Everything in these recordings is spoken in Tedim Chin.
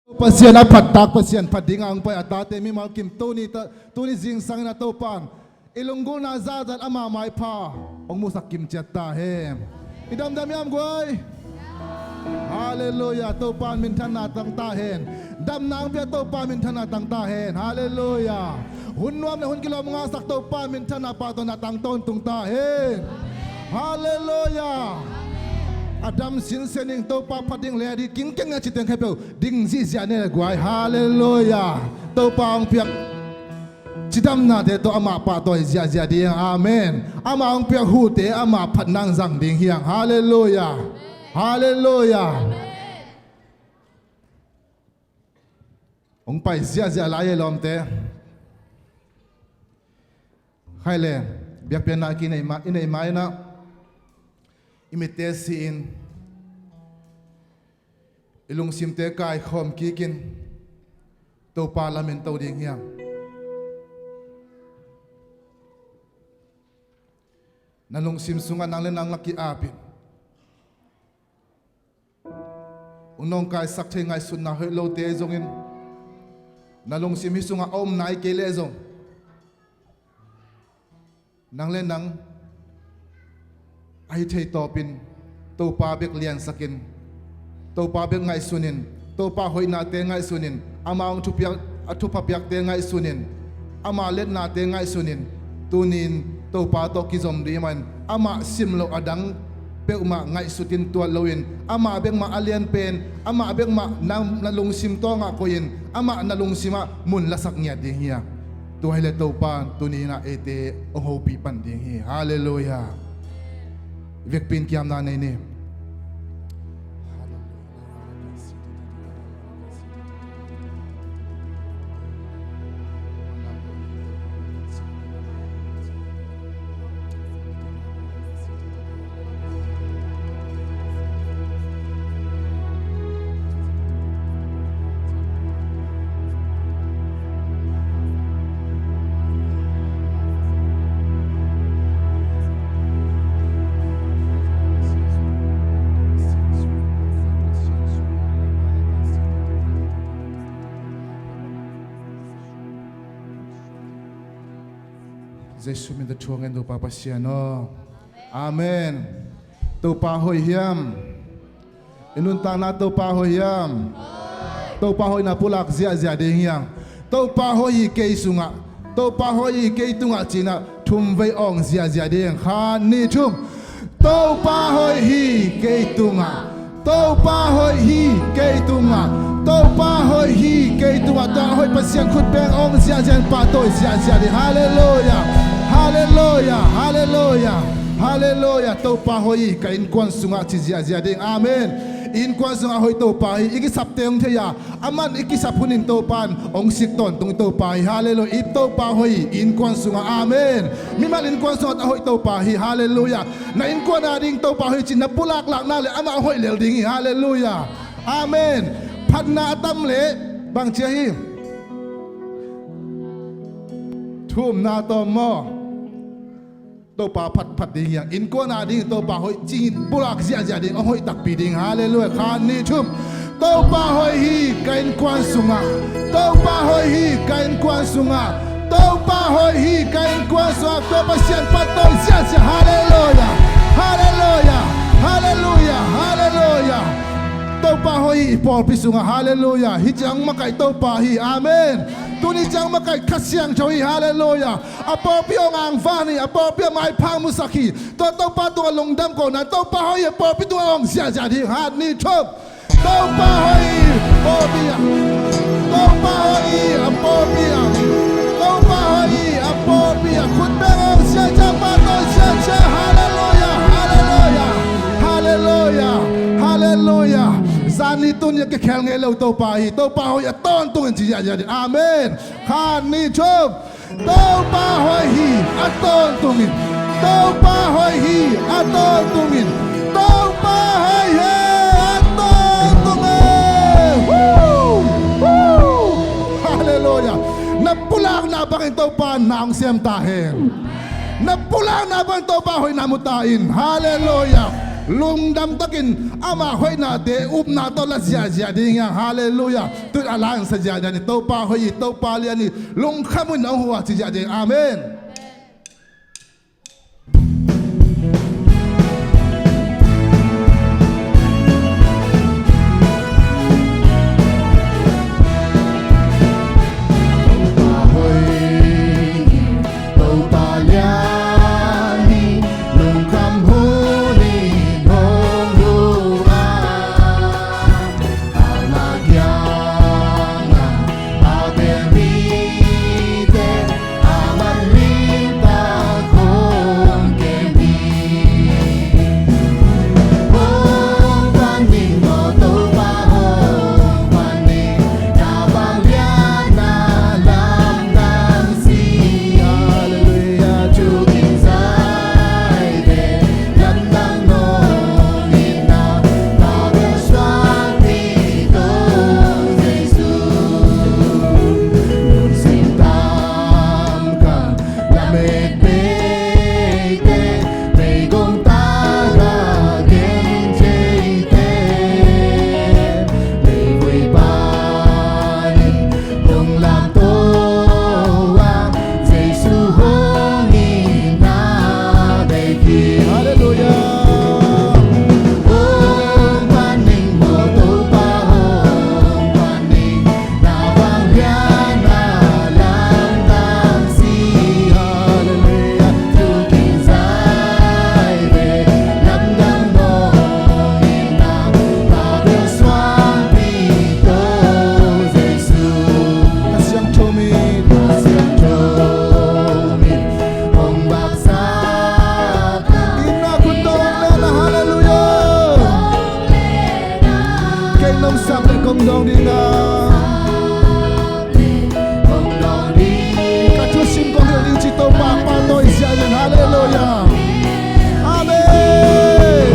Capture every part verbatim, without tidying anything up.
Pasian a phattak, Pasian phat dingah hong pai a tate mimal kim tuni ta, tuni zingsang in a Topa in i lunggulhna zahzah ama maipha hong musak kim ciat ta hen. I damdam hiam guai? Halleluiah. Topa in minthanna tang ta hen. Damna hong pia Topa in minthanna tang ta hen. Halleluiah. Hun nuam le hun kilawm ngahsak Topa in minthanna pahtawina tang tawntung ta hen. Halleluiah. A dam sinsen ing, Topa phat ding le a ding kingkeng a ci teng khempeuh ding zihziah ni le guai. Halleluiah. Topa hong piak cidamnate tawh amah pahtawi ziahziah ding. Amen. Amah hong piak hute amah phatna zang ding hi hang. Halleluiah. Halleluiah. Hong pai ziahziah lai e lawmte. Khai le, biakpiakna i neih ma, i neih ma in ah, i mitte si-in, i lungsimte kaikhawm kikin, Topa lamen to ding hiam? Na lungsim sungah nang le nang la ki-apin, hong nawngkaisak thei ngaihsutna hoih lote zongin, na lungsim hih sungah a om nai kei leh zong, nang le nang a hi thei tawpin Topa bek liansakin, Topa bek ngaihsunin, Topa hoihnate ngaihsunin, amah hong thupiak, a thupha piakte ngaihsunin, amah letnate ngaihsunin, tuni-in Topa tawh kizom dih manin, amah simloh a dang peuhmah ngaihsutin tuat loin, amah bekmah a lianpen, amah bekmah na, na lungsim tawngah koihin, amah na lungsimah mun lasak ngiat ding hi a. Tua hileh Topa in tuni-in ah eite hong hopih pan ding hi. Halleluiah. Vekpi-in kiamna nei ni. Jesu min tawh thu ngen Topa Pasian aw. Amen. Topa hoih hiam? I nuntakna Topa hoih hiam? Topa hoihna pulak ziahziah ding hiam? Topa hoih hi kei sungah, Topa hoih hi kei tungah ci-in ah thum vei awng ziahziah ding. Khat, nih, thum. Topa hoih hi kei tungah. Topa hoih hi kei tungah. Topa hoih hi kei tungah. Tua hoih Pasian khut beng awng ziahziah in pahtawi ziahziah ding. Halleluiah. Halleluiah. Halleluiah. Halleluiah. Topa hoih hi, ka innkuan sungah ci ziahziah ding. Amen. Innkuan sungah hoih Topa hi. I kisapte hong thei a, aman i kisap hunin Topa in hong sik tawntung Topa hi. Halleluiah. I Topa hoih hi, innkuan sungah. Amen. Mimal innkuan sungah a hoih Topa hi. Halleluiah. Na innkuan a ding Topa hoih ci-in na pulak lak nak leh amah hoih lel ding hi. Halleluiah. Amen. Phatna a tam leh bang ci-a hi? Thumna tawm maw? Topa phat, phat ding hi hang. Innkuan a ding Topa hoih ci-in pulak ziahziah ding, a hoih takpi ding. Halleluiah. Khat, nih, thum. Topa hoih hi ka innkuan sungah. Topa hoih hi ka innkuan sungah. Topa hoih hi ka innkuan sungah. Tua Pasian pahtawi ziahziah. Halleluiah. Halleluiah. Halleluiah. Halleluiah. Topa hoih hi i pawlpi sungah. Halleluiah. Hih ciang makaih Topa hi. Amen. Tuni ciang makaih Kha Siangtho hi. Halleluiah. A pawlpi hong angvan hi, a pawlpi a maipha hong musak hi. Tua Topa tungah lungdam kohna, Topa hoih hi a pawlpi tungah hong ziahziah ding. Khat, nih, thum. Topa hoih hi a pawlpi ah. Topa hoih hi a pawlpi ah. Topa hoih hi a pawlpi ah. Khut beng hong ziahziah, pahtawi ziahziah. Halleluiah, halleluiah, halleluiah, halleluiah. Zanni tuni a kikhel ngei lo Topa hi. Topa hoih a tawntungin ci ziahziah ding. Amen. Khat, nih, thum. Topa hoih hi a tawntungin. Topa hoih hi a tawntungin. Topa hoih hi a tawntungin. Woo! Woo! Halleluiah. Na pulakna bangin Topa na hong sem ta hen. Na pulakna bangin Topa hoihna mu ta in. Halleluiah. Lungdam takin ama hoihnate upna tawh la ziahziah ding hi hang. Halleluiah. Tun a la-in sa ziahziah ni. Topa hoih hi, Topa lian hi. Lungkham un nong huh a ci ziahziah hi. Amen. Kei nong sap leh kong dawng ding a. Ka thusim kong hilh ding ci Topa pahtawi ziahziah. Halleluiah. Amen.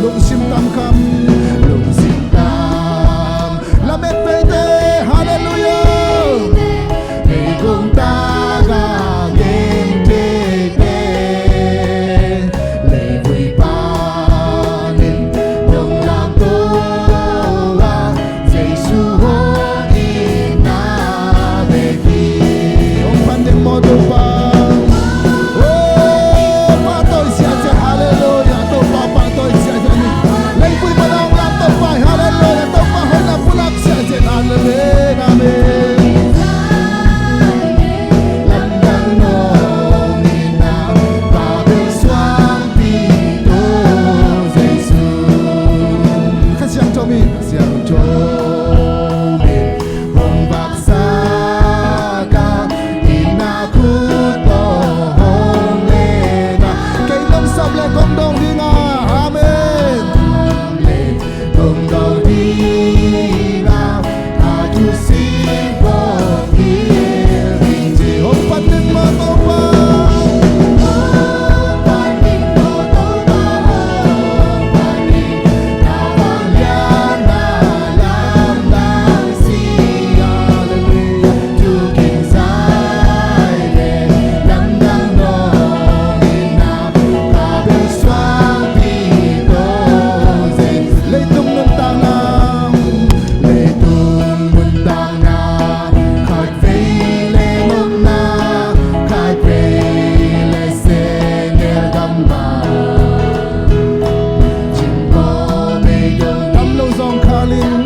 Lungsim tam kham, lungsim tam. Lamet peite, halleluiah. Meigong taga gen peite. Leivui panin dong lamto a, Jesu hong itna bek hi. Hong phan ding maw Topa? Oh, pahtawi ziahziah, halleluiah. Topa pahtawi ziahziah ni. Leivui pan hong lam Topa hi, halleluiah. Topa hoihna pulak ziahziah, amen, amen. Lamdang nong itna, Babel suangpi tawh Jesu. Kha Siangtho mi, Siangtho mi. Hong vaksak a, itna khut tawh hong leng a. Kei nong sap leh kong dawng ding a. Amen. Hong dawng ding a, a thusim kong hilh ding ci. Hong pan ding maw Topa? Hong pan ding maw Topa? Hong pan ding. Leitung nuntakna, leitung nuntakna, khatvei leh mawkna, khatvei leh sehnel gamah. Tam lo zawngkhal in,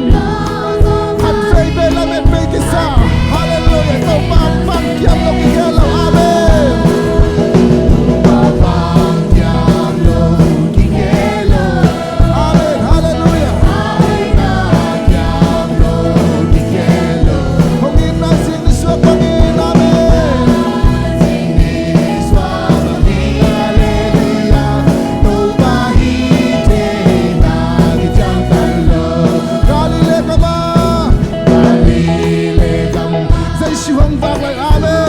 khatvei vei lamet vei kisa. Halleluiah. Topa vang kiam lo kikhel lo. Amen. Topa vang kiam lo kikhel lo. Amen. Halleluiah. Kiam lo kikhel lo. Hong itna zing nisuak bangin. Amen. Galilee gam ah, Jesu hong vak lai. Amen.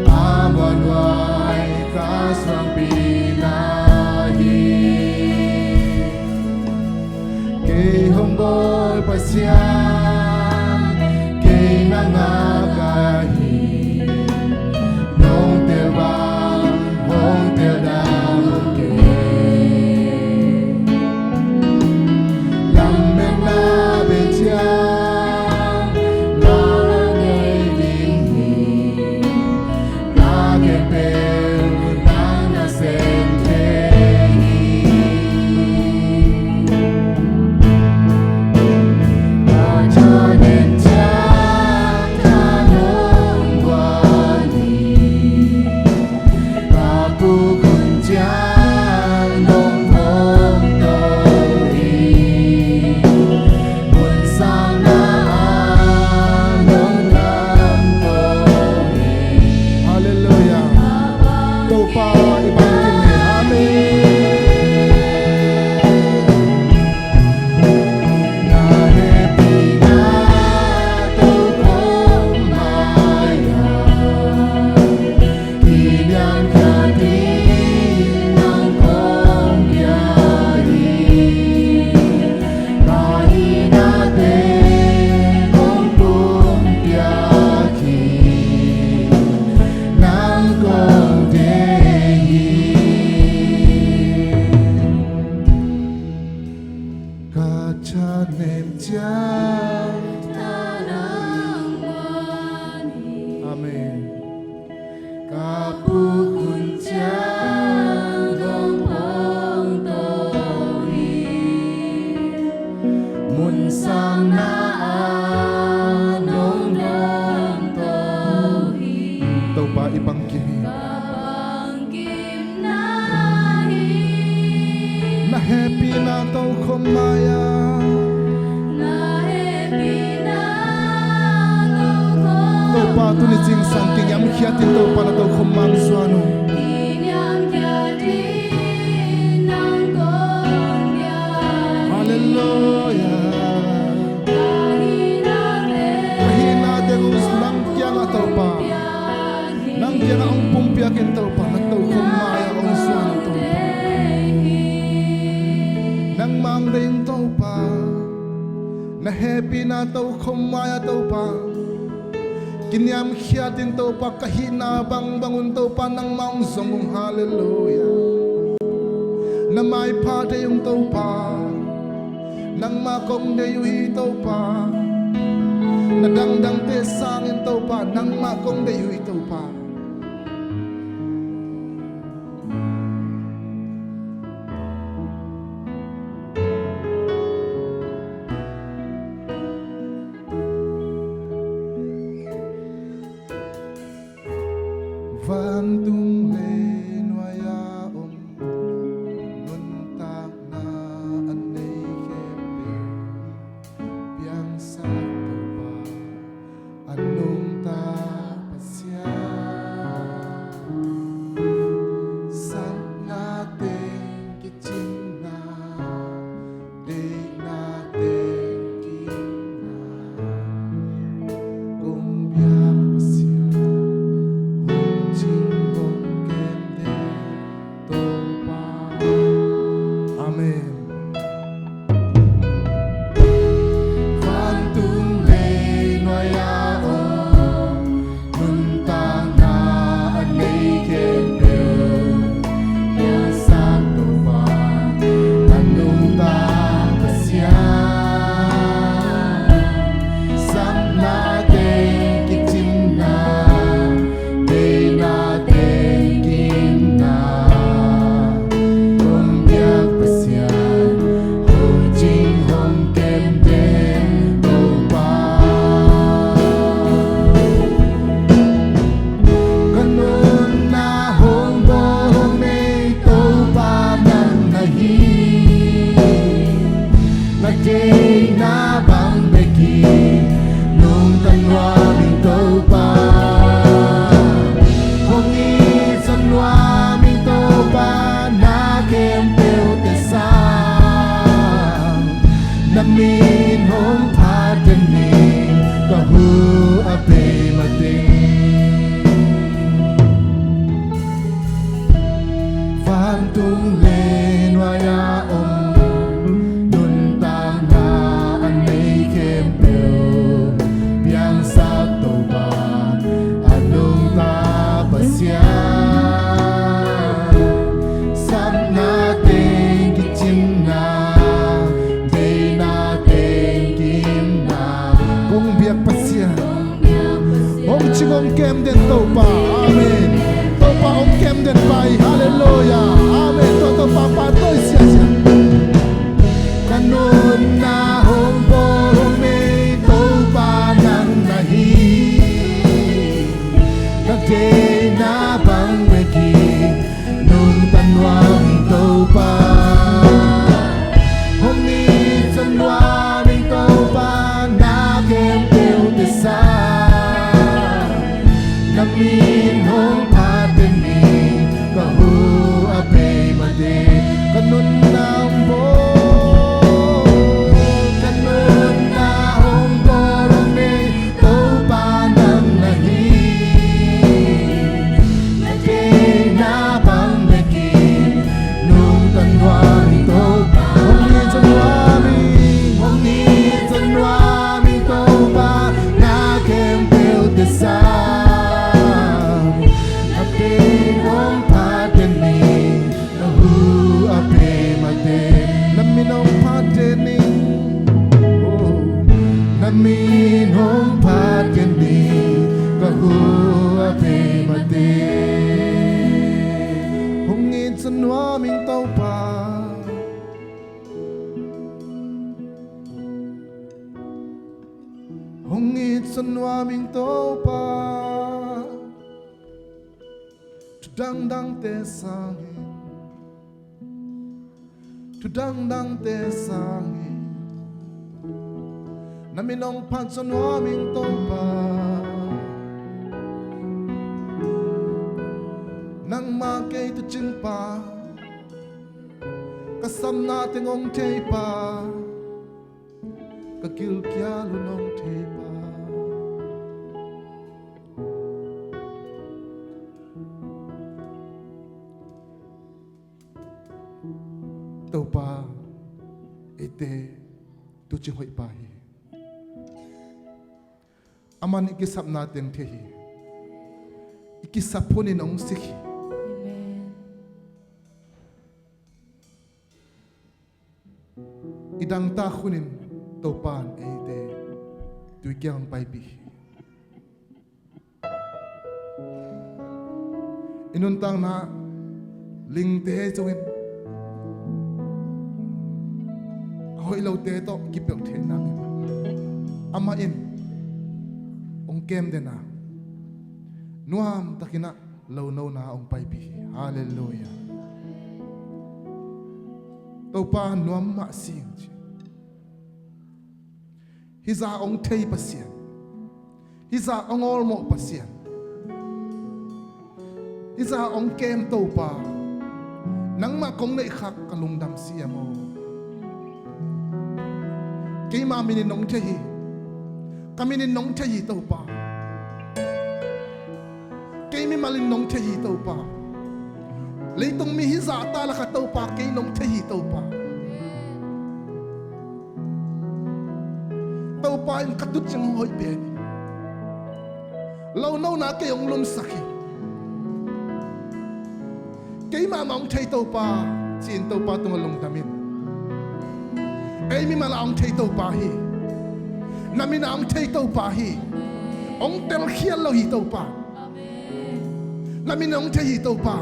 A muanhuai ka suangpi na hi. Kei hong bawl Pasian, kei na ngak ka hi. Nong tel bang hong tel dang kei. Lammetna bei ciang na ngei ding hi. Ka khempeuh nang na sem thei hi. Ka thanem ciang tha nong guan hi. Ka puk hun ciang nong hong to hi. Mun sangna ah nong lamto hi. Halleluiah. Topa i bangkim hi. Amen. Na hehpihna tokhom mai-a kiniamkhiat ding nang kong pia hi. Ka hihnate kong pumpiak hi. Nang kong deih hi. Ka thanem ciang tha nang guan hi. Amen. Ka puk hun ciang nong hong to hi. Mun sangna ah nong lamto hi. Topa i bangkim hi. Ka bangkimna hi. Na hehpihna tokhom mai-a. Na hehpihna tokhom mai-a. Topa tuni zingsang kiniamkhiat in Topa na tokhom ma-in zuan ung. Kiniamkhiat in nang kong pia hi. Halleluiah. Ka hihnate, ka hihnate uh nang kiangah Topa. Nang kiangah hong pumpiak in Topa, na tokhom mai-ah hong zuan in Topa. Nangmah hong deih in Topa. Na hehpihna tokhom mai-ah Topa. Kiniamkhiat in Topa, ka hihna bangbang un Topa, nangmah hong zong ung, halleluiah. Na maipha deih ung Topa. Nangmah kong deih uh hi Topa. Na dangdangte sangin Topa, nangmah kong deih uh hi Topa. Vantung leinuai-a om, nuntakna a nei khempeuh piangsak Topa, a nungta Pasian. Satna teng kicinna, deihna teng kiimna, kong biak Pasian, hong cing hong kem den Topa. Amen. Vantung leinuai-a om, nuntakna a nei khempeuh piangsak Topa, a nungta Pasian. Satna teng kicinna, deihna teng kiimna, kong biak Pasian, hong cing hong kem den Topa. Ka nunna hong bawl hong nei Topa nang na hi. Na deihna bang bekin nungta nuam ing Topa. Hong it zon nuam ing Topa, na khempeuhte sang. Na min hong phat den ni, ka hu a bei ma Vantung le nuai-a om, nuntakna a nei khempeuh piangsak Topa, a nungta Pasian. Sapna teng kicinna, deihna teng kiimna, kong biak Pasian. Hong cing hong kem den Topa. Amen. Topa hong kem den pa hi. Halleluiah. Amen. Tua Topa pahtawi siasia. Ka nunna hong bawl hong nei Topa nang na hi. Ka deihna bang bek hi. Nungta nuam ing Topa. Hong it zaw nuam ing Topa, na khempeuh tesa. Na min hong phat den ni, ka hu a bei mate. Ka nunna hong bawl, ka nunna hong bawl hong nei Topa nang na hi. Na deihna bang bek hi. Nungta nuam ing Topa. Hong it zaw nuam ing, hong it zaw nuam ing Topa, na khempeuh tesa. Na min hong phat den ni, na hu a bei mate. Na min hong phat den ni. Oh. Na min hong phat den ni, ka hu a bei mate. Hong it zaw nuam ing Topa. Hong it zaw nuam ing Topa. Thu dangdangte sangin, thu dangdangte sangin, na min hong phat zaw nuam ing Topa. Nangmah kei thucing pa, ka sapna teng hong thei pa, ka gilkial hun hong thei pa. Topa, eite tucing hoih pa hi. Aman i kisapna teng thei hi. I kisap hunin hong sik hi. Amen. I dangtak hunin Topan eite tui kiang hong paipih hi. I nuntakna lingte zongin a hoih lote tawh kipelh theih nangin amah in hong kem den a, nuamtakin ah lonona hong paipih hi. Halleluiah. Topa nuam mah sing ci. Hih zah hong thei Pasian, hih zah hong awlmawh Pasian, hih zah hong kem Topa, nangmah kong neihkhak ka lungdam siam aw. Keima minin hong thei hi, ka minin hong thei hi Topa. Kei mimalin nong thei hi Topa. Leitung mi hi zahta lakah Topa kei nong thei hi Topa. Topa in ka tucing hoih pen hi. Lonona kei hong lumsak hi. Kei mahmah hong thei Topa, ci-in Topa tungah lungdam in. Ei mimal ah hong thei Topa hi. Na min ah hong thei Topa hi. Hong telkhial lo hi Topa. Na min hong thei hi Topa.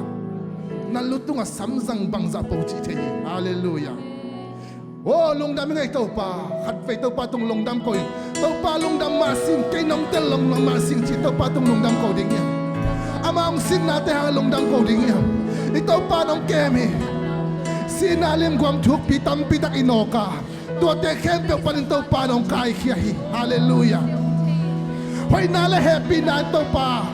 Na lu tungah samzang bangzah po cih thei hi. Halleluiah. Aw lungdam ing ei Topa. Khatvei Topa tung lungdam ko ing. Topa lungdam mah sing, kei nong tel lungdam mah sing ci Topa tung lungdam ko ding hiam? Ama hong sinnate hang lungdam ko ding hiam? I Topa nong kem hi. Sihna limguam thukpi tampi tak i nawk a, tuate khempeuh panin Topa nong kaikhia hi. Halleluiah. Hoihna le hehpihna in Topa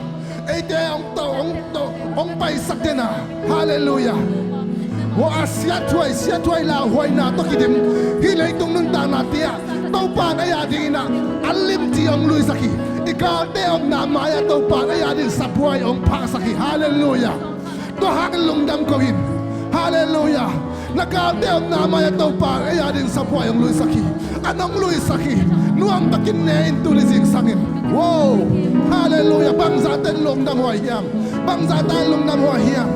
eite hong to, hong to, hong paisak den a. Halleluiah. Hua a siathuai, siathuai lauhuaina tawh kidim hih leitung nuntakna te ah Topa in ei a dingin ah a limci hong luisak hi. I Galte omna mai-ah Topa in ei adingin saphuai hong phaksak hi. Halleluiah. Tua hangin lungdam ko in. Halleluiah. Na galte omna mai-ah Topa in ei adingin saphuai hong luisak hi. An hong luisak hi. Nuam takin ne in tuni zingsangin. Wow. Halleluiah. Bangzahta in lungdam huai hiam? Bangzahta in lungdam huai hiam?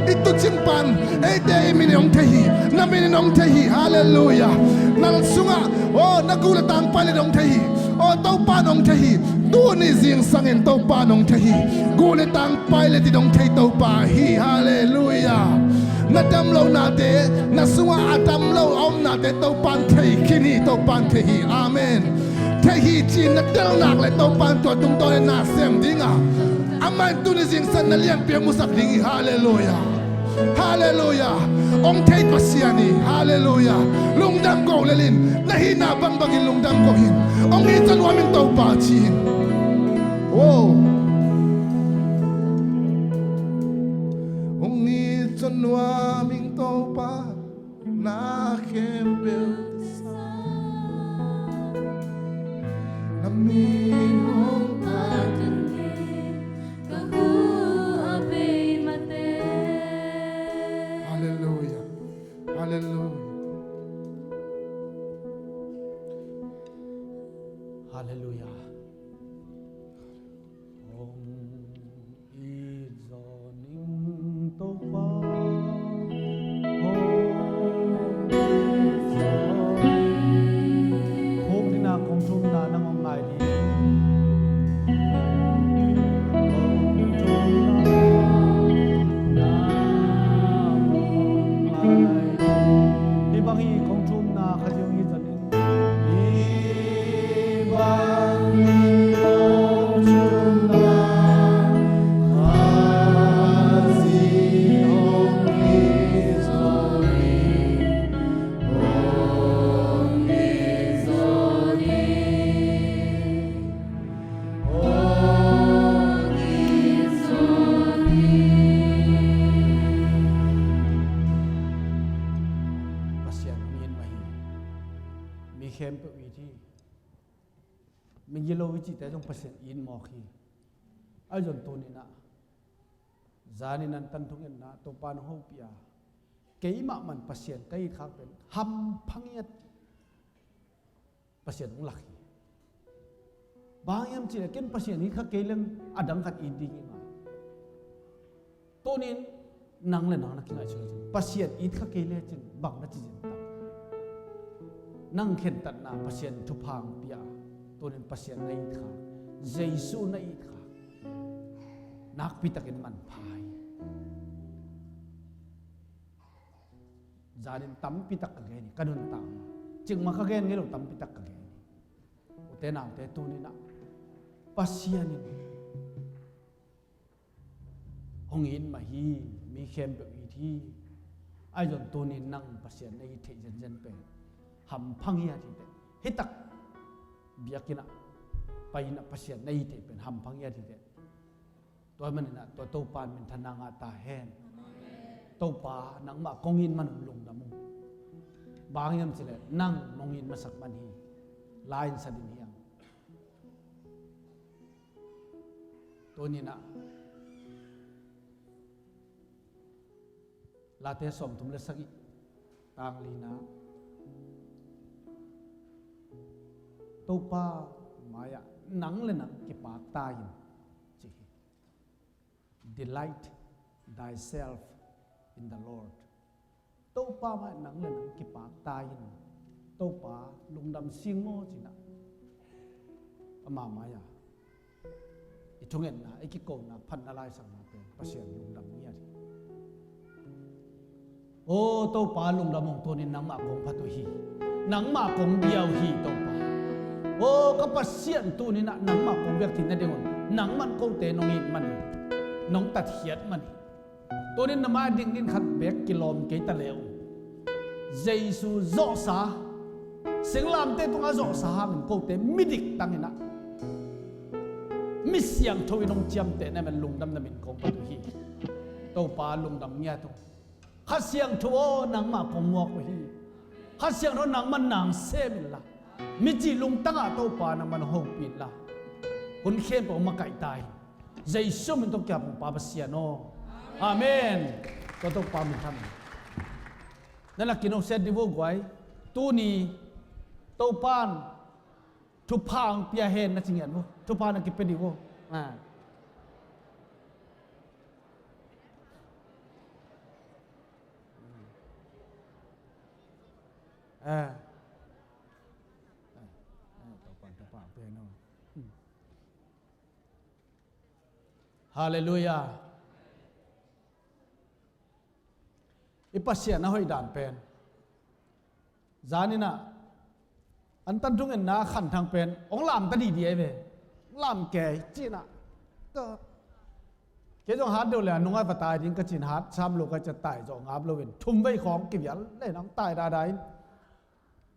I tuucing pan eite i min in hong thei hi. Na min in hong thei hi. Halleluiah. Na sungah, oh, na gul le tangpi le in hong thei hi. Oh, Topa in hong thei hi. Tuni zingsangin Topa in hong thei hi. Gul le tangpi le in hong thei Topa hi. Halleluiah. Na dam lonate, na sungah a dam lo a omnate Topa in thei khin hi, Topa in thei hi. Amen. Thei hi ci-in na tel nak leh Topa in tua tungtawn in na sem ding a, amah in tuni zingsang na lianpi a musak ding hi. Halleluiah. Halleluiah. Hong thei Pasian hi. Halleluiah. Lungdam ko lel in. Na hihna bangbangin lungdam ko in. Hong it zaw nuam in Topa ci in. Wow. Hong it zaw nuam in Topa, na khempeuh sang. Na min hong phat in ka hu a bei mate. Halleluiah. Halleluiah. Halleluiah. Hong it zaw ning Topa. Hong it zaw ning. Khuk ding a kong thumna nang hong ngai ding. Kong thumna nang hong ngai ding. Hih bang hi kong thumna, Khazih hong it zaw ning. Pasian hong it mah hi. Mi khempeuh it hi. Migilo i cihte zong Pasian it mawk hi. Ahi zong tuni-in ah, zan in an tan thungetna Topa in hong hopih a, keimah man Pasian ka it khak pen hampha ngiat Pasian hong lak hi. Bang hiam cih leh ken Pasian it kha kei leng a dang khat it ding hi ngai. Tuni-in nang le nang na kingaihsun a cin, Pasian it kha kei lecin bang na ci zen tam? Nang khentatna Pasian thupha hong pia a, tuni-in Pasian na it kha, Jesu na it kha, nakpi takin manpha hi. Zanin tampi tak ka gen hi, ka nuntak mah. Cikmah ka gen ngei lo, tampi tak ka gen hi. Ute naute, tuni-in ah Pasian in hong it mah hi, mi khempeuh it hi. Ahi zong tuni-in nang Pasian na it theih zenzen pen hampha ngiat hi teh. Hih tak biakinn ah pai-in ah Pasian na it theih pen hampha ngiat hi teh. Tua ahih manin ah tua Topa in minthanna ngah ta hen. Topa, nangmah kong it man un lungdam ung. Bang hiam cih leh nang nong it masak man hi. La in sa ding hi hang. Tuni-in ah Late sawmthum le sagih, tang lina, Topa mai-ah nang le nang kipakta in, ci hi. Delight thyself in the Lord. Topa mai-ah nang le nang kipakta in, Topa lungdam sing maw, ci-in ah, ama mai-ah i thungetna, i kikona, phatna, laisakna pen Pasian lungdam ngiat hi. Aw Topa, lungdam ung, tuni-in nangmah kong phat uh hi. Nangmah kong bia uh hi, Topa. Aw ka Pasian, tuni-in ah nangmah kong biak theih nadingun nangman kote nong it man hi, nong tatkhiat man hi. Tuni-in na mai-ah dingin khat beek kilawm kei ta le uh, Jesu zawhsa, singlamteh tungah zawhsa hangin kote midik tangin ah mi siangtho in hong ciamteh na hih man lungdam na min kong phat uh hi. Topa lungdam ngiat ung. Kha Siangtho aw, nangmah kong muak uh hi. Kha Siangtho, nangman nang sem inla, mi cih lungtangah Topa nangman hong hopih inla, hun khempeuh makaih ta hi. Jesu min tawh kiang hong Pa Pasian aw. Amen. Tua Topa min thang. Na la kinoset di vo guai. Tuni Topan thupha hong pia hen na ci ngiat vo. Thupha na kipia di vo. Ah. Ah. Halleluiah. I Pasian a hoih dan pen zaninah antan thungetna khanthang pen hong lamta dihdi ahi ve. Hong lam kei cinah. Kei zong hat deuh le a nungah va tai ding ka cin hat sam lo ka ca tai zawh ngap loin thum vei khawng kivial le nang tai dada in.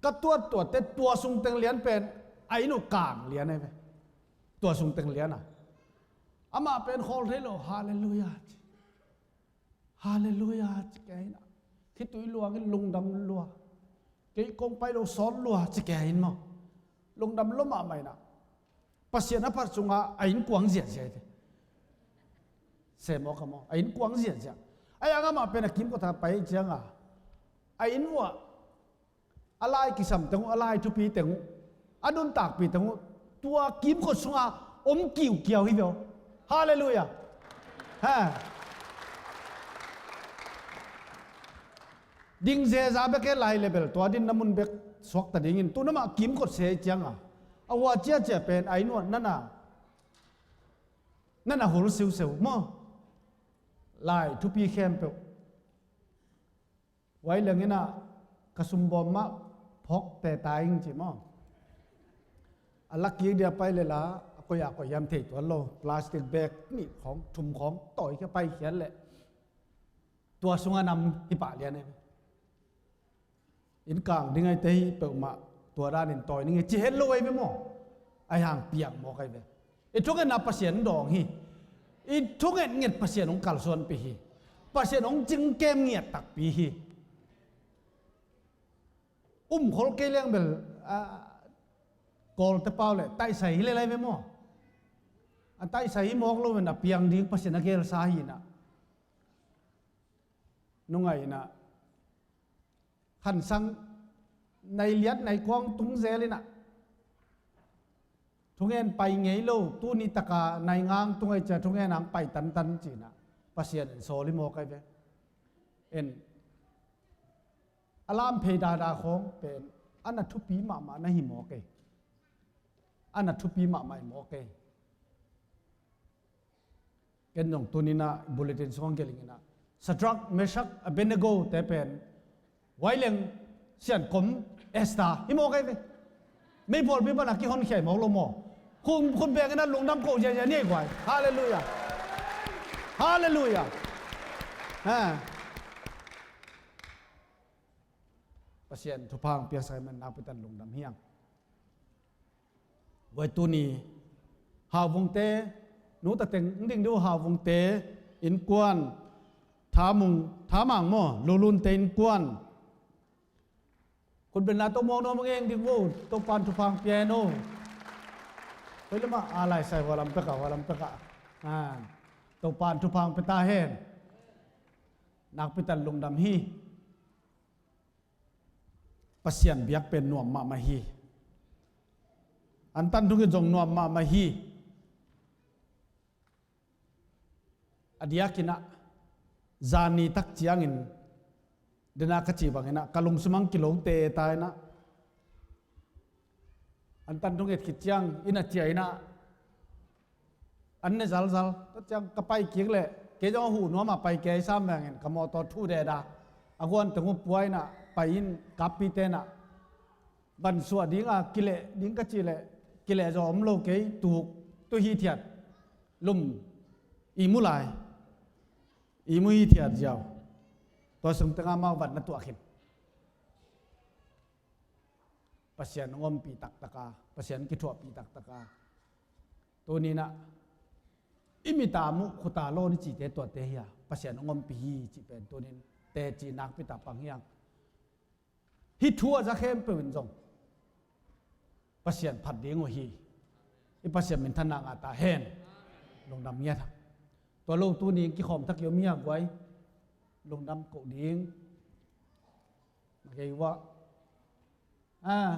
Ka tuattuatte tua sung teng lian pen a inn uh kang lian ahi ve. Tua sung teng lian a amah pen khawl thei lo. Halleluiah ci. Halleluiah ci kei inah. Khitui luangin lungdam lua. Kei kong pai lo sawt lua ci kei in maw. Lungdam lua mahmah inah Pasian a phat sungah a innkuang ziahziah hi te. Sem aw ka maw a innkuang ziahziah. A yang amah pen a kimkot a pai cianga a inn uh ah a lai kisam teng uh, a lai thupi teng uh, a nuntakpi teng uh tua kimkot sungah om kiukiau hi veu. Halleluiah. Ha. Ding zeza bek e lai le bel tua din na mun bek suakta dingin tu namah kimkot se cianga a hua ciacia pen a inn uh ah nana nana hul siuseu maw. Lai thupi khempeuh. Huai lenginah ka sumbawm mah phawk teta ing ci maw. A lakik dia pai lela a koi a koi hiam thei tuan lo. Plastic bag nih khawng thum khawng tawi khia pai khiat leh tua sungah nam hi pah lian e. Inn kang ding ahi te hi peuhmah tua danin tawi ning e ci het lo ahi ve maw. Ahi hang piang mawk ahi ve. I thungetna Pasian dawng hi. I thunget nget Pasian hong kalsuanpih hi. Pasian hong cingkem ngiat takpi hi. Um khol kei leng bel a, Kawlte pau le taisai hi le lai ve maw. A taisai hi mawk lo ven a piang ding Pasian a gelsa hi inah. Nungai inah khansang nai liat nai kuang tung zel inah thungen pai ngei lo tuni taka nai ngang tungai cia thungen ang pai tantan cinah Pasian in sawl hi mawk ahi ve. En a lam phei dada khawng pen a na thupi mahmah na hi mawk e. A na thupi mahmah hi mawk e. Ken zong tuninah bulletin sungah gelh inginah Shadrach, Meshach, Abednego te pen huai leng siankom Esther hi mawk ahi ve. Meipawlpi pana kihonkhia hi mawk lo maw. Khun, khun benginah lungdam koh ziahziah ni ahi guai. Halleluiah. Halleluiah. Ha. Pasian thupha hong piasak hi man nakpitan lungdam hiang. Guai tuni Hauvungte nuta teng ding deuh Hauvungte innkuan Thamung, Thamang maw Lulunte innkuan khutbelna to mawk nuam a ngeng ding vo. Topan thupha hong pia hen o. Koi lamah a laisai hualam pekah hualam pekah Topan thupha hong pia ta hen. Nakpitan lungdam hi. Pasian biak pen nuam mahmah hi. Antan thungit zong nuam mahmah hi. A diakinah zani tak ciangin dena ka cih banginah ka lungsim ang kilo teta inah antan thungit khit ciang inn a cia inah an ne zalzal. Tua ciang ka pai kik leh kei zong a huh nuamah pai kei sam vengin ka mawtaw thuh deda a guan teng uh pua inah pai in kappi tenah vansuah dinga kileh ding ka cih leh kileh zaw om lo kei tuk tu hithiat lum imu lai imu hithiat ziau. Tua sung tenga mau van na tuah khin. Pasian hong ompih taktaka Pasian kithuahpih taktaka tuninah i mita muh khuta lawn i cihte tuate hi a Pasian hong ompih hi cih pen tunin teci nakpita pang hiang. Hih thu a za khempeuh in zong Pasian phat ding uh hi. I Pasian minthanna ngah ta hen. Lungdam ngiat. Tua lo tuni kikhawm thak i om hi a guai. Lungdam koh ding. Na kei uah. Ah.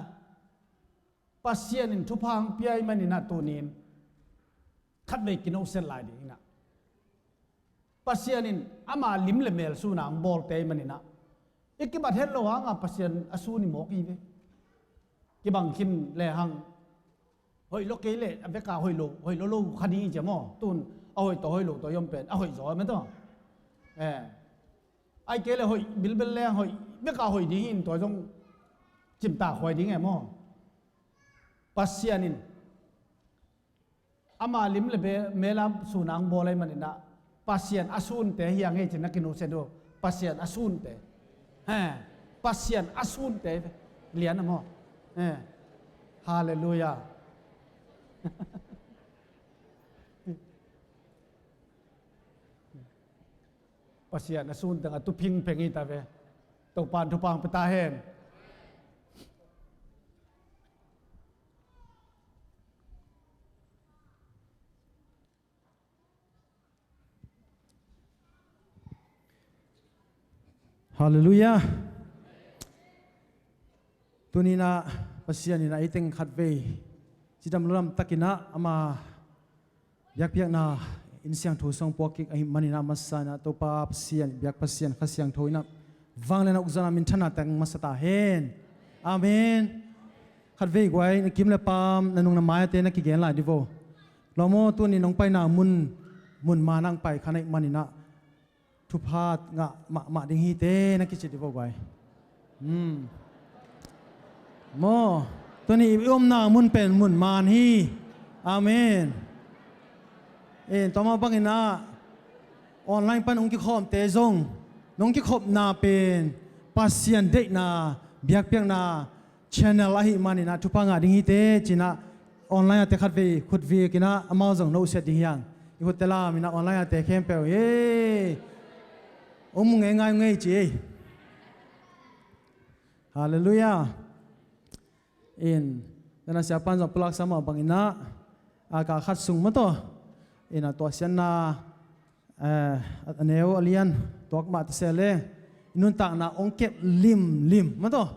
Pasian in thupha hong pia ahih manin ah tuni in khatvei kinusia lai ding in ah. Pasian in ama lim le mel sun a hong bawlte ahih manin ah. I kibat het lo hang a Pasian a sun i mawk hi ve. Kibang khin le hang hoih lo kei le a bek a hoih lo, hoih lo lo kha ding hi cia maw. Tun a hoih tawh hoih lo tawh i om pen a hoih zaw mah tawh. Eh. Ai kei le hoih bilbel le hang hoih bek a hoih ding hi in tua zong cimtak huai ding e maw. Pasian in ama lim le be-, mel a sun a hong bawl ahih manin ah Pasian a sunte hi hang hei ci-in na kinusia uh. Pasian a sunte. He. Pasian a sunte. Lian a maw. He. Halleluiah. Pasian a sun teng a tu phingpheng hi ta ve. Topa'n thupha hong pia ta hen. Halleluiah. Tuni in ah Pasian in ah ei teng khatvei cidam ludam takin ah ama biakpiakna inn siangtho sung puak kik ahih manin ah masa in ah Topa Pasian, biak Pasian Kha Siangtho in ah vanglian a ukzawhna minthanna teng masa ta hen. Amen. Khatvei guai na kim le pam na nung na mai-ate na kigen lai di vo. Lawm aw, tuni nong paina mun, mun man ah hong pai kha na hih manin ah thupha ngah mahmah ding hi te na kici di vo guai. Hmm. Maw, tuni i omna mun pen mun man hi. Amen. Eh, tua mah bangin ah online pan hong kikhawmte zong nong kikhopna pen Pasian deihna biakpiakna channel ahih manin ah thupha ngah ding hi te ci-in ah online a te khatvei khut vik in ah amau zong na usiat ding hi hang. I khutte lam in ah online a te khempeuh hi. Hong mu ngeingai ung ei ci ei. Halleluiah. In, tena siapa'n zong pulaksa mah bangin ah, a ka khat sung maw tawh. In ah tua sianna, eh, a neu a lian tuak mah ta se leng i nuntakna hong kep limlim maw tawh.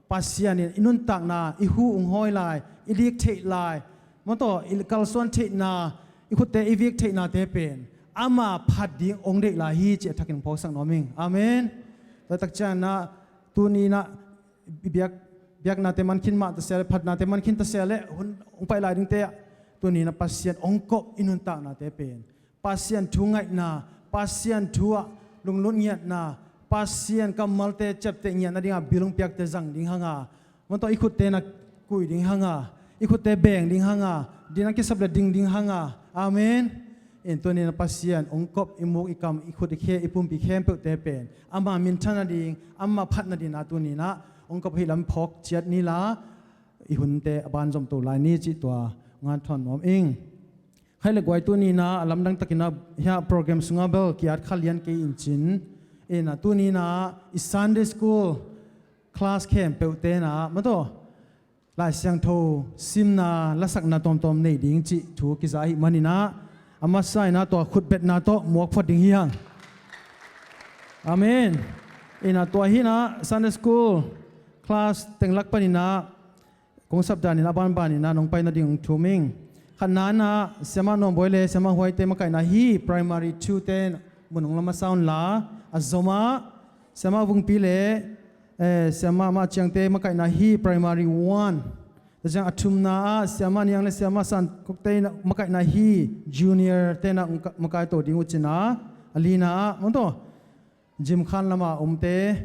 Pasian in i nuntakna, i hu hong hawi lai, i dik theih lai maw tawh, i kalsuan theihna, i khutte i vik theihnate pen ama phat ding hong deih lai hi ci a thakin phawksak nuam ing. Amen. Tua tak ciangin ah tuni in ah i biak, biaknate man khin mah ta se leh, phatnate man khin ta se leh, hun hong pai lai dingte ah tuni in ah Pasian hong kop i nuntaknate pen Pasian thu ngaihna, Pasian thu ah lunglut ngiatna, Pasian kammalte ciapteh ngiatna dingah bil hong piakte zang ding hang a, maw tawh i khutte na kui ding hang a, i khutte beng ding hang a, din a kisap le ding ding hang a. Amen. In tuni in ah Pasian hong kop i muk i kam i khut i khe i pumpi khempeuhte pen ama minthan nading, ama phat nading a tuni in ah hong kop hi lam phawk ciat ni la, i hunte a ban zom to lai ni cih tua ngan thawn nuam ing. Khai le guai tuni in ah a lamdang takin ah hia program sungah bel ki-at kha lian kei in cin. In ah tuni in ah i Sunday school class khempeuhte in ah maw tawh Lai Siangtho simna lasakna tawmtawm nei ding cih thu kiza ahih manin ah a masa in ah tua khutbetna tawh muak phot ding hi hang. Amen. In ah tua hi in ah Sunday school class teng lak panin ah kong sap danin a banbanin ah nong pai nading hong thum ing. Khatna in ah Siamah Nuam Bawi le Siamah Huaite makaihna hi primary two te mun hong la masa un la, a zomah Siamah Vungpi le eh, Siamah Mah Ciangte makaihna hi primary one. Tua ciang a thumna ah Siamah Niang le Siamah San Kokte makaihna hi junior te in ah hong ka-, makai to ding uh cin ah, a lina ah maw tawh Jim Khan lama omte,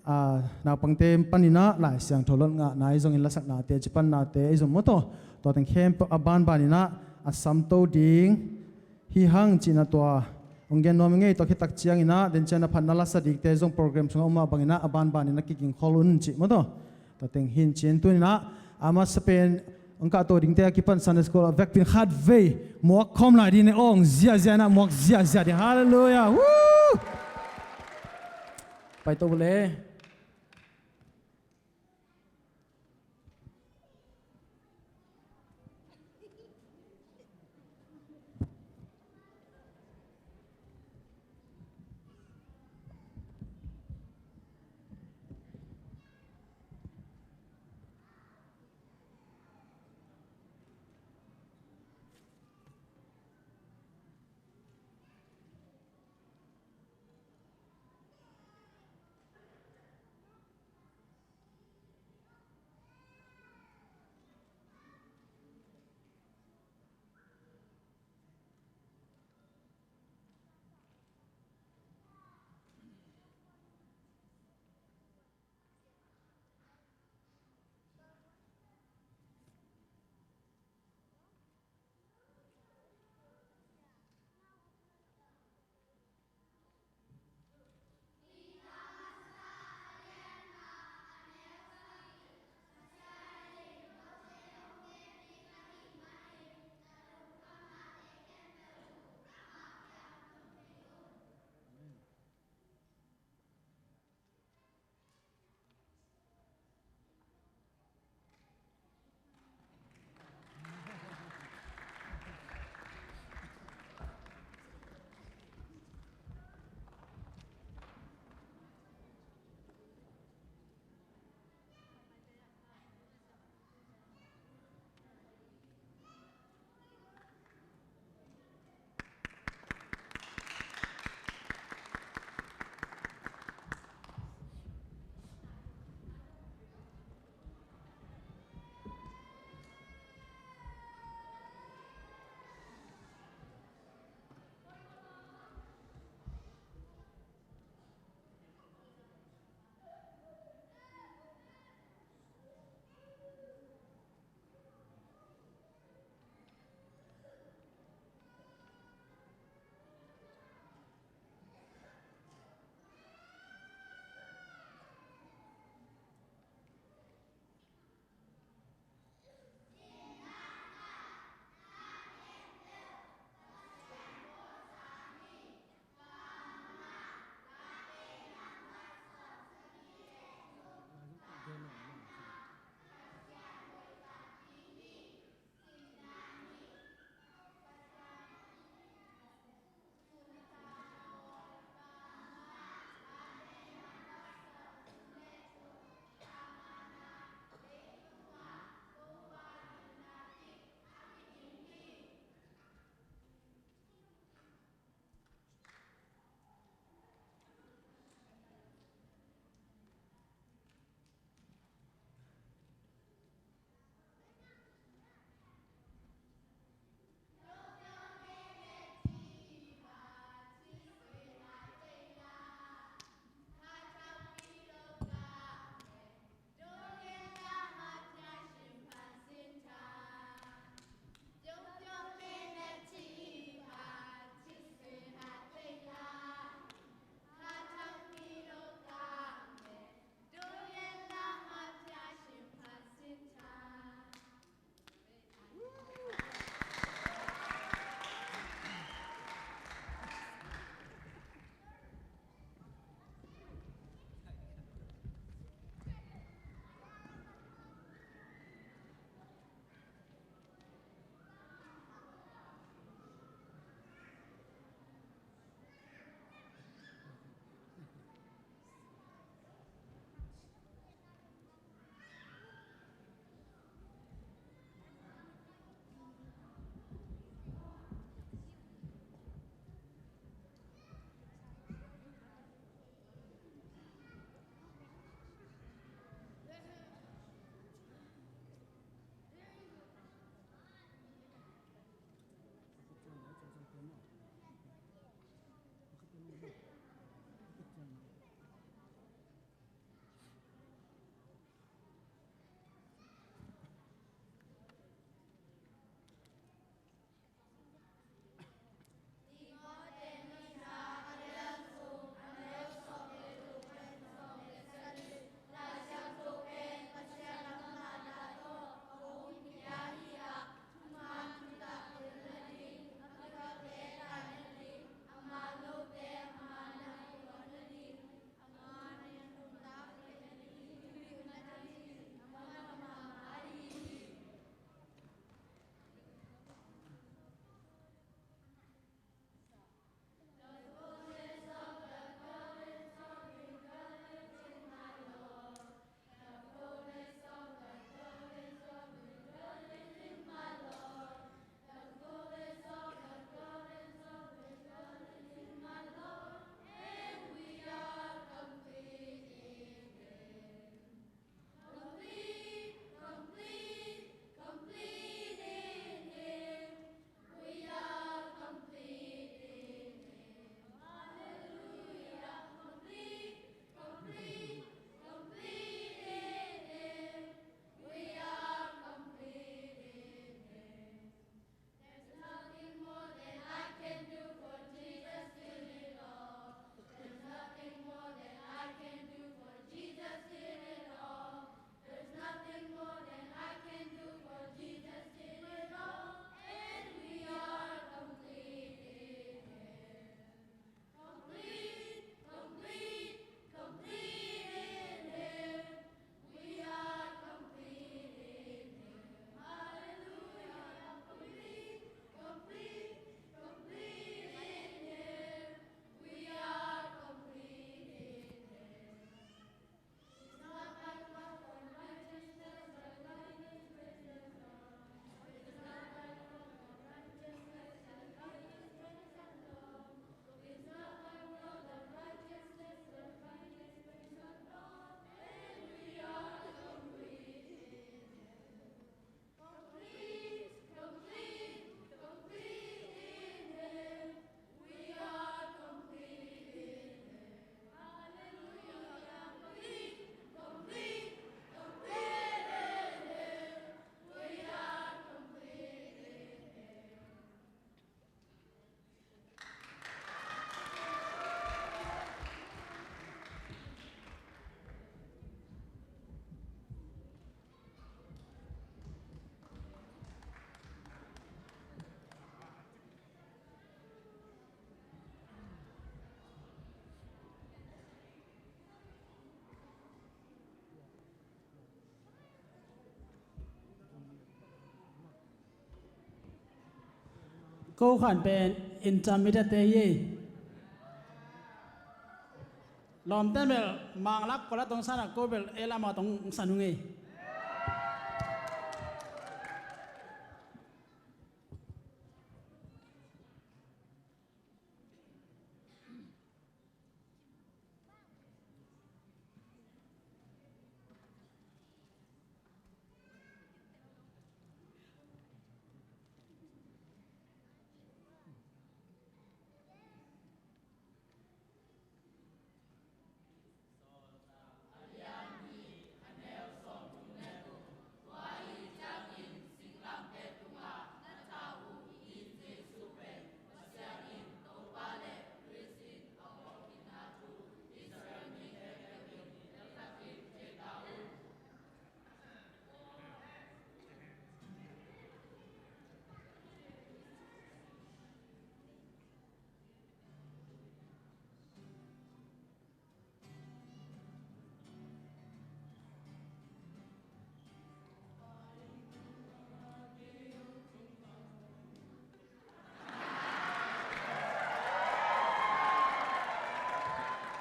ah, naupangte panin ah Lai Siangtho lot ngahna i zongin lasaknate, cipannate i zong maw tawh tua teng khempeuh a banbanin ah a samto ding hi hang cih in ah tua hong gen nuam ing ei. Tua khit tak ciangin ah den ciang a phatna lasa dikte zong program sungah om mah bangin ah a banbanin ah kiging khol un cih maw tawh. Tua teng hi in cin tuni in ah a masa pen hong kahto dingte a kipan Sunday school a vekpi in khatvei muak khawm lai ding ne, awng ziahziah in ah muak ziahziah ding. Halleluiah. Woo! Pai to le. Ko khan pen intermediate te hi ei. Lawmte bel Manglak Kuala Tong san a, ko bel A lam a tong san ung ei.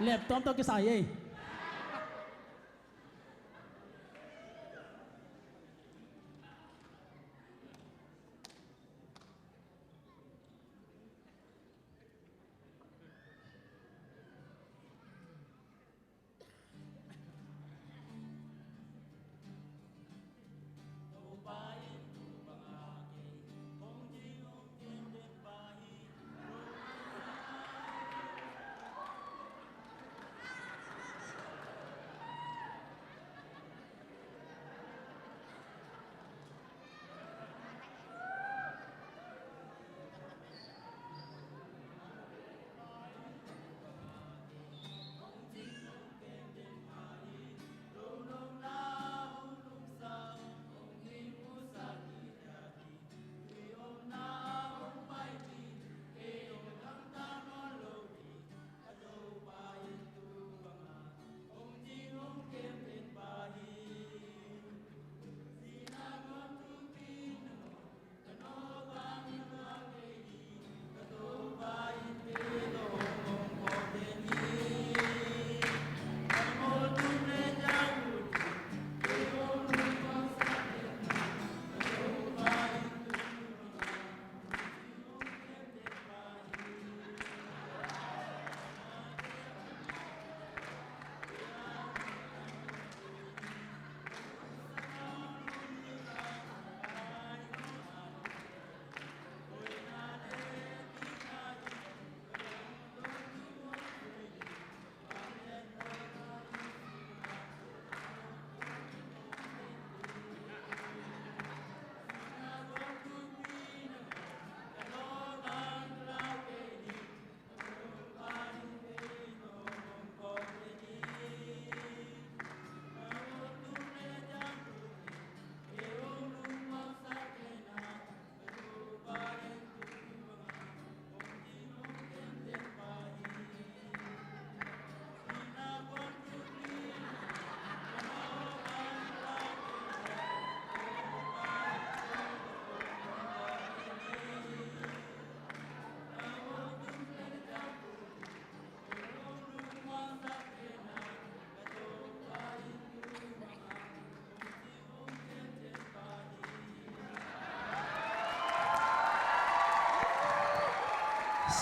Laptop tawh kisai ei.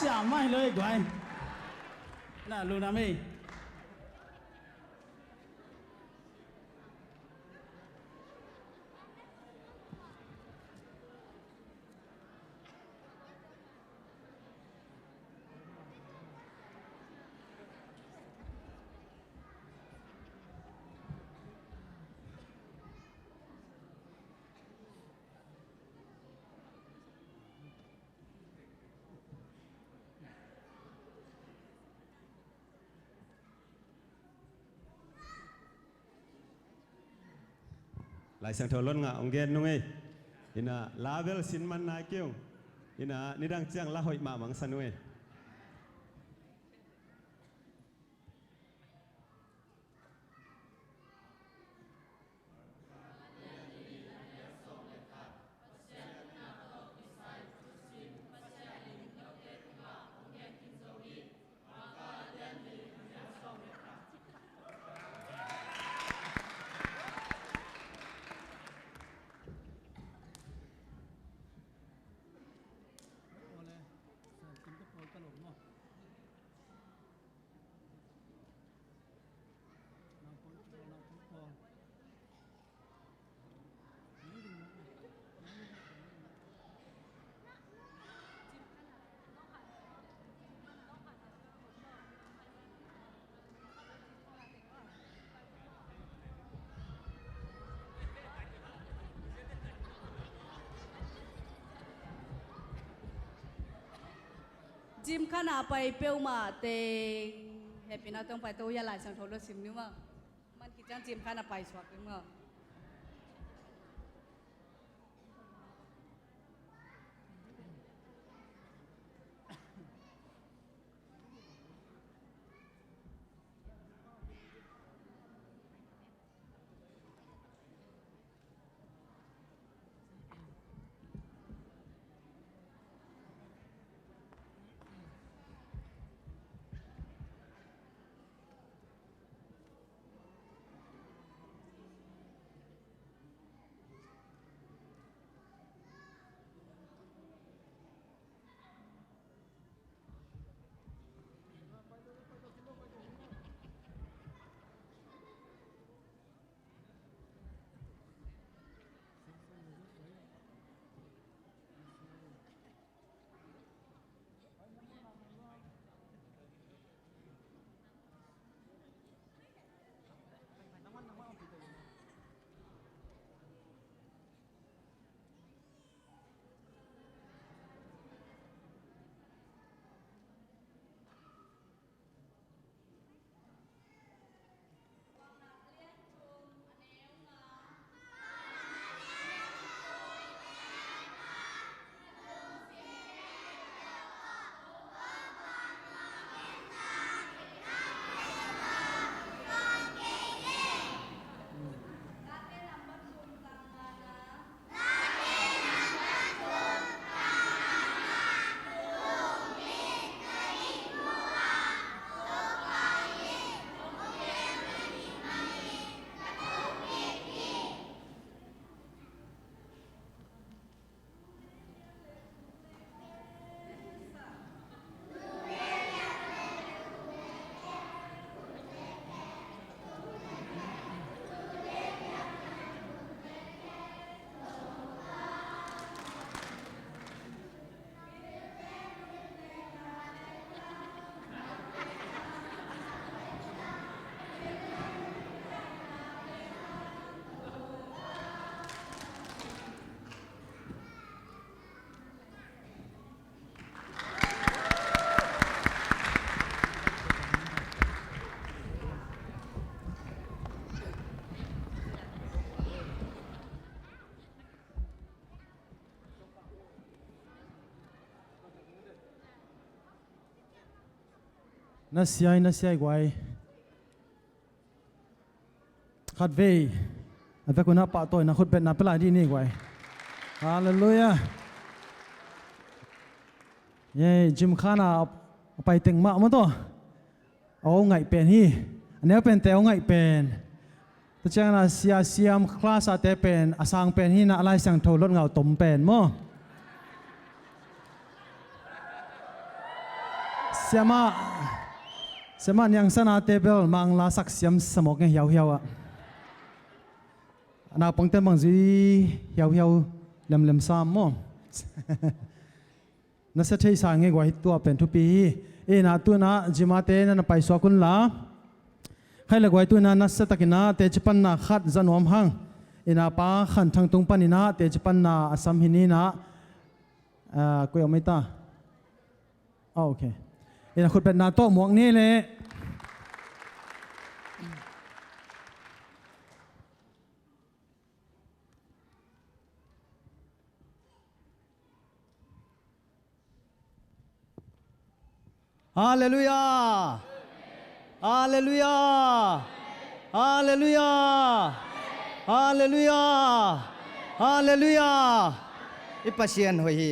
Siam mah hi lo ei guai. Na lungdam ei. Lai Siangtho lon ngah hong gen nung ei. Ina la bel sin man nai kei ung. Ina nidang ciang la hoih mahmah hong sa nung ei. Gymkhana a pai peuhmah teng hehpihna tawh hong paito hia, Lai Siangtho lo sim ni maw. Man khit ciang gymkhana paisuak ni maw. Na siai, na siai guai. Khatvei a vekun a pahtawina khutbetna pia lai dih ni guai. Halleluiah. Yei, gymkhana a pai teng mah maw taw. A aw ngaih pen hi. A neu pente a aw ngaih pen. Tua ciangin a sia siam class-ate pen a sang pen hi na, a Lai Siangtho lot ngau tom pen maw. Siamah, siamah Niang Sana te bel mangla sak siam samawk nge hiauhiau ah. A naupangte bang zui hiauhiau lemlem sam maw. Na sia thei sa nge guai, tua pen thupi hi. Ina tuna gym-ate na na paisuak unla. Khai le guai tuna na sia takin a teci panna khat za nuam hang. Ina pa Khan Thang Tung panin a teci panna a sam hi ni na. Ah, koi om ei ta. Ah, ok. Ina khutbetna tawh muak ni le. Halleluiah. Halleluiah. Halleluiah. Halleluiah. Halleluiah. I Pasian hoih hi.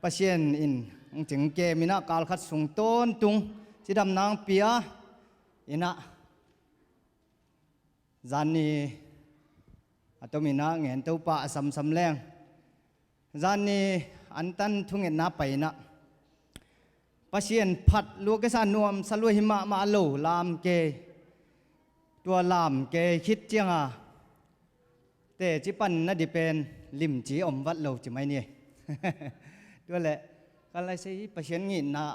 Pasian in hong cing kem ina kal khat sung tawntung cidamna hong pia ina. Zanni a tomin a ngen Topa a samsam leng. Zanni antan thungetna paina Pasian phat lua kesa nuamsa lua hi mahmah lo lam kei. Tua lam kei khit cianga teci panna ding pen limci om vat lo ci mai ni. Tua le kan lai sei hi Pasian ngitna.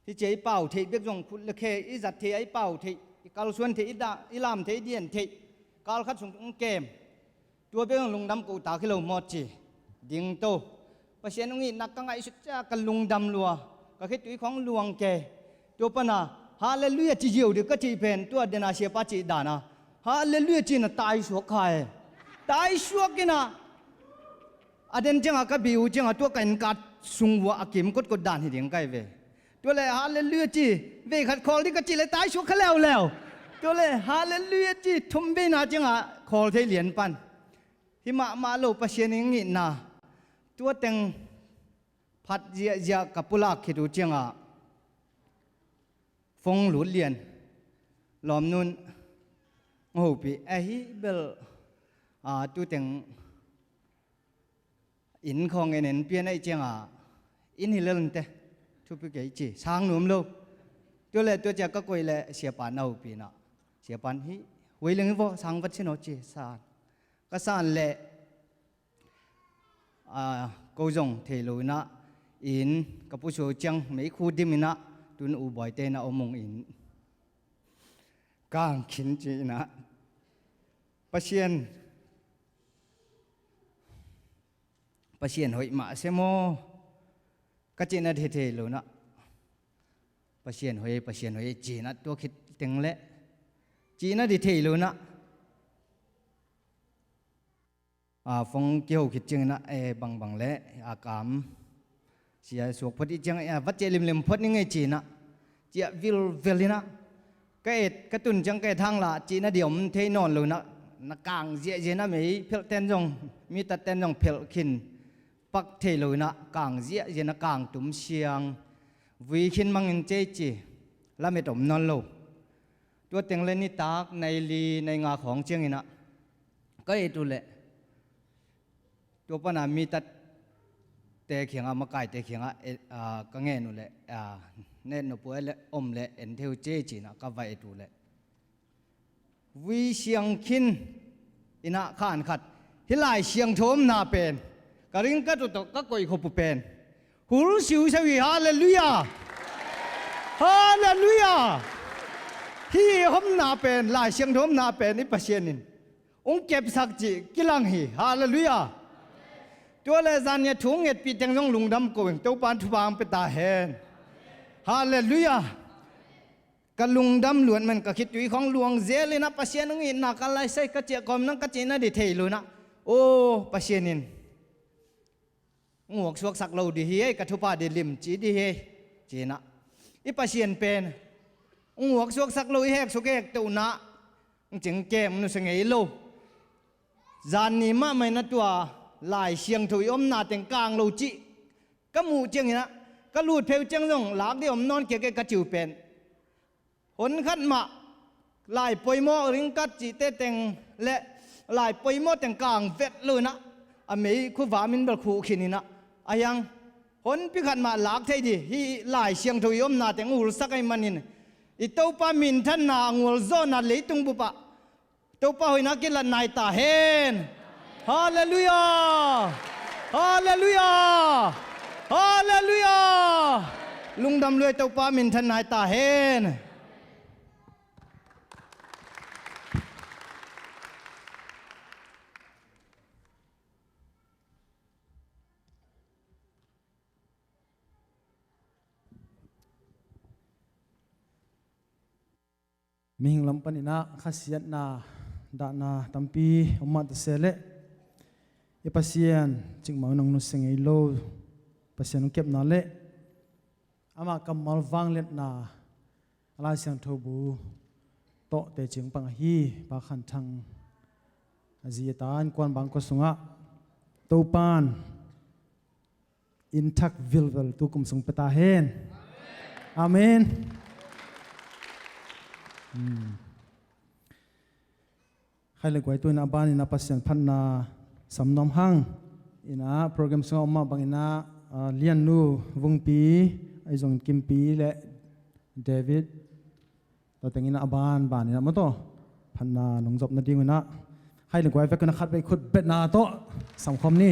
Hi cia i pau theih bek zong khut le khe i zat theih a i pau theih, i kalsuan theih, i da, i lam theih, i dian theih, kal khat sung tung kem. Tua bek zong lungdam ko ta khi lo mawt ci. Ding to. Pasian hong itna ka ngaihsut cia ka lungdam lua. Ka khitui khawng luang kei. Tua pana, "Halleluiah ci ziau dih," ka cih pen, tua dena siapa cih dana, "Halleluiah," ci-in a taisuak kha e. Taisuak in a, a den ciangah ka bi uh ciangah tua ka innkat sung uah a kim kotkot dan hi ding ka hi ve. Tua le, "Halleluiah," ci, "Vei khat khawl dih," ka cih le taisuak kha leuleu. Tua le, "Halleluiah," ci, thum veina ciangah khawl thei lian pan. Hi mahmah lo, Pasian in ngihna. Tua teng phat ziahziah ka pulak khit uh ciangah phone lut lian. Lawmnu'n hong hopih, ahi bel, a, tu teng inn khawng en en pian ahih ciangah, "Inn hi lel inteh, thupi kei," ci, sang nuam lo. Tua le tua ciang ka koih leh siapa'n a hopih in a, siapa'n, "Hih, huai leng hi vaw, sang vat sin aw," ci, san. Ka san leh, a, ko zong thei lo in a, inn ka pusuak uh ciang meikhu dim in a, tun U Bawi te in a om ung in, kang khin ci in a, Pasian, Pasian hoih mah se maw, ka cihna thei thei lo in a, "Pasian hoih, Pasian hoih," ci in a, tua khit teng le cihna thei thei lo in a, a, phone kiho khit ciangin a, "Eh, bangbang le, a, kam sia suak phot i ciang, eh, va ciah limlim phot ni ngei," ci in a, ciah vilvel in a, ka et, ka tun ciang ka et hang la, cihna ding om thei nawn lo in a, na kang ziahziah in a, mei phelh ten zong, mi tat ten zong phelh khin pak thei lo in a, kang ziahziah in a, kang tum siang, vui khin mangin cei ci, lamet om nawn lo. Tua teng le nitak nai li nai nga khawng ciangin a, ka et uh leh, tua pana mi tat te kiangah, makai te kiangah, eh, ah, ka ngen uh leh, ah, "Na et nop uh leh om leh en thei uh cei," ci in a, ka va et uh leh, vui siang khin in a, khan khat, hih Lai Siangtho omna pen, ka ringkat uh tawh ka koih khop uh pen, hul siusiau hi. Halleluiah! Halleluiah! Hih omna pen, Lai Siangtho omna pen i Pasian in hong kepsak cih kilang hi. Halleluiah! Tua le zan ni a thu ngetpih teng zong lungdam ko ing, Topa'n thupha hong pia ta hen. Halleluiah! Ka lungdam luat man, ka khitui khawng luang zel in a, Pasian hong itna ka laisai, ka ciah kawm nang ka cihna ding thei lo in a, aw, Pasian in hong huaksuaksak lo ding hi ei, ka thupha ding limci ding hi ei, ci in a. I Pasian pen hong huaksuaksak lo, i heksuk i hektohna hong cingkem nusia ngei lo. Zan ni mahmah in a tua Lai Siangtho i omna teng kang lo cih ka muh ciangin a, ka lut phei uh ciang zong lak ding om nawn kei kei ka ci uh pen, hon khat mah Lai poimawh ringkat cihte teng le Lai poimawh teng kang vet lo in a, a mei khuvam in bel khuh khin in a, a hiang honpi khat mah lak thei ding, hih Lai Siangtho i omna teng hong hulsak ahih manin, i Topa minthanna a ngualzawhna leitung bup ah Topa hoihna kilat nai ta hen. Halleluiah! Halleluiah! Halleluiah! Lungdam lua ei, Topa minthan nai ta hen. Mihing lam panin ah khasiatna, dahna tampi om mah ta se leh, i Pasian cikmah in hong nusia ngei lo, Pasian hong kepna leh amah kammal vangliatna a Lai Siangtho bu tawh teci hong pang ahi Pa Khan Thang, a zi a ta, innkuan bangkua sungah Topa'n inn thak vilvel tu kum sung pia ta hen. Amen. Hmm. Khai le guai, tu in a ban in a Pasian phatna sam nuam hang. In a program sungah om mah bang in a, ah, Lian Nu Vungpi, ahi zongin Kimpi le David, tua teng in a ban ban in a maw, tua phatna nong zop nading un a, khai le guai vek un a khat vei khut betna tawh samkhawm ni.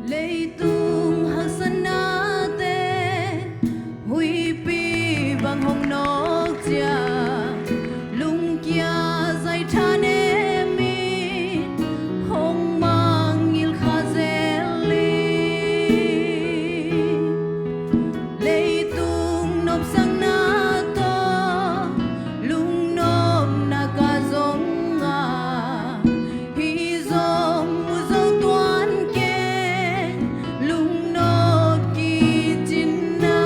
Leitung haksatnate huipi bang hong nawk ciang, lungkia zaitha nemin hong mangngilh kha zel hi. Leitung nopsakna tawh lungnopna ka zong ngah, hih zong mu zo tuan keng, lungnop kicin na.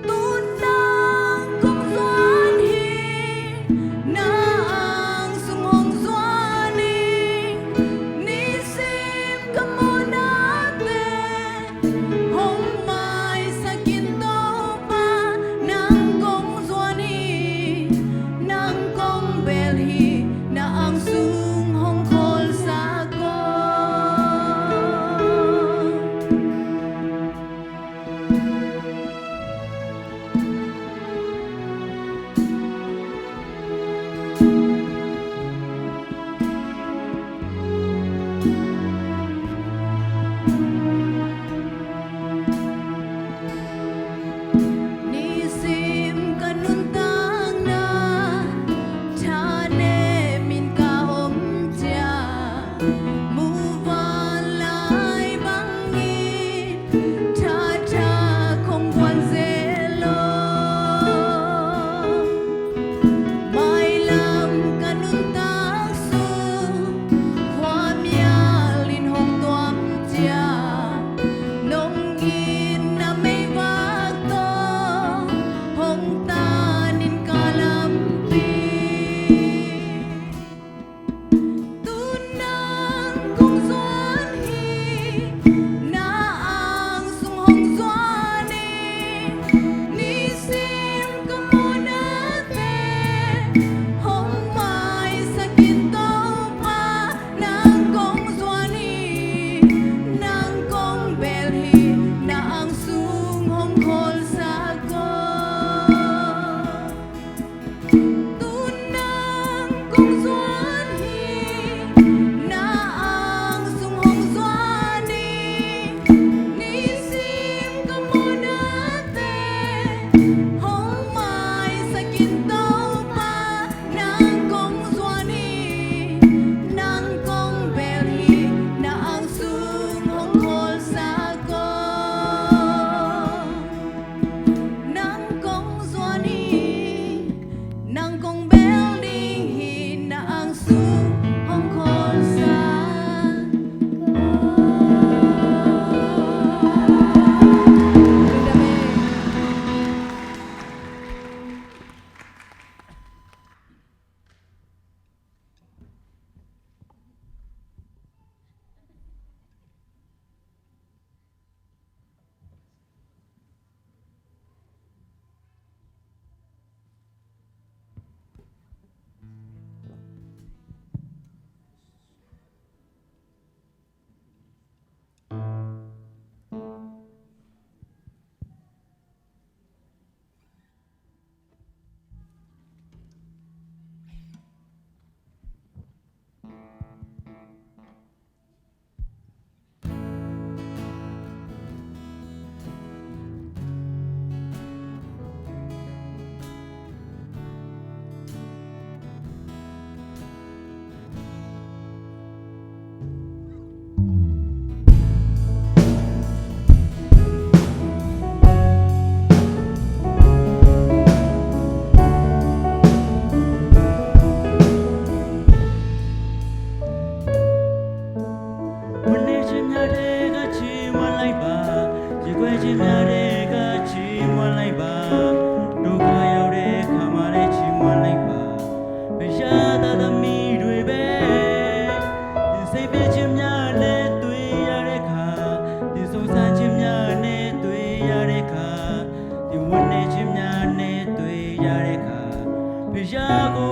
Tu-in nang kong zuan hi, na ang sung hong zuan hi. Nisim ka muhna teng hong maisak in Topa, nang kong zuan hi, nang kong bel hi, na ang sung hong khawlsak ko.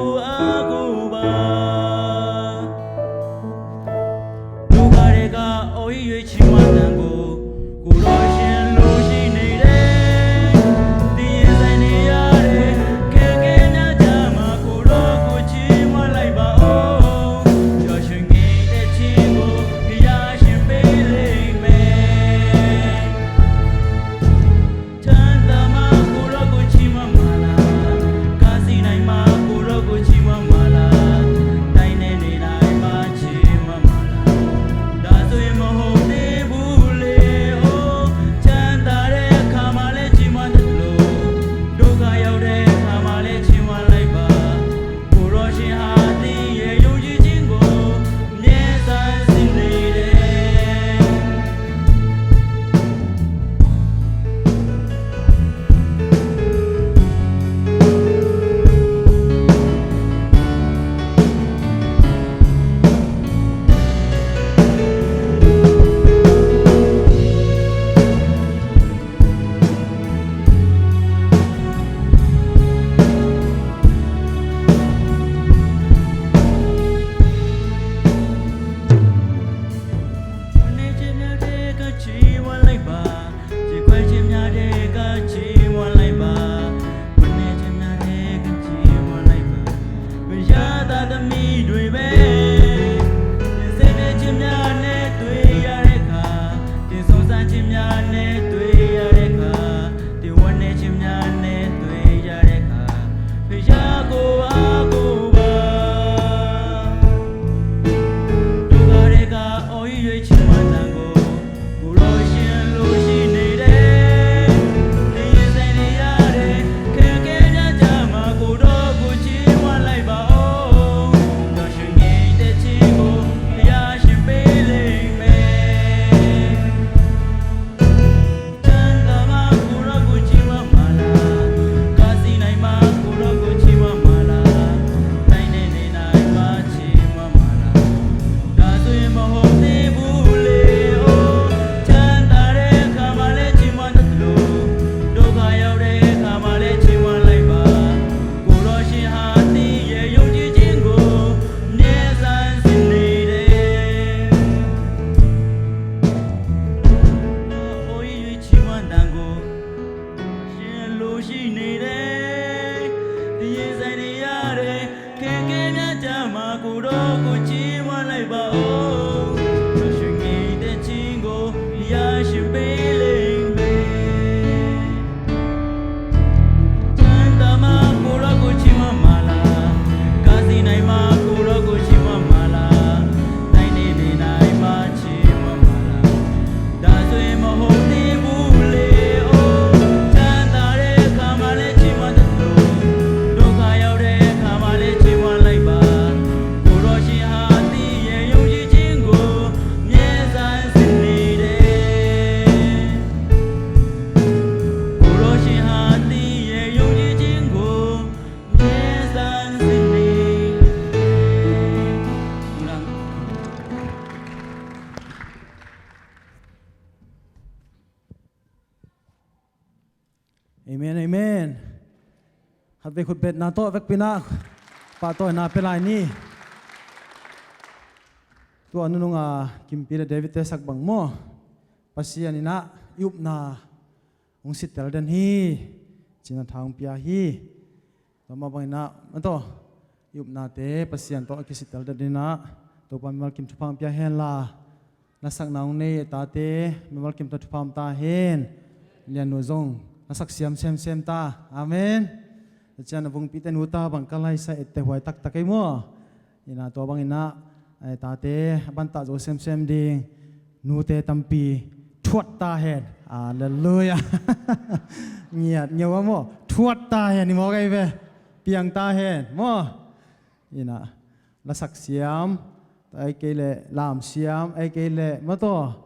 ကို အကိုပါ။ ဒုက္ခတွေက အိုးရွေးချီမှတန်ကို ကိုယ်တော်ရှင်လူရှိနေတယ်။ သင်ရင်ဆိုင်နေရတဲ့ ခက်ခဲများကြားမှာ ကိုယ်တော်ကိုချီးမွမ်းလိုက်ပါဦး။ ပျော်ရွှင်နေတဲ့ခြင်းကို ဘုရားရှင်ပေးလိမ့်မယ်။ ချမ်းသာမှ ကိုယ်တော်ကိုချီးမွမ်းပါလား။ ခါစီနိုင်မှ ကိုယ်တော်ကိုချီးမွမ်းပါလား။ တိုင်းနဲ့နေတိုင်းမှ ချီးမွမ်းပါလား။ ဒါဆိုရင်မဟုတ်သေးဘူးလေ။ အိုး ချမ်းသာတဲ့အခါမှာလည်း ချီးမွမ်းသလို၊ ဒုက္ခရောက်တဲ့အခါမှာလည်း ချီးမွမ်းလိုက်ပါ။ ကိုယ်တော်ရှင်ဟာ သင်ရဲ့ယုံကြည်ခြင်းကို မြဲဆန်းစစ်နေတယ်။ ဝမ်းနည်းခြင်းများထဲက ချီးမွမ်းလိုက်ပါ။ ကြေကွဲခြင်းများထဲက ချီးမွမ်းလိုက်ပါ။ ဝမ်းနည်းခြင်းများထဲက ချီးမွမ်းလိုက်ပါ။ ဘုရားသားသမီးတွေပဲ။ သင်ဆင်းရဲခြင်းများနဲ့ တွေ့ရတဲ့အခါ၊ သင်စုန်းစားခြင်းများနဲ့ တွေ့ရတဲ့အခါ၊ သင်ဝမ်းနည်းခြင်းများနဲ့ တွေ့ရတဲ့အခါ၊ ဘုရားကို အားကိုးပါ။ ဒုက္ခတွေက အိုးရွေးချီးမွမ်းသံကို ကိုယ်တော်ရှင်လူရှိနေတယ်။ သင်ရင်ဆိုင်နေရတဲ့ ခက်ခဲများကြားမှာ ကိုယ်တော်ကိုချီးမွမ်းလိုက်ပါဦး။ ပျော်ရွှင်နေတဲ့ခြင်းကို ဘုရားရှင်ပေးလိမ့်မယ်။ ချမ်းသာမှ ကိုယ်တော်ကိုချီးမွမ်းပါလား။ ခါစီနိုင်မှ ကိုယ်တော်ကိုချီးမွမ်းပါလား။ တိုင်းနဲ့နေတိုင်းမှ ချီးမွမ်းပါလား။ ဒါဆိုရင်မဟုတ်သေးဘူးလေ။ အိုး ချမ်းသာတဲ့အခါမှာလည်း ချီးမွမ်းတတ်သလို၊ ဒုက္ခရောက်တဲ့အခါမှာလည်း ချီးမွမ်းလိုက်ပါ။ ကိုယ်တော်ရှင်ဟာ သင်ရဲ့ယုံကြည်ခြင်းကို မြဲဆန်းစစ်နေတယ်။ အိုး ချီးမွမ်းသံကို ရှင်လူရှိနေတယ်။ သင်ရင်ဆိုင်နေရတဲ့ ခက်ခဲများကြားမှာ ကိုယ်တော်ကိုချီးမွမ်းလိုက်ပါဦး။ ပျော်ရွှင်နေတဲ့ခြင်းကို ဘုရားရှင်ပေးလိမ့်မယ်။ ချမ်းသာမှ ကိုယ်တော်ကိုချီးမွမ်းပါလား။ ခါစီနိုင်မှ ကိုယ်တော်ကိုချီးမွမ်းပါလား။ တိုင်းနဲ့နေတိုင်းမှ ချီးမွမ်းပါလား။ ဒါဆိုရင်မဟုတ်သေးဘူးလေ။ အိုး ချမ်းသာတဲ့အခါမှာလည်း ချီးမွမ်းသလို၊ ဒုက္ခရောက်တဲ့အခါမှာလည်း ချီးမွမ်းလိုက်ပါ။ ကိုယ်တော်ရှင်ဟာ သင်ရဲ့ယုံကြည်ခြင်းကို မြဲဆန်းစစ်နေတယ်။ ကိုယ်တော်ရှင်ဟာ သင်ရဲ့ယုံကြည်ခြင်းကို မြဲဆန်းစစ်နေတယ်။ အီးမင် အီးမင်. Khatvei khutbetna tawh vekpi-in ah pahtawina pia lai ni. Tua nunung a Kimpi le David-te sak bang maw, Pasian in ah i upna hong sitel den hi, ci-in a tha hong pia hi. Tua mah bangin ah, mataw, i upnate Pasian tawh a kisitel den in ah, Topa mimal kim thupha hong pia hen la. Lasakna hong nei a tate mimal kim tawh thupha hong ta hen. Liannu zong lasak siam semsem ta. Amen. Tua ciang a vungpite nu ta bang ka laisa etteh huai taktak ei maw. Ina tua bangin ah, eh, tate a bantah zo semsem ding nute tampi thuat ta hen. Halleluiah. Ngiat ngeu a maw, thuat ta hen i mawk ei ve. Piang ta hen maw. Ina lasak siam, ei kei leh lam siam, ei kei leh mataw,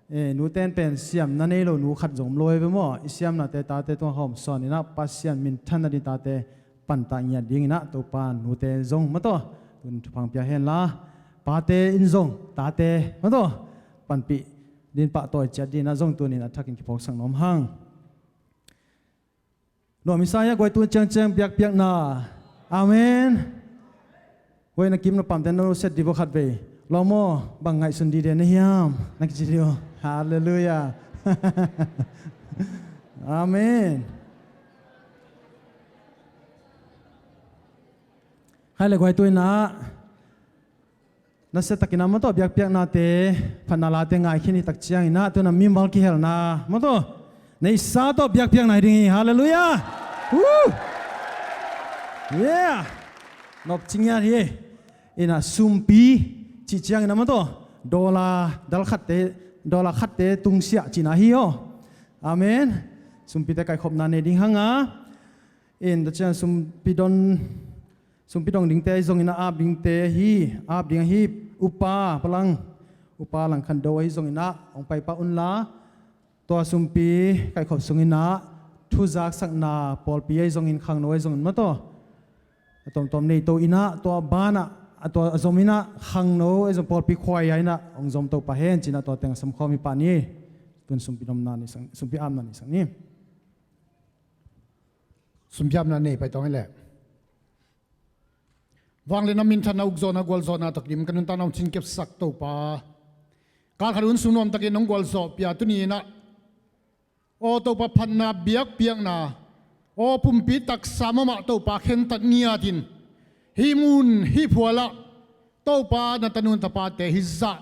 eh, nuten pen siamna nei lo nu khat zong om lo ei ve maw. I siamnate tate tungah hawmsawn in ah Pasian minthanna ding tate pantah ngiat dingin ah Topa nute zong mataw, tun thupha hong pia hen la. Pate in zong tate mataw, panpih ding pahtawi ciat dingin ah zong tunin a thakin kiphawksak nuam hang. Nuam i sa hia guai, tu ciangciang biakpiakna. Amen. Huai na kim na pamte na set di vo khat vei. Lawm aw, bang ngaihsun dide na hiam? Na kici di aw. Halleluiah. Amen. Hai le guai tuina. Na sia takin a maw tawh biakpiaknate, phatna late ngai khin hi tak ciangin ah, tuna mimal kihelna maw tawh neisa tawh biakpiakna hi ding hi. Halleluiah. Woo! Yeah. Nop cingiat hi. Ina sumpi cih ciangin a maw tawh dollar dal khatte, dollar khatte tungsiah cihna hi aw. Amen. Sumpite kaikhopna nei ding hanga. In ta ciang sumpi don Sumpi dong dingte ahi zongin ah ap dingte hi, ap ding ahi upa palang, upa langkhan do ahi zongin ah hong paipah unla, tua sumpi kaikhop sungin ah thuzaksakna pawlpi ahi zongin khangno ahi zongin maw tawh a tomtom nei to in ah tua banah a tua a zom in ah khangno ahi zong pawlpi khuaia in ah hong zom to pah hen ci-in ah tua teng a samkhawm hi pah ni. Tun sumpi nomna nei sang, sumpi apna nei sang ni. Sumpi apna nei pai tawng hi leh. Vangliatna minthanna ukzawhna gualzawhna takdim ka nuntakna hong cinkepsak Topa. Kalkhat hun sung nuamtakin hong gualzawh pia tuni-in ah, aw Topa phatna biakpiakna, aw pumpi taksa mahmah Topa khentat ngiatin, hih mun hih phualah Topa na tanu tapate hih zah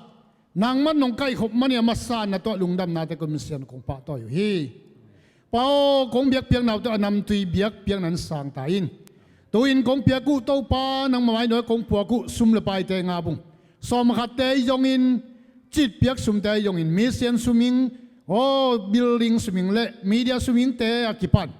nangman nong kaihkhop manin a masa na tawh lungdamnate kong sian kong pahtawi uh hi. Pa aw, kong biakpiakna uh tawh a namtui biakpiakna in sang ta in. Tu-in kong piak uh Topa nangmah mai nuai kong puak uh sum le paite ngabung sawm khatte ahi zongin, citpiak sumte ahi zongin, mission suming, aw building suming le media sumingte a kipan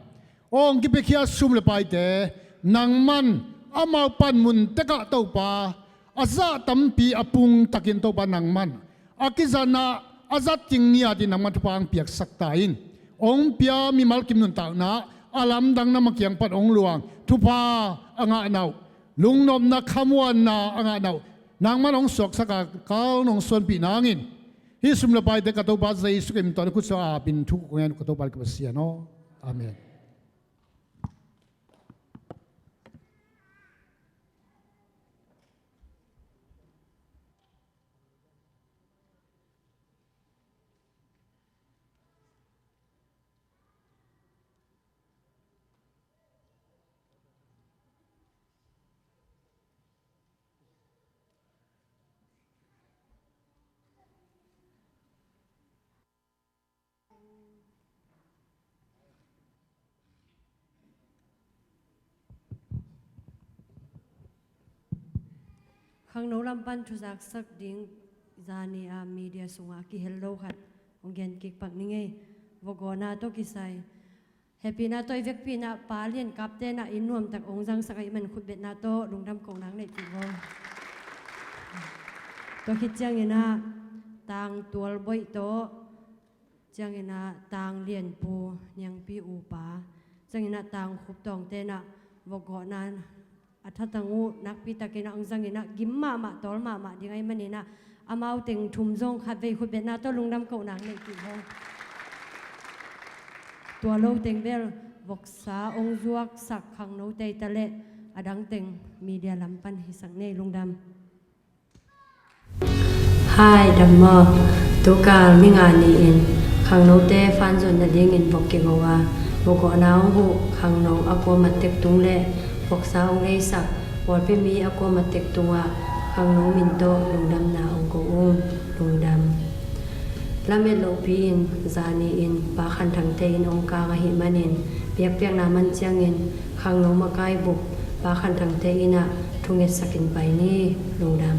aw hong kipiakhia sum le paite nangman amau panmun tekah Topa a zah tampi a pungtakin Topa nangman a kizatna a zat ding ngiatin nangman thupha hong piaksak ta in. Hong pia mimal kim nuntakna a lamdang nangma kiang pan hong luang thupha a ngahna uh, lungnopna khamuanna a ngahna uh nangman hong suaksak a kal nong suanpih nangin hih sum le paite ka Topa Jesu Khrih min tawh na khutsuak a apin thu kong ngen uh ka Topa le ka Pasian aw. Amen. Khangno lam pan thuzaksak ding zani a media sungah a kihel lo khat hong gen kik pak ning ei. Vokgawhna tawh kisai hehpihna tawh i vekpi in ah pa Lian Kapte in ah inn nuamtak hong zangsak ahih man khutbetna tawh lungdam kohna hong neih kik vo. Tua khit ciangin ah Tang Tual Boih tawh, ciangin ah Tang Lian Pu, Niangpi upa, ciangin ah Tang Khup Tawngte in ah vokgawhna a thatang uh nakpitakin ah hong zangin ah gim mahmah tawl mahmah ding ahih manin ah amau teng thum zong khatvei khutbetna tawh lungdam kohna hong neih kik vo. Tua lo teng bel voksa hong zuaksak khangnote hi ta leh a dang teng media lam pan hisak ni ei. Lungdam. Hai, dam maw? Tukal ni nga ni-in khangnote fanzon nadingin vok kigo a, vokgawhna hong huh khangno a kuama tek tung le voksa hong leisak pawlpi mi a kuama tek tungah khangno min tawh lungdamna hong ko ung. Lungdam. Lamet lohpi-in zani-in Pa Khan Thangte in hong kang ahih manin biakpiakna man ciangin khangno makai bup Pa Khan Thangte in ah thungetsakin pai ni. Lungdam.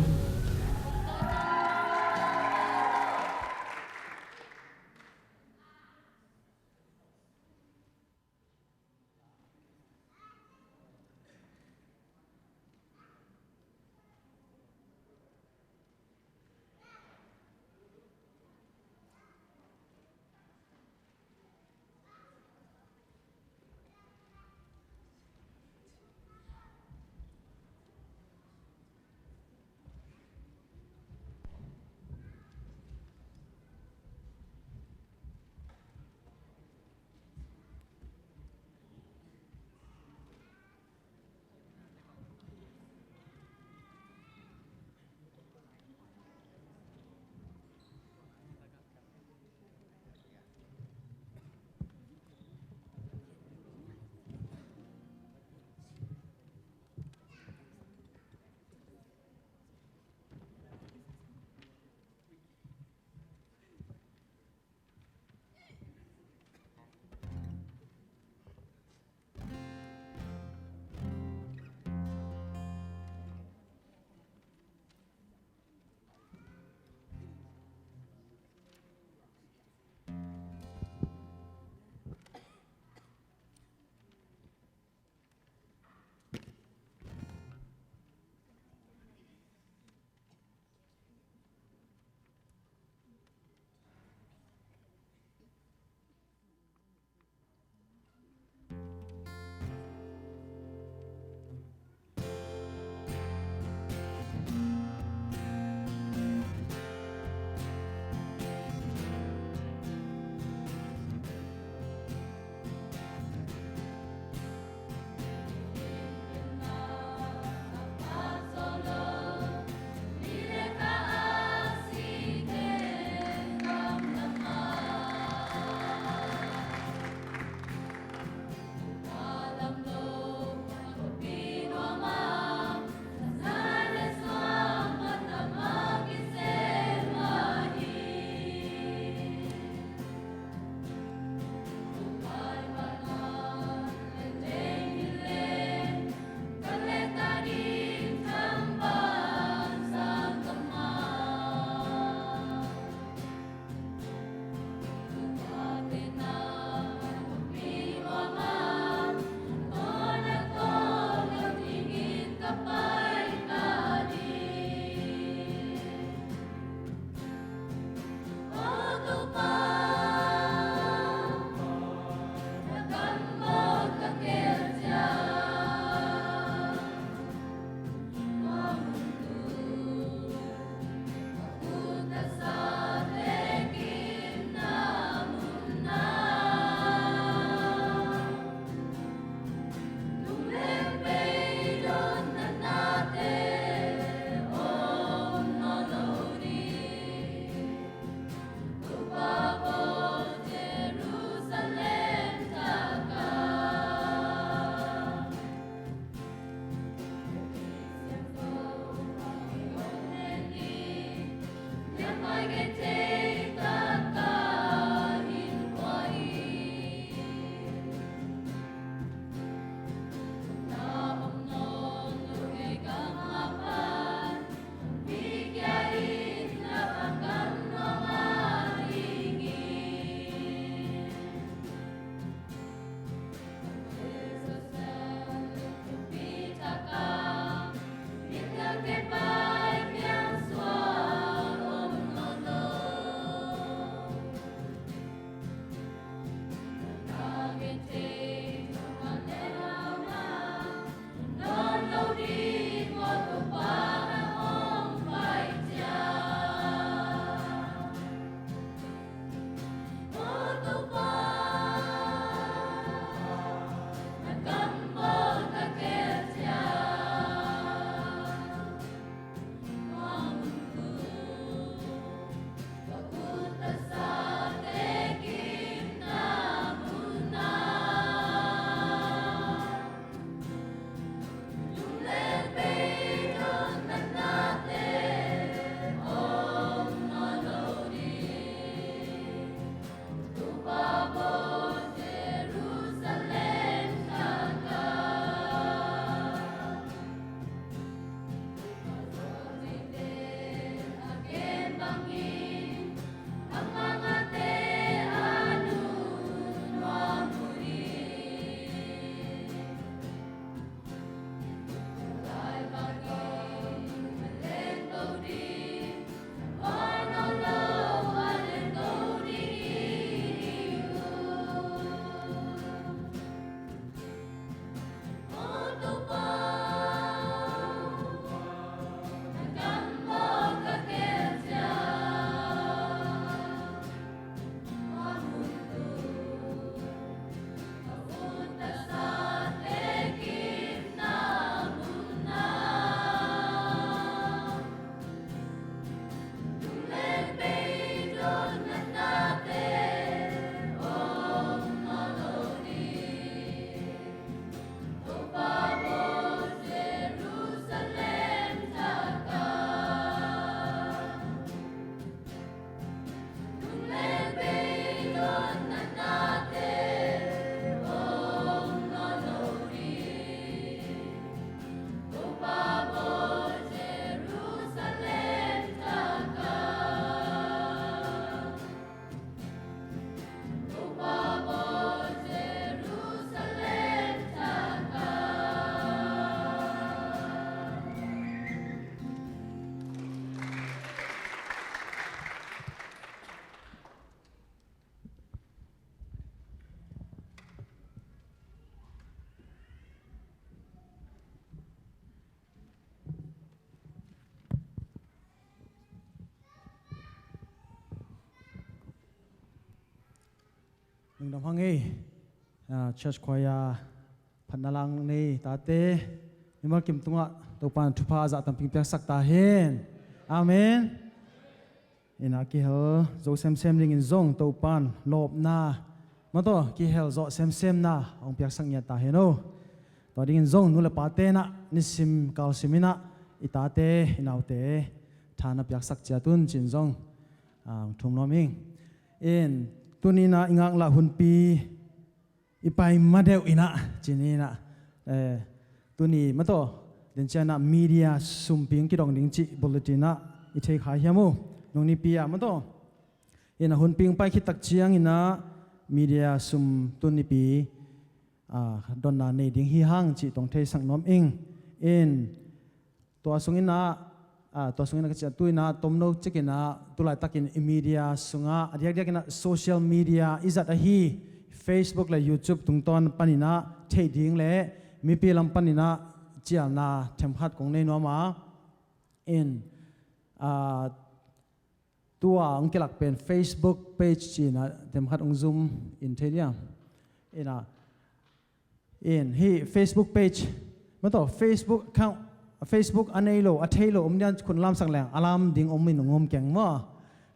Dam hang ei, ah, church choir phatna lang nei tate, mimal kim tungah Topan thupha a zah tamping piaksak ta hen. Amen. Ina kihel zo semsem dingin zong Topan lawpna, maw taw, kihel zawh semsemna hong piaksak ngiat ta hen o. Tua dingin zong nu le pate inah nisim kalsim inah i tate i naute tha na piaksak ciat un cin zong, ah, thum nuam ing. In, tuni inah i ngaklah hunpi i pai madeuh inah cin inah, eh, tuni, maw taw, den ciang inah media sumpi hong kidong ding cih bulletin ah i thei kha hiam uh? Nung nipi ah, maw taw, inah hunpi hong pai khit tak ciang inah media sum tun nipi, ah, donna nei ding hi hang cih tawh hong theisak nuam ing. In, tua sung inah, ah, tua sung inah ka ciah tu inah tomno cik inah tu laitakin i media sungah a diakdiak inah social media i zat ahi Facebook le YouTube tungtawn pan inah theih ding le mipi lam pan inah cialna themkhat kong nei nuam a. In, ah, tua hong kilak pen Facebook page ci inah themkhat hong zoom in thei diam? Inah, in, hih Facebook page, maw taw, Facebook account, Facebook a nei lo, a thei lo om diam, khut lamsak leng a lam ding om in hong om keng maw.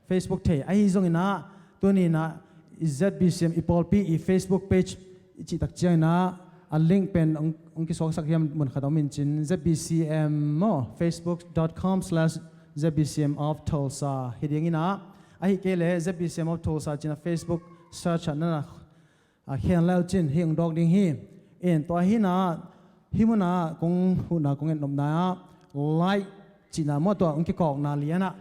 Facebook thei ahi zong inah, tuni inah ZBCM i pawlpi i Facebook page i cih tak ciang inah a link pen hong, hong kisuaksak hiam mun khat om in cin, ZBCM maw, facebook dot com slash ZBCM of Tulsa hi ding inah, ahi kei le ZBCM of Tulsa ci inah Facebook search ah nana, ah, khen leu cin hih hong dawk ding hi. In, tua hi inah hih munah kong huhna kong et nopna ah like cihna maw, tua hong kikawkna lianah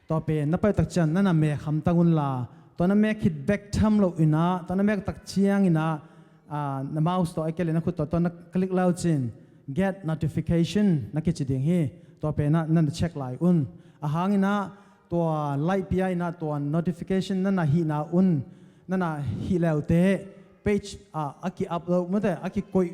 tua pen na pai tak ciang nana mek hamtang unla, tua na mek khit bek tham lo inah, tua na mek tak ciang inah, ah, na mouse tawh a kei le na khut tawh tua na click leu cin get notification na kici ding hi. Tua penah nana check lai un. A hang inah tua like pia inah tua notification nana hihna un, nana hih leute page ah a ki-upload, maw taw, a kikoih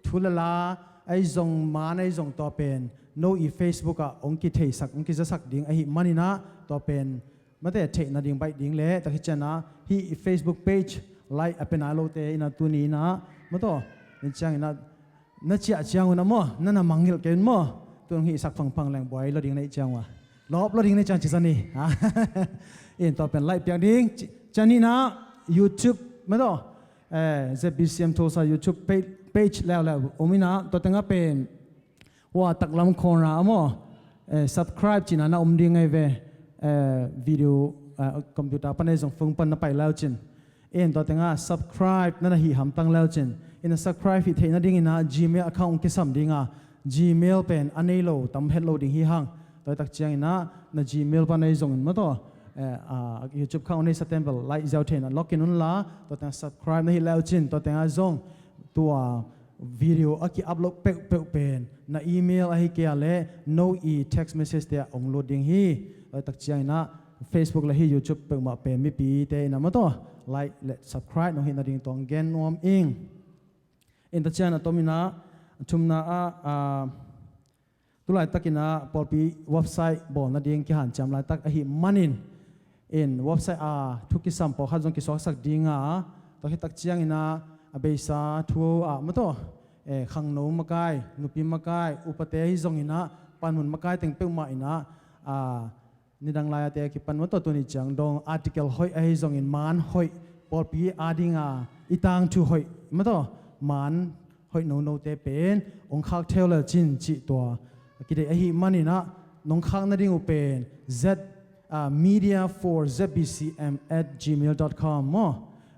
thu le la ahi zong, man ahi zong, tua pen no i Facebook ah hong kitheisak, hong kizasak ding ahi man inah tua pen, maw taw, theih nading baih ding le tak hi ciang inah hih i Facebook page like a pia nai lote inah tuni inah, maw taw, den ciang inah na ciah ciang un ah maw, nana mangngilh kei un maw. Tun hong hihsak phangphang leng buai lo ding na hih ciang uh a, lawp lo ding na hih ciang ci zani. In, tua pen like piak ding. Ci, ciang inah YouTube, maw taw, eh, ZBCM Tulsa YouTube page, page leuleu om inah tua tengah pen hua taklam corner ah maw, eh, subscribe cihna na om ding ahi ve. Eh, video, eh, computer pan ahi zong phone pan na pai leu cin, in, tua tengah subscribe nana hih hamtang leu cin, inah subscribe hih theih nading inah Gmail account hong kisam ding a, Gmail pen a nei lo tam het lo ding hi hang. Tua tak ciang inah na Gmail pan ahi zongin, maw taw, eh, ah, YouTube account nei sa ten bel like ziau thei inah login unla, tua tengah subscribe na hih leu cin, tua tengah zong tua video a ki-upload peuhpeuh pen na email ahi kei a le no i text message te ah hong lut ding hi. Tua tak ciang inah Facebook le hih YouTube peuhmah pen mipite inah, maw taw, like le subscribe nong hih nading tawh hong gen nuam ing. In, tua ciang a tom inah, a thumna ah, ah, tu laitak inah pawlpi website bawl nading kihanciam laitak ahi manin, in, website ah thu kisam pawlkhat zong kisuaksak ding a, tua hi tak ciang inah a beisa thu ah, maw taw, eh, khangno makai, nupi makai, upate ahi zong inah, panmun makai teng peuhmah inah, ah, nidang lai-ate a kipan, maw taw, tuni ciang dong article hoih ahi zongin, man hoih, pawlpi a ding a i tangthu hoih, maw taw, man hoih nonote pen hong khak thei leu cin cih tua kideih ahi man inah, nong khak nading uh pen Z, ah, media four Z B C M at gmail dot com maw.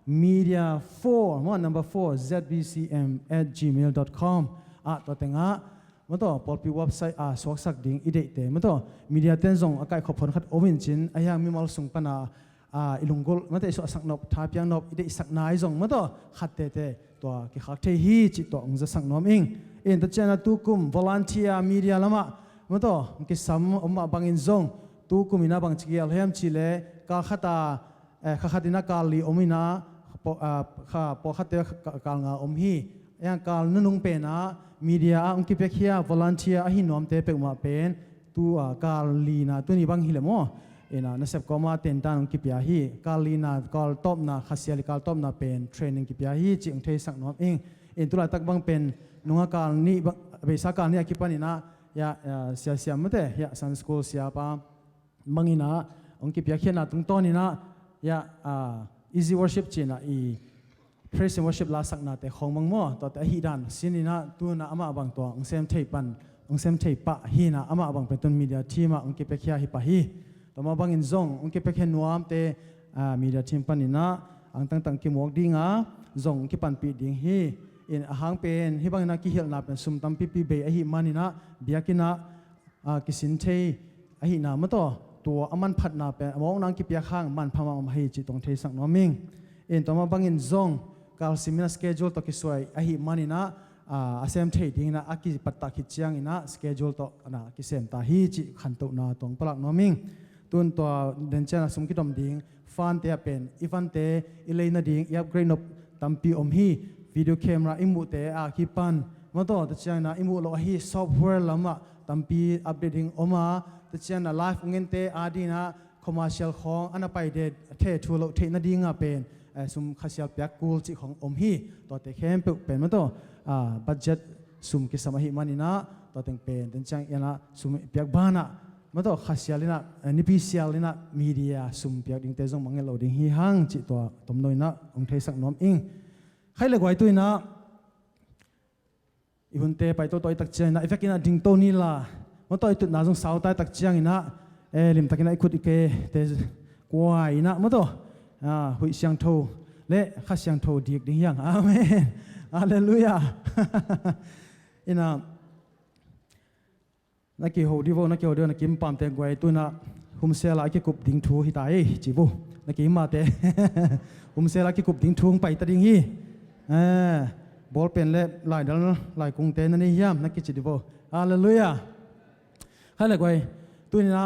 Media four maw, number four, Z B C M at gmail dot com ah, tua tengah, maw taw, pawlpi website ah suaksak ding i deihte, maw taw, media ten zong a kaihkhop phonkhat om in cin, ahi hang mimal sung pan a, ah, i lunggulh, maw taw, i suahsak nop, thapiak nop, i deihsakna ahi zong, maw taw, khat tete tua kikhak thei hi cih tua hong zasak nuam ing. In, tua ciang a tukum volunteer media lamah, maw taw, hong kisam om mah bangin zong, tukum inah bangci gel hiam cih leh kal khat a, eh, kha khat inah kal li om inah, paw-, ah, kha, pawlkhatte ka-, kal nga om hi. Ahi hang kal nunung pen ah media ah hong kipiakhia volunteer ahi nuamte peuhmah pen tu, ah, kal lina tuni bang hi leh maw, Ina, nasep kawma tentan hong kipia hi. Kal lina, kal tawpna, khasial i kal tawpna pen training kipia hi cih hong theisak nuam ing. In tulaitak bang pen nunga kal nih bang, beisa kal nih a kipan ina, ya, ya, sia sia mate, ya, Sunday school siapa bang ina hong kipia khiatna tungtawn ina, ya, ah, easy worship cih ina i praise and worship lasaknate khawng bang maw, tuate ahi dan sin ina tuna amah bang tua hong sem thei pan, hong sem thei pah hi ina amah bang pen tun media team ah hong kipiakhia hi pah hi. Tua mah bangin zong hong kipiakhia nuamte, ah, media team pan ina ang tangtang kimuak dinga zong hong kipanpih ding hi. In ahang pen hih bang ina kihilhna pen sum tampipi bei ahi man ina biakinn ah a, kisin thei ahihna mataw, tua a manphatna pen a mawkna ang kipiak hang manpha mahmah hi cih tawh theisak nuam ing. In tua mah bangin zong kalsim ina schedule tawh kisuai ahih man ina, a, a sem thei ding ina a kipattah khit ciang ina schedule tawh ana kisem ta hi cih khantohna tawh palak nuam ing. Tun tua den ciang a sum kidom ding fante ah pen i fante i lei nading i upgrade nop tampi om hi. Video camera i muhte a kipan mataw, tua ciang ina i muh loh ahi software lamah tampi update ding om a, tua ciang ina live ong ente a ding ina commercial khawng ana pai det the thu loh theih nading a pen, eh, sum khasial piak kul cih khawng om hi. Tuate khempeuh pen mataw, ah, budget sum kisam ahih man ina tua teng pen den ciang ina sum piak banah mataw khasial ina, eh, nipi sial ina media sum piak dingte zong mangngilh lo ding hi hang cih tua tomno ina hong theisak nuam ing. Khaih le guai tu ina i hunte pai toto i tak ciang ina i vek ina ding to ni la mataw i tutna zong sau ta i tak ciang ina, eh, limtak ina i khut i kete kuai ina mataw, ah, huih siangtho le kha siangtho dik ding hi hang. Amen. Halleluiah. Ina na kiho dih vo, na kiho dih vo, na kimpamte guai tu ina humsel a kikup ding thu hi ta ei ci vo. Na kimpamte humsel a kikup ding thu hong pai ta ding hi. Eh, bawlpen le laidal laikungte na nei hiam na kici dih vo. Halleluiah. Khaih le guai tu ina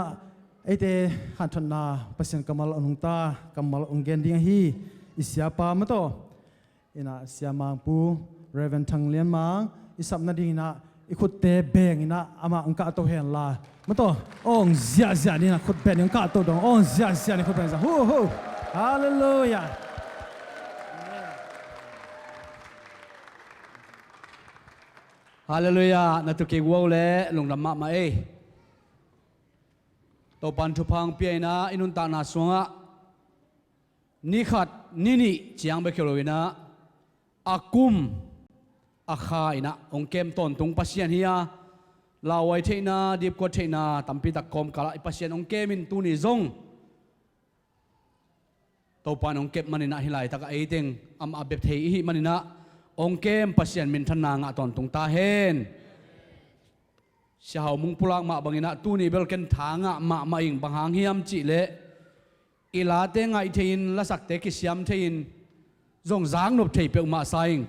eite hanthotna Pasian kammal a nungta kammal ong gen ding ahi i siapa mataw ina siamangpu Reverend Thang Lian Mang i sap nading ina i khutte beng ina amah ong kahto hen la mataw ong ziahziah ni ina khut beng ong kahto dong ong ziahziah ni khut beng ziah hu hu. Halleluiah. Halleluiah. Na tu kik vo le lungdam mahmah ei. Topan thupha hong pia ina i nuntakna sungah ni khat ni nih ciang bek hi lo ina a kum a kha ina hong kem tawntung Pasian hi a, lauhuai theihna dipkuat theihna tampi tak kawmkal ah i Pasian hong kem in tuni zong Topan hong kep man ina hih laitak ah ei teng amah a bep thei i hih man ina hong kem Pasian minthanna ngah tawntung ta hen. Sia Hau Mung pulak mah bang ina tuni bel ken tha ngah mahmah ing, bang hang hiam cih leh i late ngaih thei in lasakte kisiam thei in zong zak nop thei peuhmah sa ing.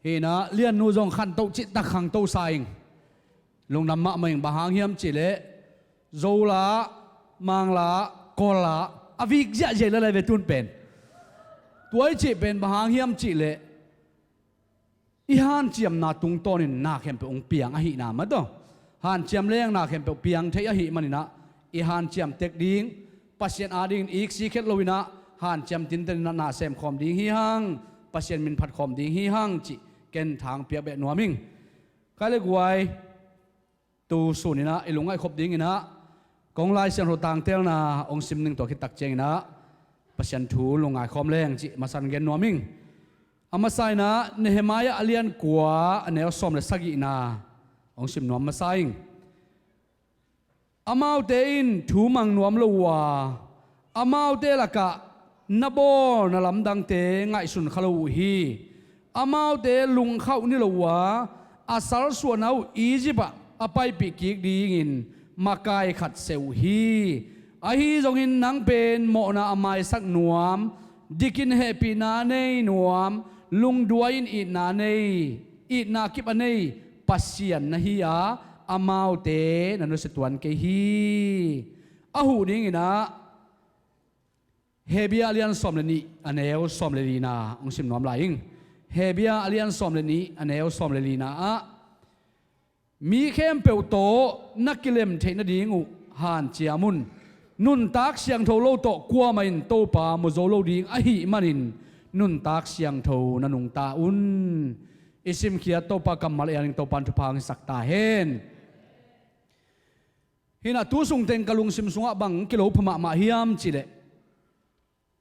Hi ina Lian nu zong khantoh cihtak khangto sa ing. Lungdam mahmah ing, bang hang hiam cih leh Zo la, Mang la, Kawl la a vik ziahziah la lai ve tun pen. Tua i cih pen bang hang hiam cih leh i hanciamna tungtawnin na khempeuh hong piang ahihna mataw. Hanciam leng na khempeuh piang thei ahih man ina i hanciam tek ding, Pasian adingin i iksi khet lo ina hanciam tinten ina na sem khawm ding hi hang, Pasian min phat khawm ding hi hang cih ken tha hong piak beh nuam ing. Khaih le guai tu sun ina i lungngaih khop ding ina kong Lai Siangtho tangtelna hong sim ning tua khit tak ciang ina Pasian thu lungngai khawm leng cih masa in gen nuam ing. A masa ina Nehemiah a lian kua a neu sawm le sagihna hong sim nuam masa ing. Amaute in thu mang nuam lo uh a, amaute lakah na bawl na lamdangte ngaihsun kha lo uh hi. Amaute lungkhauh ni lo uh a, a salsuahna uh Egypt ah a paipih kik dingin makai khat seh uh hi. Ahi zongin nang pen mawhna a maisak nuam, dikin hehpihna a nei nuam, lungduai in itna nei, itna kip a nei Pasian na hi a, amaute na nusia tuan kei hi. A huh ding ina Hebru a lian sawm le nih a neu sawm le lina hong sim nuam lai ing. Hebru a lian sawm le nih a neu sawm le lina ah mi khempeuh tawh na kilem theih nading uh hanciam un. Nuntak siangtho lo tawh kuamah in Topa mu zo lo ding ahih manin nuntak siangtho na nungta un. I simkhiat Topa kammal ei a ding Topa in thupha hong hisak ta hen. Hinah tu sungteng ka lungsim sungah bang kilo pha mahmah hiam cihleh,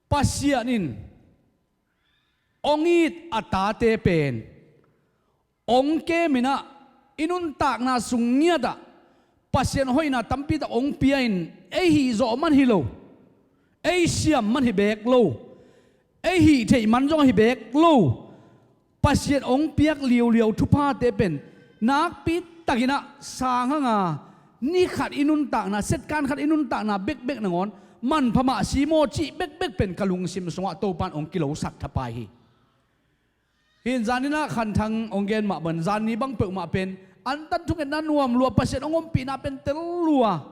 Pasian in hong it a tate pen hong kem inah, i nuntakna sung ngiatah Pasian hoihna tampitak hong pia in, ei hih zawh man hi lo, ei siam man hi beek lo, ei hih theih man zong ahi beek lo. Pasian hong piak liuliau thuphate pen nakpi takinah sang hanga, ni khat i nuntakna, setkan khat i nuntakna bekbek nangawn manpha mah si maw cih bekbek pen ka lungsim sungah Topa in hong kilosak thapai hi. Hin zaninah Khanthang hong gen mah bang, zanni bang peuhmah pen antan thungetna nuam lua, Pasian hong ompihna pen tel lua,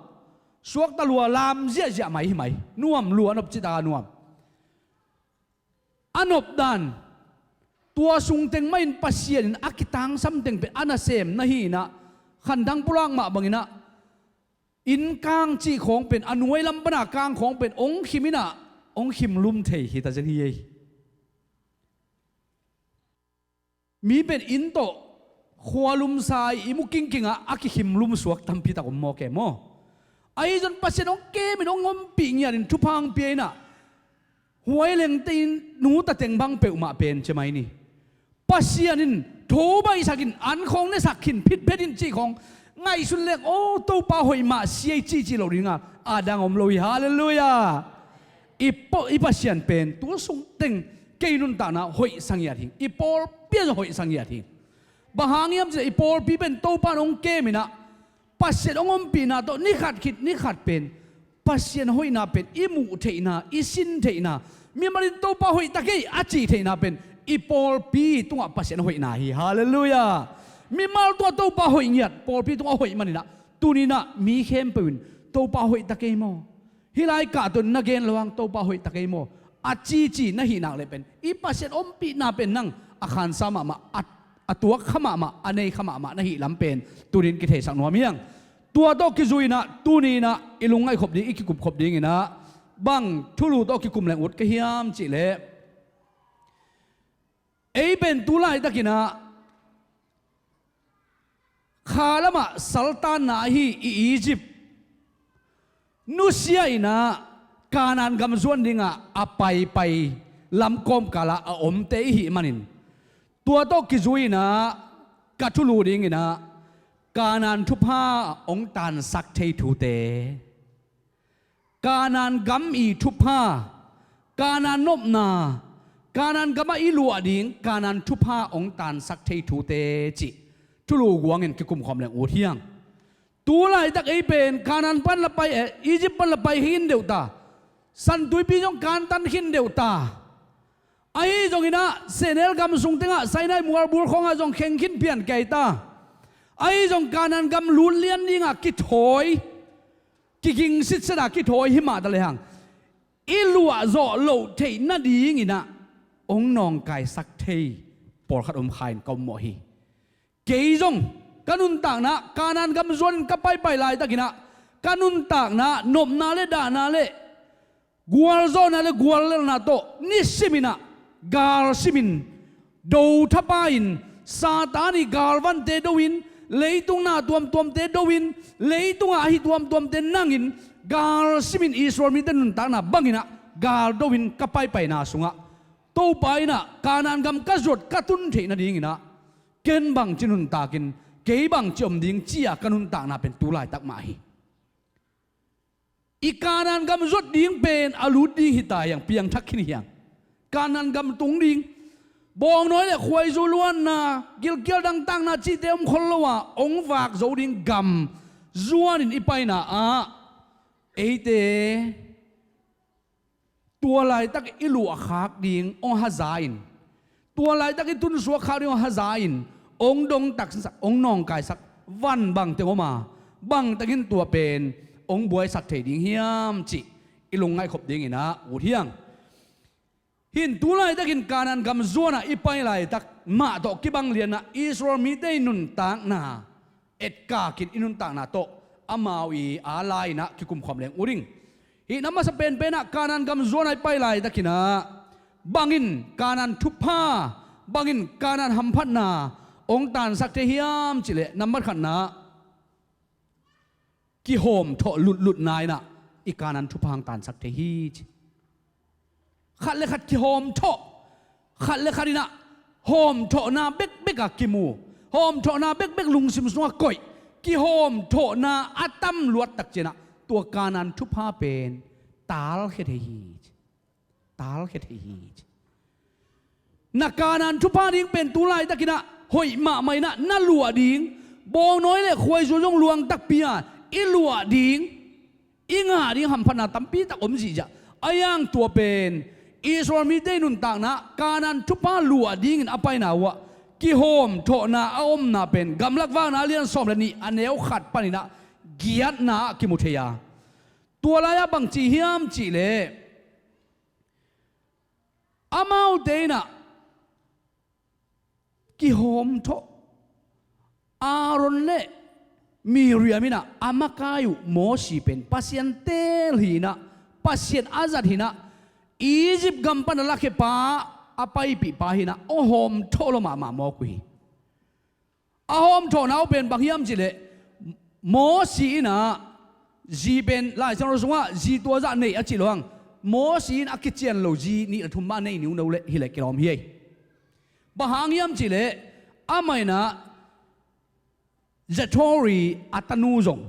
suakta lua, lam ziahziah mai hi mai, nuam lua, a nop citaka nuam. A nopdan, tua sungteng mah in Pasian in a kitangsam teng pen a nasem na hi inah, Khanthang pulak mah banginah, inn kang cih khawng pen, a nuai lam pana kang khawng pen hong khim inah, hong khim lum thei hi ta zen hi ei. Mi pen inn tawh khualumsa i mu kingkingah a kikhim lumsuak tampitak om maw ke maw? Ahi zong Pasian hong kem in hong ompih ngiat in thupha hong pia inah, huai lengte in nuta teng bang peuhmah pen ci mai ni. Pasian in tho baihsak in an khawng nesak khin, phitphet in cih khawng ngaihsun leng, aw, Topa hoih mah si ei cihcih loh dinga a dang om lo hi. Halleluiah. I, i Pasian pen tu sungteng kei nuntakna hoihsa ngiat hi. I pawlpi ah zong hoihsa ngiat hi. Bang hang hiam cihleh i pawlpi pen Topa in hong kem inah, Pasian hong ompihna tawh ni khat khit ni khat pen Pasian hoihna pen i muh theihna, i sin theihna, mimal in Topa hoih ta kei a cih theihna pen i pawlpi tungah Pasian hoihna hi. Halleluiah. Mimal tungah Topa hoih ngiat, pawlpi tungah hoih maninah, tuninah mi khempeuh in Topa hoih ta kei maw? Hih lai kahto in na gen lo hang Topa hoih ta kei maw? A cici na hih nak leh pen i Pasian ompihna pen nang a khansa mahmah, a, a tuak kha mahmah, a nei kha mahmah na hih lam pen tunin kitheisak nuam hiang. Tua tawh kizui inah tuninah i lungngaih khop ding, i kikup khop dinginah bang thulu tawh kikum leng ut ka hiam cihleh, ei pen tu laitakinah kha lamah saltanna ahi i Egypt nusia inah Kanaan gam zuan dingah a paipai lamkawm kalah a omte i hih manin, tua tawh kizui inah ka thulu dinginah Kanaan thupha hong tansak thei thute, Kanaan gam i thupha, Kanaan nopna, Kanaan gamah i luah ding Kanaan thupha hong tansak thei thute cih thulu guangin kikumkhawm leng ut hiang. Tu laitak ei pen Kanaan pan la pai, eh, Egypt pan la pai khin deuh ta. Santuipi zong kantan khin deuh ta. Ahi zonginah Sehnel gam sung tengah Sinai mualbul khawngah zong kheng khin pian kei ta. Ahi zong Kanaan gam lut lian dingah kithawi, kiging sitsetah kithawi hi mah ta lehang, i luah zawh loh theih nadinginah hong nawngkaisak thei pawlkhat om kha in ka ommawh hi. Kei zong ka nuntakna Kanaan gam zuanin ka paipai laitakinah ka nuntakna nopna le dahna le gualzawhna le guallelhna tawh nisiminah gal simin, do thapai-in, Satan i galvante do-in, leitung na tuamtuamte do-in, leitungah ahi tuamtuamte nangin, gal simin Israel mite nuntakna banginah gal do-in ka paipaina sungah Topa inah Kanaan gam ka zuat ka tun theih nadinginah ken bangci nuntakin, kei bangci om ding ci-a ka nuntakna pen tu laitak mah hi. I Kanaan gam zuat ding pen a lut ding hi ta hiang, piangthak khin hiang. Kanaan gam tung ding, bawngnawi le khuaizu luanna, gilkial dangtakna cihte om khol lo-a hong vak zo ding gam zuanin i paina ah eite tua laitak i luahkhak ding hong haza-in, tua laitak i tunsuakkhak ding hong haza-in, hong dongtak, hong nawngkaisak van bangteng om a, bangtakin tua pen hong buaisak thei ding hiam cih i lungngaih khop dinginah ut hiang. Hin tu laitakin Kanaan gam zuanah i pai laitak mah tawh kibang lianah Israel mite i nuntakna etkakin i nuntakna tawh amau i a lai-inah kikumkhawm leng ut ding. Hih na masa penpenah Kanaan gam zuan a i pai laitakinah bangin Kanaan thupha, bangin Kanaan hamphatna hong tansak thei hiam cihleh, nambat khatna, kihawmthawh lutlutna inah i Kanaan thupha hong tansak thei hi ci. Khat le khat kihawmthawh, khat le khat inah hawmthawhna bekbek a kimu, hawmthawhna bekbek lungsim sungah koih, kihawmthawhna a tam luat tak cianah tua Kanaan thupha pen talkhia thei hi ci. Talkhia thei hi ci. Na Kanaan thupha ding pen tu laitakinah hoih mahmah inah na luah ding, bawngnawi le khuaizu zong luang takpi a i luah ding, i ngah ding hamphatna tampi tak om zihziah. A hiang tua pen Israel mite nuntakna Kanaan thupha luah dingin a paina uhah kihawmthawhna a omna pen Gamlak Vakna a lian sawm le nih a neu khat paninah giatna ah kimu thei a, tua lai-ah bangci hiam cihleh, amaute inah kihawmthawh, Aaron le Miriam inah a makai uh Mosi pen Pasian teel hi inah, Pasian a zat hi inah, Egypt gam pan a lakhia pa, a paipih pa hi inah, a hawmthawh lua mahmah mawk uh hi. A hawmthawhna uh pen bang hiam cihleh, Mosi inah zi pen Lai Siangtho sungah zi tua zah nei a cih lo hang, Mosi in a kician lo zi nih le thum mah nei ni uh, no leh hileh kilawm hi ei. Bang hang hiam cihleh, amah inah Jethro a tanu zong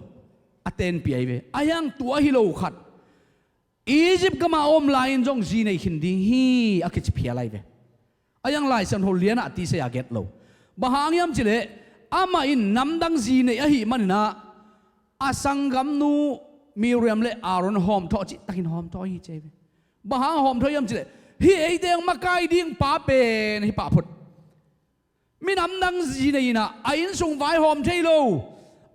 a tenpih ahi ve. A hiang tua hi lo khat Egypt gamah a om lai-in zong zi nei khin ding hi a kici phial ahi ve. A hiang Lai Siangtho lianah a tisei a gen lo. Bang hang hiam cihleh, amah in namdang zi nei ahih maninah a sanggamnu Miriam le Aaron hawmthawh cihtakin hawmthawh hi ci ahi ve. Bang hang hawmthawh hiam cihleh, hih eite hong makai ding pa pen hih pa phut. Minam dang zi nei inah a innsung vaihawm thei lo.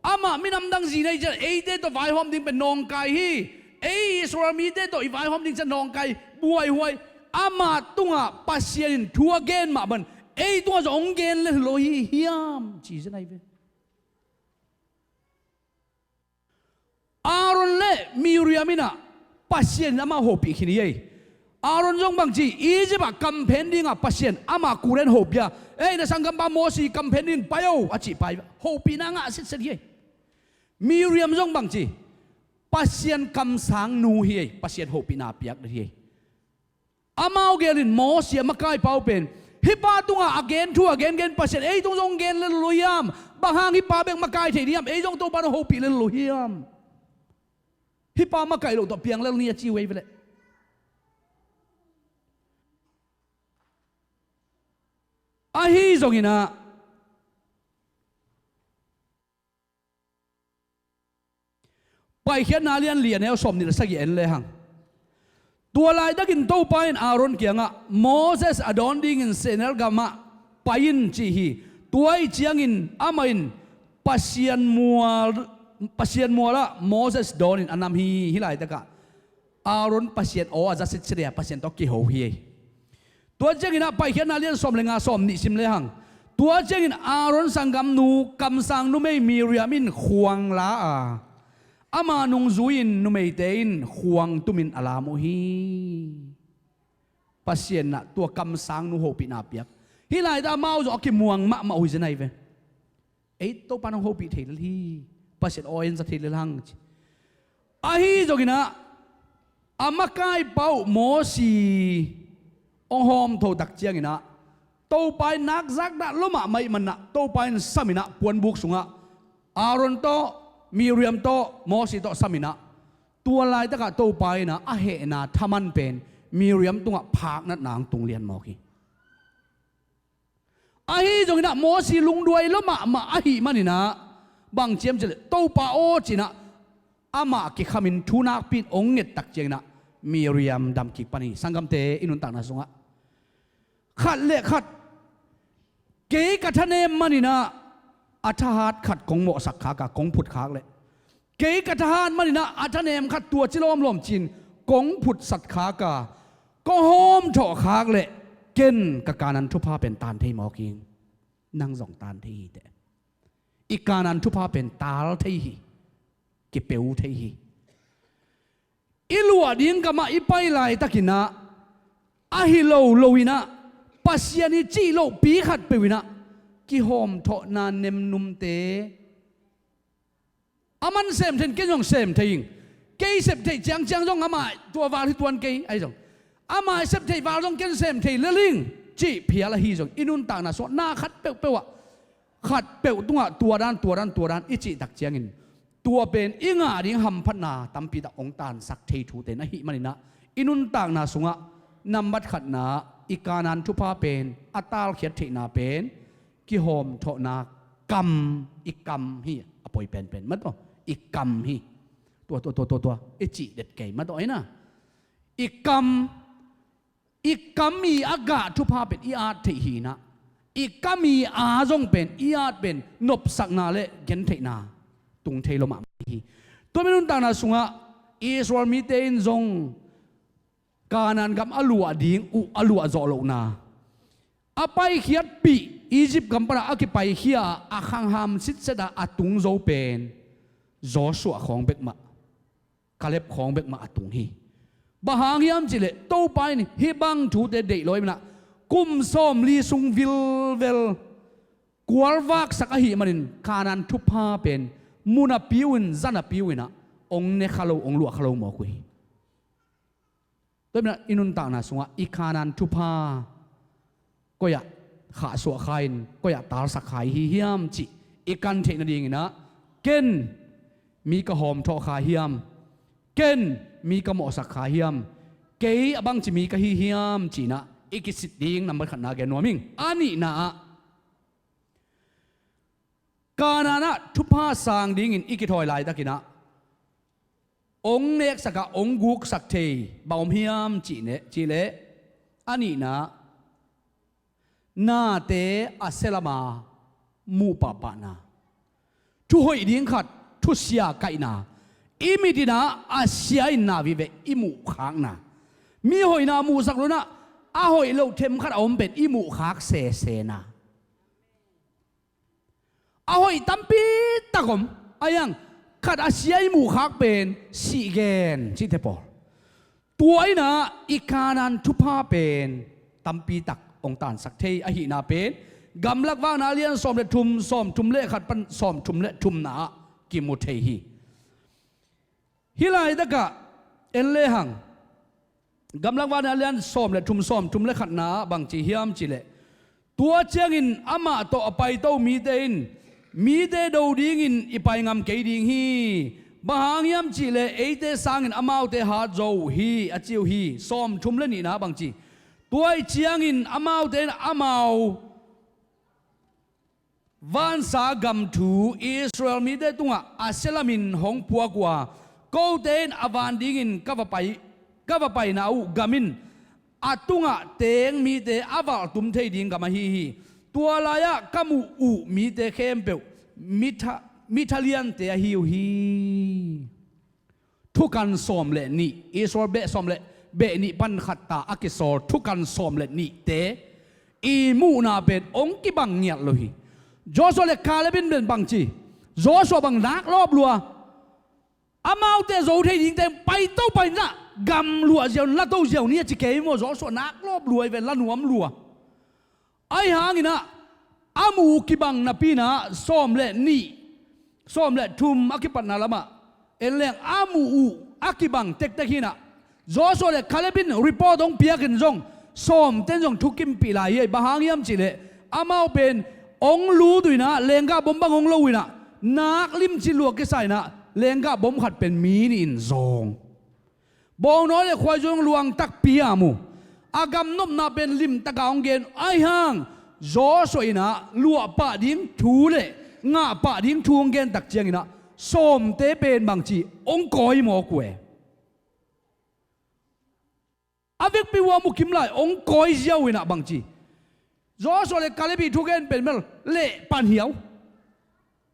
Amah minam dang zi nei ciang eite tawh vaihawm ding pen nawngkai hi. Ei Israel mite tawh i vaihawm ding ciang nawngkai, buaihuai. Amah tungah Pasian in thu a gen mah bang ei tungah zong hong gen lel lo hi hiam ci zen ahi ve. Aaron le Miriam inah Pasian in amah hopih khin hi ei. Aaron zong bangci, Egypt ah kamphen dingah Pasian amah kuren hopih a, ei, na sanggampa Mosi kamphen dingin pai o a cih pai. Hopihna ngah sitset hi ei. Miriam zong bangci, Pasian kamsang nu hi ei, Pasian hopihna piak hi ei. Amau gelin Mosi a makai pa uh pen, hih pa tungah a gen thu a gengen Pasian ei tung zong gen lel lo hiam? Bang hang hih pa bek makai thei ding hiam? Ei zong Topa nong hopih lel lo hiam? Hih pa makai loh tawh piang lel ni a ci uh ei veleh. Ahi zonginah Paikhiatna lian li a neu sawm nih le sagih en lehang, tua laitakin Topa in Aaron kiangah Moses a dawn dingin sehnel gamah pai in ci hi. Tua ih ciangin amah in Pasian mual, Pasian mualah Moses dawnin a nam hi. Hih laitakah Aaron Pasian aw a za sitset a, Pasian tawh kiho hi ei. Tua cianginah Paikhiatna lian sawm le nga, sawm nih sim lehang, tua ciangin Aaron sanggamnu kamsang numei Miriam in khuang la a, ama nungzui-in numeite in khuang tumin a lam uh hi. Pasian ah tua kamsangnu hopihna piak. Hih laitak amau zong a kimuang mahmah uh hi zen ahi ve. Ei, Topa nong hopih thei lel hi. Pasian aw en za thei lel hang ci. Ahi zonginah a makaipa uh Mosi hong hawmtho tak cianginah Topa in nakzak dah lua mahmah ih manah Topa in saminah puanbuk sungah Aaron tawh, Miriam tawh, Mosi tawh saminah tua laitakah Topa inah a hehna thaman pen Miriam tungah phaknatna hong tung lian mawk hi. Ahi zonginah Mosi lungduai lua mahmah ahih maninah bang ciam cileh Topa aw cinah amah kikhamin thu nakpi in hong nget tak cianginah Miriam dam kik pan hi. Sanggamte i nuntakna sungah khat le khat, kei ka thanem maninah a thahat khat kong mawhsak khak a, kong phut khak leh, kei ka thahat maninah a thanem khat tua ci lawmlawm cin kong phutsat khak a, kong hawmthawh khak leh ken ka Kanaan thupha pen taan thei mawk ing. Nang zong taan thei hi teh. I Kanaan thupha pen taal thei hi. Kipeu thei hi. i luah ding gamah i pai laitakinah ahi lo loinah Pasian i cih lohpi khatpeuh inah kihawmthawhna nemnumte a man sem thei in ken zong sem thei ing. Kei sep theih ciangciang zong amah tua val hi tuan kei ahi zong, amah i sep theih val zong ken sem thei lel ing cih phial ahi zong i nuntakna sungah na khat peuhpeuh ah khat peuh tungah tua dan tua dan tua dan i cihtak ciangin tua pen i ngah ding hamphatna tampitak hong tansak thei thute na hih maninah i nuntakna sungah nambat khatna i Kanaan thupha pen a talkhiat theihna pen kihawmthawhna kam, i kam hi. A poi penpen mataw i kam hi. Tua tua tua tua tua i cih det kei mataw aina i kam, i kam i a gah thupha pen i at theih hinah i kam i a zong pen i at pen nopsakna le gentheihna tung thei lo mahmah hi. Tua mi nuntakna sungah Israel mite in zong Kanaan gam a luah ding uh a luah zawh lohna a paikhiatpih Egypt gam panah a kipaikhia a khangham sitsetah a tung zo pen Joshua khawng bekmah Kaleb khawng bekmah a tung hi. Bang hang hiam cihleh Topa in hih bang thute deih lo ahih manah kum sawmli sung vilvel kualvaksak ahih manin Kanaan thupha pen munapi uh in zanapi uh inah hong ne kha lo hong luah kha lo mawk uh hi. Tua hi manah i nuntakna sungah i Kanaan thupha koi-ah khahsuah kha in koi-ah talsak kha i hi hiam cih i kan theih nadinginah ken mi ka hawmthawh kha hiam, ken mi ka mawhsak kha hiam, kei a bangci mi ka hi hiam cinah i kisit ding nambat khatna gen nuam ing. A nihna ah Kanaan ah thupha sang dingin i kithawi laitakinah hong neksakah hong guksak thei bang om hiam cihleh a nihna nate a sialama muh pahpahna, thuhoih ding khat thusia kaihna, i mit inah a sia in na vive i muhkhakna, mi hoihna muhsak lo inah a hoih loh themkhat a om pen i muhkhak sesena. A hoih tampi tak om a iang khat a sia i muhkhak pen sihgen cihte pawl. Tua inah i Kanaan thupha pen tampi tak hong tansak thei ahihna pen Gamlak Vakna lian sawm le thum, sawm thum le khat pan sawm thum le thumna ah kimu thei hi. Hih laitakah en lehang Gamlak Vakna lian sawm le thum, sawm thum le khatna ah bangci hiam cihleh tua ciangin amah tawh a paito mite in mite do dingin i pai ngam kei ding hi. Bang hang hiam cihleh eite sangin amaute hat zo uh hi a ci uh hi. Sawm thum le nihna bangci tua ih ciangin amaute in amau vansa gam thu Israel mite tungah a sialamin hong puak uh a, kote in a van dingin ka va pai, ka va paina uh gam in a tungah teng mite a valhtum thei ding gam ahi hi. Tua lai-ah ka muh uh mite khempeuh mitha, mitha liante ahi uh hi. Thukan sawm le nih, Israel beh sawm le beh nih pan khat ta a kisawl thukan sawm le nihte i muhna pen hong kibang ngiat lo hi. Joshua le Kaleb in pen bangci, Joshua bang nak lawp lua. Amaute zo thei dingte paito paina gam luah ziau, la to ziau ni a ci kei maw, Joshua nak lawp lua i ve, la nuam lua. Ahi hanginah a muh uh kibang napi inah sawm le nih, sawm le thum a kipatna lamah en leng a muh uh a kibang tektek hinah Joshua le Kaleb in report hong piakin zong sawmten zong thukimpih lai hi. Bang hang hiam cihleh amau pen hong lut uh inah lenggah bom bang hong lo uh inah nak limci lua kisa inah lenggah bom khat pen mi nih in zawng. Bawngnawi le khuaizu luang takpi a mu. A gam nopna pen limtaka hong gen ahi hang Joshua inah luahpah ding thu le ngahpah ding thu hong gen tak cianginah sawmte pen bangci hong kawi mawk uh e. A vekpi uh a mukim lai hong kawi ziau inah bangci Joshua le Kaleb i thugen pen mel leh panhiau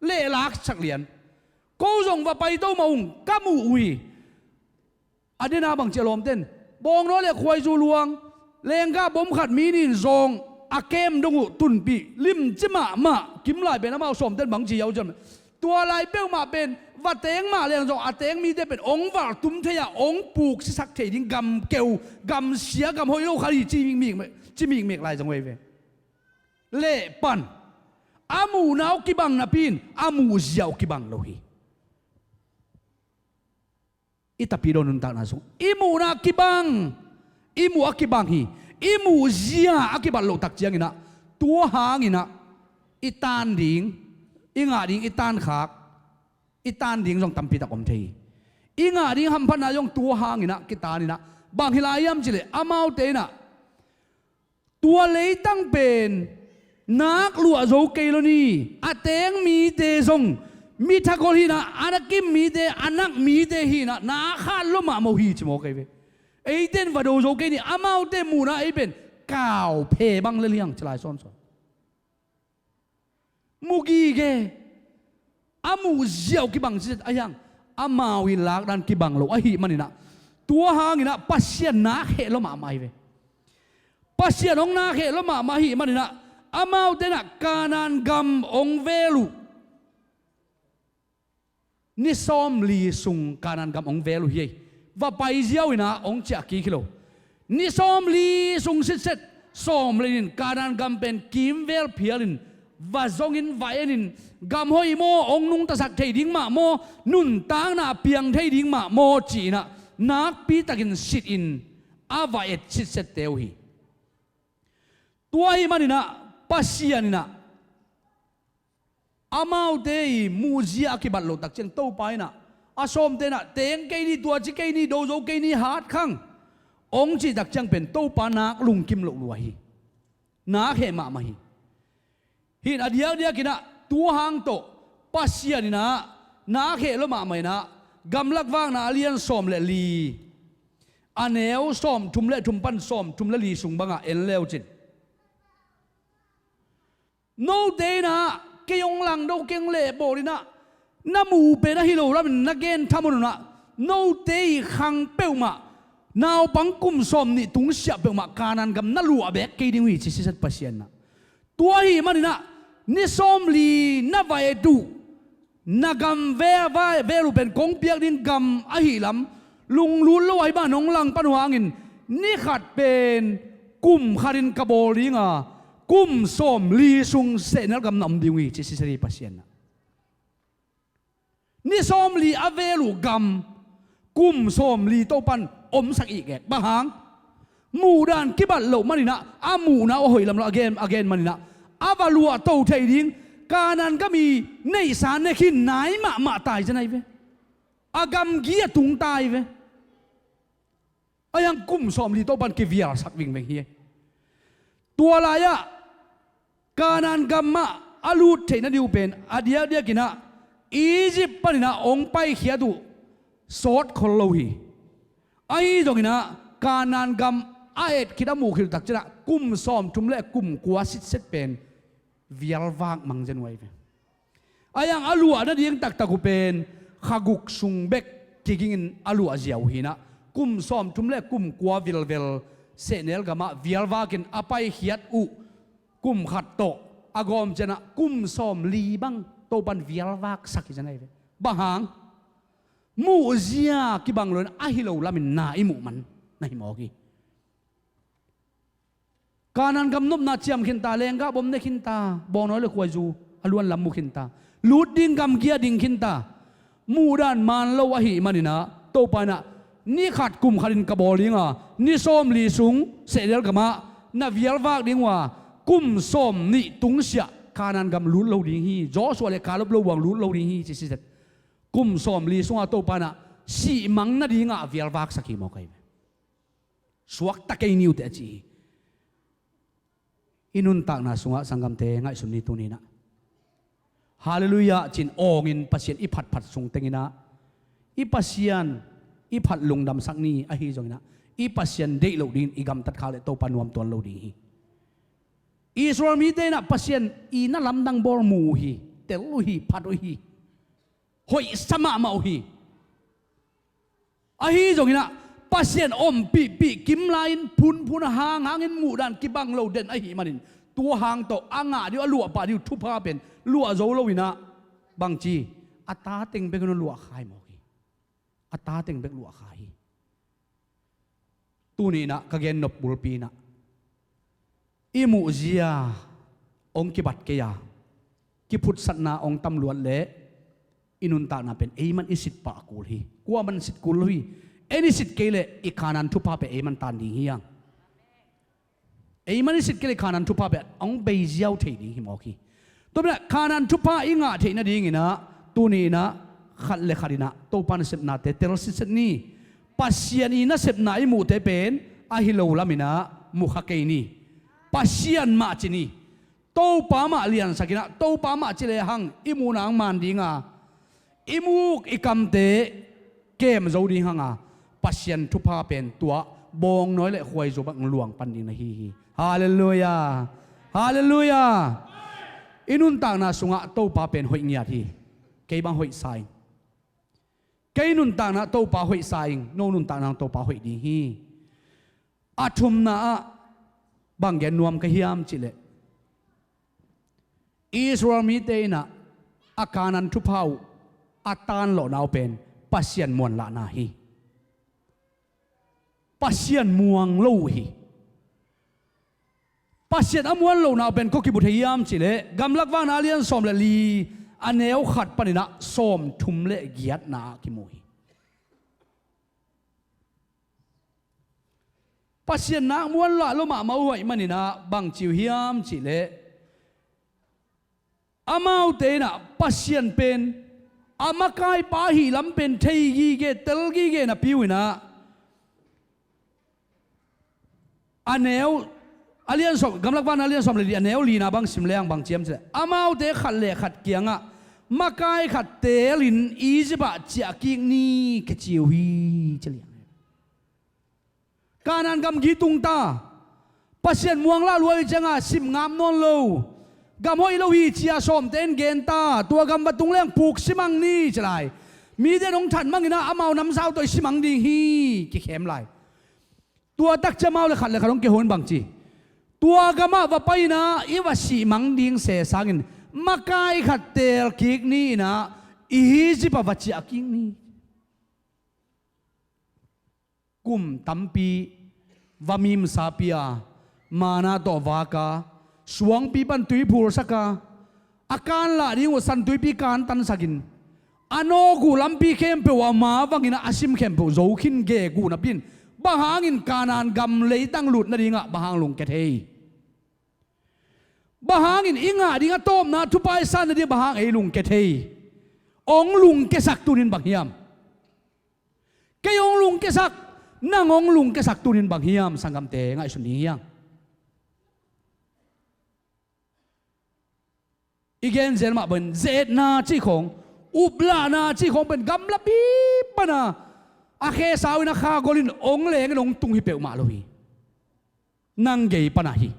leh laksak lian. Ko zong va paito mah ung ka muh uh hi. A dena bangci a lawmten bawngnawi le khuaizu luang lenggah bom khat mi nih in zawng a kem dong uh tunpih limci mahmah kim lai pen amau sawmten bangci hiau cian. Tua lai peuhmah pen va teng mah leng zong a teng mite pen hong valh tum thei a, hong puk sisak thei ding gam keu, gam sia, gam hoih lo khat hi ci mikmek, ci mikmek lai zong uh hi ve. Leh pan a muhna uh kibang napi in a muhzia uh kibang lo hi. I tapidaw nuntakna sung i muhna kibang, i muh a kibang hi. I muhzia a kibat loh tak cianginah tua hanginah i tan ding, i ngah ding, i tankhak, i tan ding zong tampitak om thei hi. I ngah ding hamphatna zong tua hanginah kitaninah bang hi lai hiam cileh amaute inah tua leitang pen nak luah zo kei lo ni. A teng mite zong mi thagol hinah, a na kim mite, a nak mite hinah, na khat lo mahmah uh hi ci maw kei ve. Eite in va do zo kei ni, amaute muhna ei pen kauphe bang lel hiang ci lai sawnsawn. Mu gige. A muhzia uh kibang siset a hiang, amau i lakdan kibang lo ahih maninah tua hanginah Pasian nak heh lo mahmah hi ve. Pasian hong nak heh lo mahmah ahih maninah amaute inah Kanaan gam hong vel uh. Ni sawmli sung Kanaan gam hong vel uh hi ei. Va paiziau inah hong ciah kik hi lo. Ni sawmli sung sitset sawm lenin Kanaan gam pen kimvel phialin va zongin va enin, gam hoih maw, hong nungtasak thei ding mah maw, nuntakna piang thei ding mah maw ci-inah nakpitakin sitin a va et sitsette uh hi. Tua ahih maninah Pasian inah amaute i muhzia a kibat loh tak ciang Topa inah a sawmte inah teng kei ni, tua ci kei ni, do zo kei ni, hat khang hong cih tak ciang pen Topa nak lungkim loh lua hi. Nak heh mahmah hi. Hin a diakdiakinah tua hang tawh Pasian inah nak heh lo mahmah inah Gamlak Vakna a lian sawm le li, a neu sawm thum le thum pan sawm thum le li sung bangah en leucin, note inah kei hong langdo, kei hong lehbawl inah na muh pen ahi lo lamin na gen thamun unah note i khang peuhmah, naupang kum sawm nih tungsiah peuhmah Kanaan gam na luah beek kei ding uh hi ci siset Pasian inah. Tua ahih maninah ni sawmli na va et uh, na gam ve-, va-, vel uh pen kong piak ding gam ahih lam lunglut lo ahih manin hong langpan uh hangin ni khat pen kum khatin ka bawl dinga kum sawmli sung sehnel gam na om ding uh hi ci siset hi Pasian inah. Ni sawmli a vel uh gam kum sawmli Topan omsak ihgek. Bang hang? Muhdan kibat loh maninah a muhna uh a hoih lam lo a gen, a gen maninah a va luahto thei ding Kanaan gam i neihsa nek hi nai mahmah tai zen ahi ve. A gamgi a tung tai ve. A hiang kum sawmli Topan kivialsak vingveng hi. Tua lai-ah Kanaan gamah a lut theihna ding uh pen a diakdiakinah Egypt paninah hong paikhiat uh sawt khol lo hi. Ahi zonginah Kanaan gam a et khit a muh khit uh tak cianah kum sawmthum le kum kua sitset pen vialvak mang zen uh ahi ve. A hiang a luah nading taktak uh pen kha guk sung bek kigingin a luahzia uh hinah kum sawmthum le kum kua vilvel sehnel gamah vialvakin a paikhiat uh kum khat tawh a gawm cianah kum sawmli bang Topan vialvaksak hi zen ahi ve. Bang hang? Muhzia kibang loin ahi lo lamin na i muh man na hi mawk hi. Kanaan gam nopna ciam khinta, lenggah bom ne khinta, bawngnawi le khuaizu a luan lam mu khinta, lut ding gamgi a ding khinta. Muhdan man lo ahih maninah Topa inah ni khat kum khatin ka bawl dinga ni sawmli sung sehnel gamah na vialvak ding uh a kum sawm nih tungsiah Kanaan gam lut lo ding hi. Joshua le Kaleb lo buang lut lo ding hi ci siset. Kum sawmli sunga Topa inah sihmang nadingah vialvaksak hi mawk ahi ve. Suakta kei ni uh teh a ci hi. I nuntakna sungah sanggamte ngaihsun ni tuninah Halleluiah cin awngin Pasian i phatphat sung tenginah i Pasian i phat lungdamsak ni. Ahi zonginah i Pasian deih loh dingin i gamtat khak le Topa nuamtuan lo ding hi. Israel mite inah Pasian i na lamdang bawl mu uh hi. Tel uh hi, phat uh hi. Hoihsa mahmah uh hi. Ahi zonginah Pasian ompihpih kimlai-in phunphun a hanghangin muhdan kibang lo den ahih manin tua hang tawh a ngah dih uh, a luahpah dih uh thupha pen luah zo loinah Bangci, a ta teng bek in luah kha hi mawk hi. A ta teng bek luah kha hi. Tuni inah ka gen nop bulpi inah i muhzia hong kibat kei a, kiphutsatna hong tamluat leh i nuntakna pen ei man i sit pah kul hi. Kua man sit kul lo hi. En i sit kei leh i Kanaan thupha pen ei man tan ding hi hang. Ei man i sit kei leh Kanaan thupha pen hong bei ziau thei ding hi mawk hi. Tua pen ah Kanaan thupha i ngah theih nading inah tuni inah khat le khat inah Topa nasepnate tel sitset ni. Pasian i nasepna i muhte pen ahi lo lam inah mu kha kei ni. Pasian mah ci ni. Topa mah liansak inah Topa mah ci lehang i muhna hong man ding a, i muk i kamte kem zo ding hang a, Pasian thupha pen tua bawngnawi le khuaizu bang luang pan ding na hi hi. Halleluiah. Halleluiah. I nuntakna sungah Topa pen hoih ngiat hi. Kei bang hoih sa ing. Kei nuntakna Topa hoih sa ing. No nuntakna Topa hoih ding hi. A thumna ah bang gen nuam ka hiam cih leh Israel mite inah a Kanaan thupha uh a tanlawhna uh pen Pasian muanlahna hi. Pasian muang lo uh hi. Pasian a muan lohna uh pen kua kimu thei hiam cih leh Gamlak Vakna a lian sawm le li a neu khat pan inah sawm thum le giatna ah kimu hi. Pasian nak muanlah lo mahmah uh ahih man inah bang ci uh hiam cih leh amaute inah Pasian pen a makaipa ahih lam pen thei gige, tel gige napi uh inah a neu, a lian sawm, Gamlak Vakna a lian sawm le li a neu lina bang sim leng bang ci hiam cih leh amaute khat le khat kiangah makai khat telin Egypt ah ciahkik ni ka ci uh hi ci liang. Kanaan gamgi tung ta. Pasian muanlah lua hi cianga sim ngap nawn lo. Gam hoih lo hi ci-a sawmte in gen ta. Tua gam va tung leng puk simang ni ci lai. Mite in hong that mang inah amau namsau tawh i simang ding hi kikhem lai. Tua takcia amau le khat le khat hong kihon bang ci. Tua gamah va pai inah i va sihmang ding se sangin makai khat telkik ni inah Egypt ah va ciahkik ni. Kum tampi va mimsa pia, mana tawh vaka, suangpi pan tui phulsaka, a kan lah ding uh santuipi kantansakin, a nawk uh lampi khempeuh a ma vangin a sim khempeuh zo khin gegu napi in, bang hangin Kanaan gam leitang lut nadingah bang hang lungkia thei? Bang hangin i ngah ding a tawpna thupha i san nading bang hang ei lungkia thei? Hong lungkiasak tunin bang hiam? Kei hong lungkiasak, nang hong lungkiasak tunin bang hiam, sanggamte ngaihsun ding hiam? I gen zel mah bangin zetna cih khawng, uplahna cih khawng pen gamlapi pana a khesau in a khagol in hong lengin hong tung hi peuhmah lo hi. Nang gei pan ahi.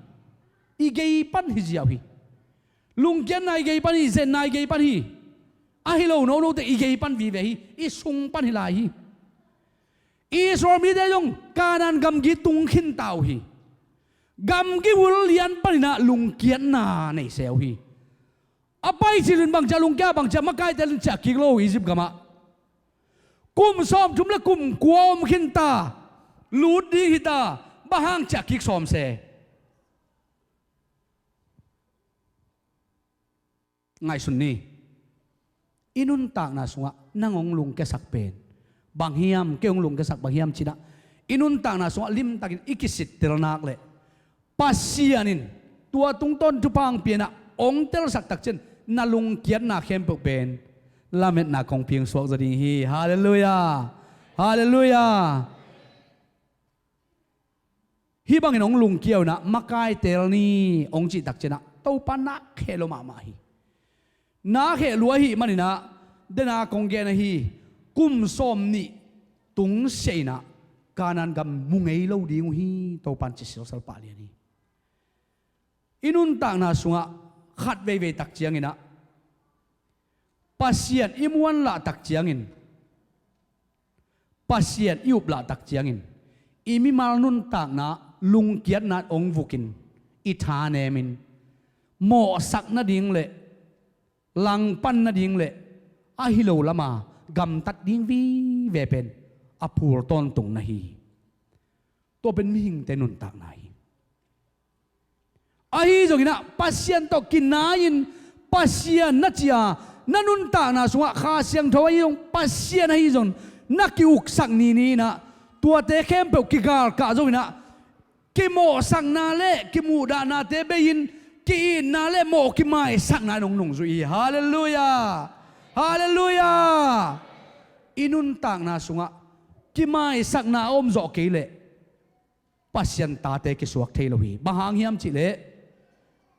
I gei pan hi ziau hi. Lungkiatna i gei pan hi, zetna i gei pan hi. Ahi lo nonote i gei pan vive hi. I sung pan hi lai hi. Israel mite zong Kanaan gamgi tung khinta uh hi. Gamgi vul lian paninah lungkiatna nei se uh hi. A pai cilin bangcia lungkia bangcia makaite lin ciah kik lo uh Egypt gamah. Kum sawmthum le kum kua om khinta, lut ding hita, bang hang ciah kik sawm se? Ngaihsun ni. I nuntakna sungah nang hong lungkiasak pen bang hiam, kei hong lungkiasak bang hiam cinah i nuntakna sungah limtakin i kisittel nak leh Pasian in tua tungtawn thupha hong pianah hong telsak takcian na lungkiatna khempeuh pen lametna kong piangsuak zaw ding hi. Halleluiah. Halleluiah. Hih bangin hong lungkia uh inah makai teel ni hong cih takcianah Topa nak kheh lua mahmah hi. Nak kheh lua ahih maninah dena kong gen ahi, kum sawm nih tungsiah inah Kanaan gam mu ngei lo ding uh hi, Topa in ci sialsal pah lian hi. I nuntakna sungah khat veivei tak cianginah Pasian i muanlah tak ciangin, Pasian i uplah tak ciangin i mimal nuntakna lungkiatna hong vukin i thanemin mawhsak nading le langpan nading le ahi lo lama gamtat ding vive pen a phul tawntung na hi. Tua pen mihingte nuntakna hi. Ahi zonginah Pasian tawh kinai-in Pasian na ci-a na nuntakna sungah Kha Siangtho ahi zong Pasian ahi zong na ki-uksak nini inah tuate khempeuh kigalkah zonginah kimawhsakna le kimuhdahnate bei-in ki-itna le mawh kimaisakna in hong nungzui hi. Halleluiah. Halleluiah. I nuntakna sungah kimaisakna a om zawh kei leh Pasian tate kisuak thei lo hi. Bang hang hiam cihleh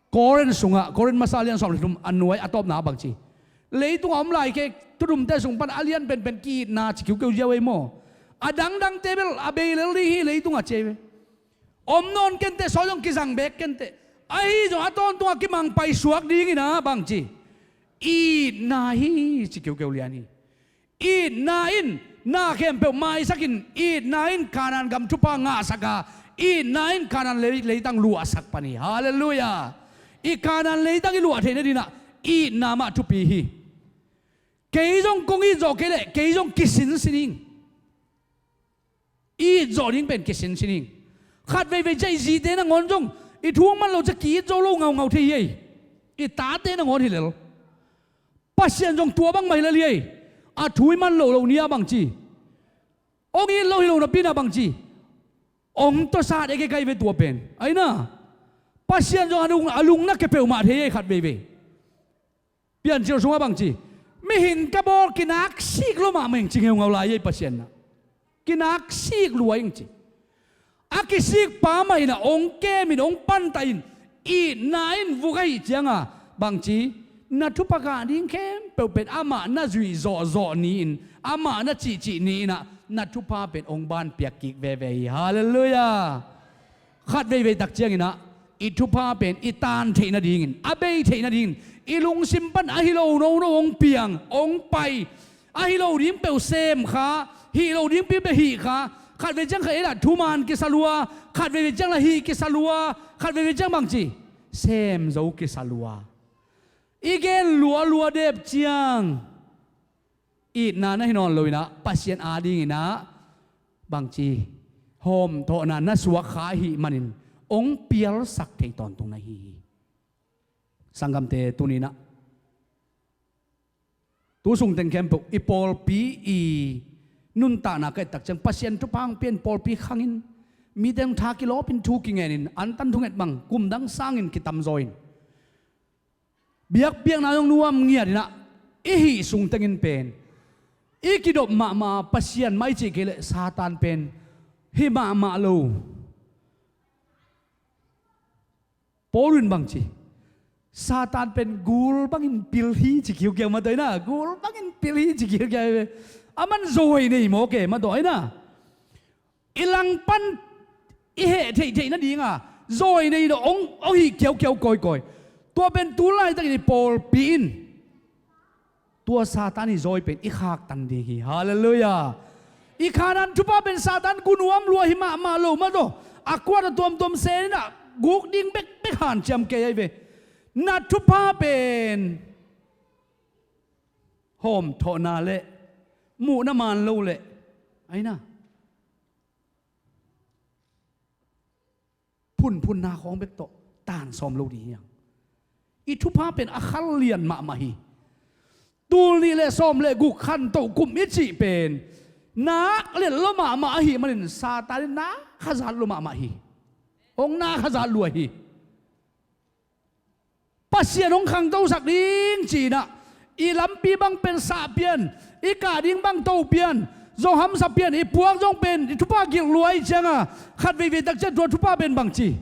Korin sungah, Korin masa a lian sawm le thum a nuai a tawpna bang ci, leitungah om lai kei thudumte sung pan a lian penpen ki-itna ci kiukeu ziau ei maw? A dangdangte bel a bei lel ding hi leitungah ci ei ve. Om nawn kenteh, sawi zong kizang beek kenteh. Ahi zong a tawntungah kimangpai suak dingin a bang ci, itna hi ci kiukeu lian hi. Itna in na khempeuh maisakin, itna in Kanaan gam thupha ngahsak a, itna in Kanaan lei, leitang luahsak pan hi. Halleluiah. I Kanaan leitang i luah theih nadinah itna mah thupi hi. Kei zong kong it zawh kei leh kei zong kisinsin ing. I it zawh ding pen kisinsin ing. Khat veivei ciah i zite nangawn zong i thu hong man lo ciah ki-it zo lo ngaungau thei hi ei. I tate nangawn hi lel. Pasian zong tua bangmah hi lel hi ei. A thu i man lo lo ni-a bang ci, hong it lo hi lo napi-in a bang ci, hong tawsat e kei kai ve tua pen. Aina Pasian zong a lung, a lung na ke peuhmah thei ei khat veivei. Piancil sungah bang ci, mihing ka bawl kinaksik lua mahmah ing ci ngeungau lai ei Pasian na. Kinaksik lua ing ci. A kisikpa mah inah hong kemin hong pantahin itna in vuk ahih cianga bang ci, na thupha gah ding khempeuh pen amah na zuih zawhzawh ni-in, amah na cihcih ni-inah na thupha pen hong banpiak kik veve hi. Halleluiah. Khat veivei tak cianginah i thupha pen i taan theih nadingin, a bei theih nadingin i lungsim pan ahi lo nono hong piang, hong pai. Ahi lo ding peuh sem kha, hih lo ding peuh hih kha. Khat vei ciang kha ei lah thuman kisa lua, khat veivei ciang lah hih kisa lua, khat veivei ciang bang ci, sem zo kisa lua. I gen lualua dep ciang itna na hi nawn loinah Pasian adinginah bang ci, hawmthawhna na suak kha ahih manin hong pialsak thei tawntung na hi hi. Sanggamte, tuninah tu sungteng khempeuh i pawlpi i nuntakna ka et tak ciang Pasian thupha hong pia-in pawlpi khangin, mite hong tha kilawpin thu kingenin, antan thunget bang kum dang sangin kitamzaw in, biakpiakna zong nuam ngiatinah i hih sungtengin pen i kidop mahmah, Pasian mah i cih kei leh Satan pen hi mahmah lo. Paul in bang ci, Satan pen gul bangin pil hi ci kiukiau mah tawh inah, gul bangin pil hi ci kiukiau. A man zawi nei mawk e mah tawh inah. I langpan i heh theihtheih nadinga zawi nei dawh hong, hong hih kiaukiau kawikawi. Tua pen tu laitakin i pawlpi in tua Satan i zawi pen i khaktan ding hi. Halleluiah. I Kanaan thupha pen Satan gu nuam lua hi mahmah lo mah tawh a kuat a tuamtuam seninah guk ding bekbek hanciam kei ahi ve. Na thupha pen hawmthawhna le muhna man lo le aina phunphunna khawng bek tawh tansawm lo ding hiang. I thupha pen a khal lian mahmah hi. Tul nih le sawm le guk khantoh kum i cih pen nak let lua mahmah ahih manin Satan in na khazat lua mahmah hi. Hong na khazat lua hi. Pasian hong khangtosak ding ci-inah i lampi bang pen sah pian, i kah ding bang to pian, zawhamsa pian, i puak zong pen i thupha gilh lua ih cianga khat veivei tak ciah tua thupha pen bang ci,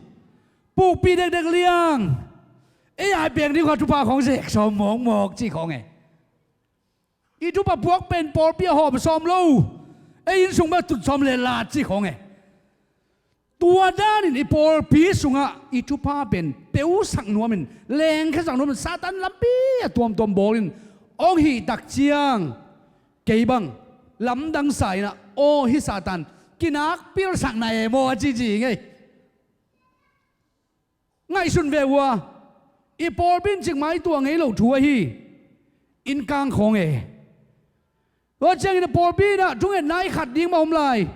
pukpi dekdek liang. Ei ai peng ding kha thupha khawng zek sawm mawkmawk ci khawng e. I thupha puak pen pawlpi a hawm sawm lo, ei inn sung bek tut sawm le lat ci khawng e. Tua danin i pawlpi sungah i thupha pen peusak nuamin, lengkhiasak nuamin Satan lampi a tuamtuam bawlin hong hih tak ciang kei bang lamdang sa inah aw hih Satan kinak pilsakna e maw a cici ngei. Ngaihsun ve uh a, i pawlpi in cikmai tua ngei lo thu ahi. in kang khawng e. Tua ciangin a pawlpi inah thungetna i khat ding mah om lai.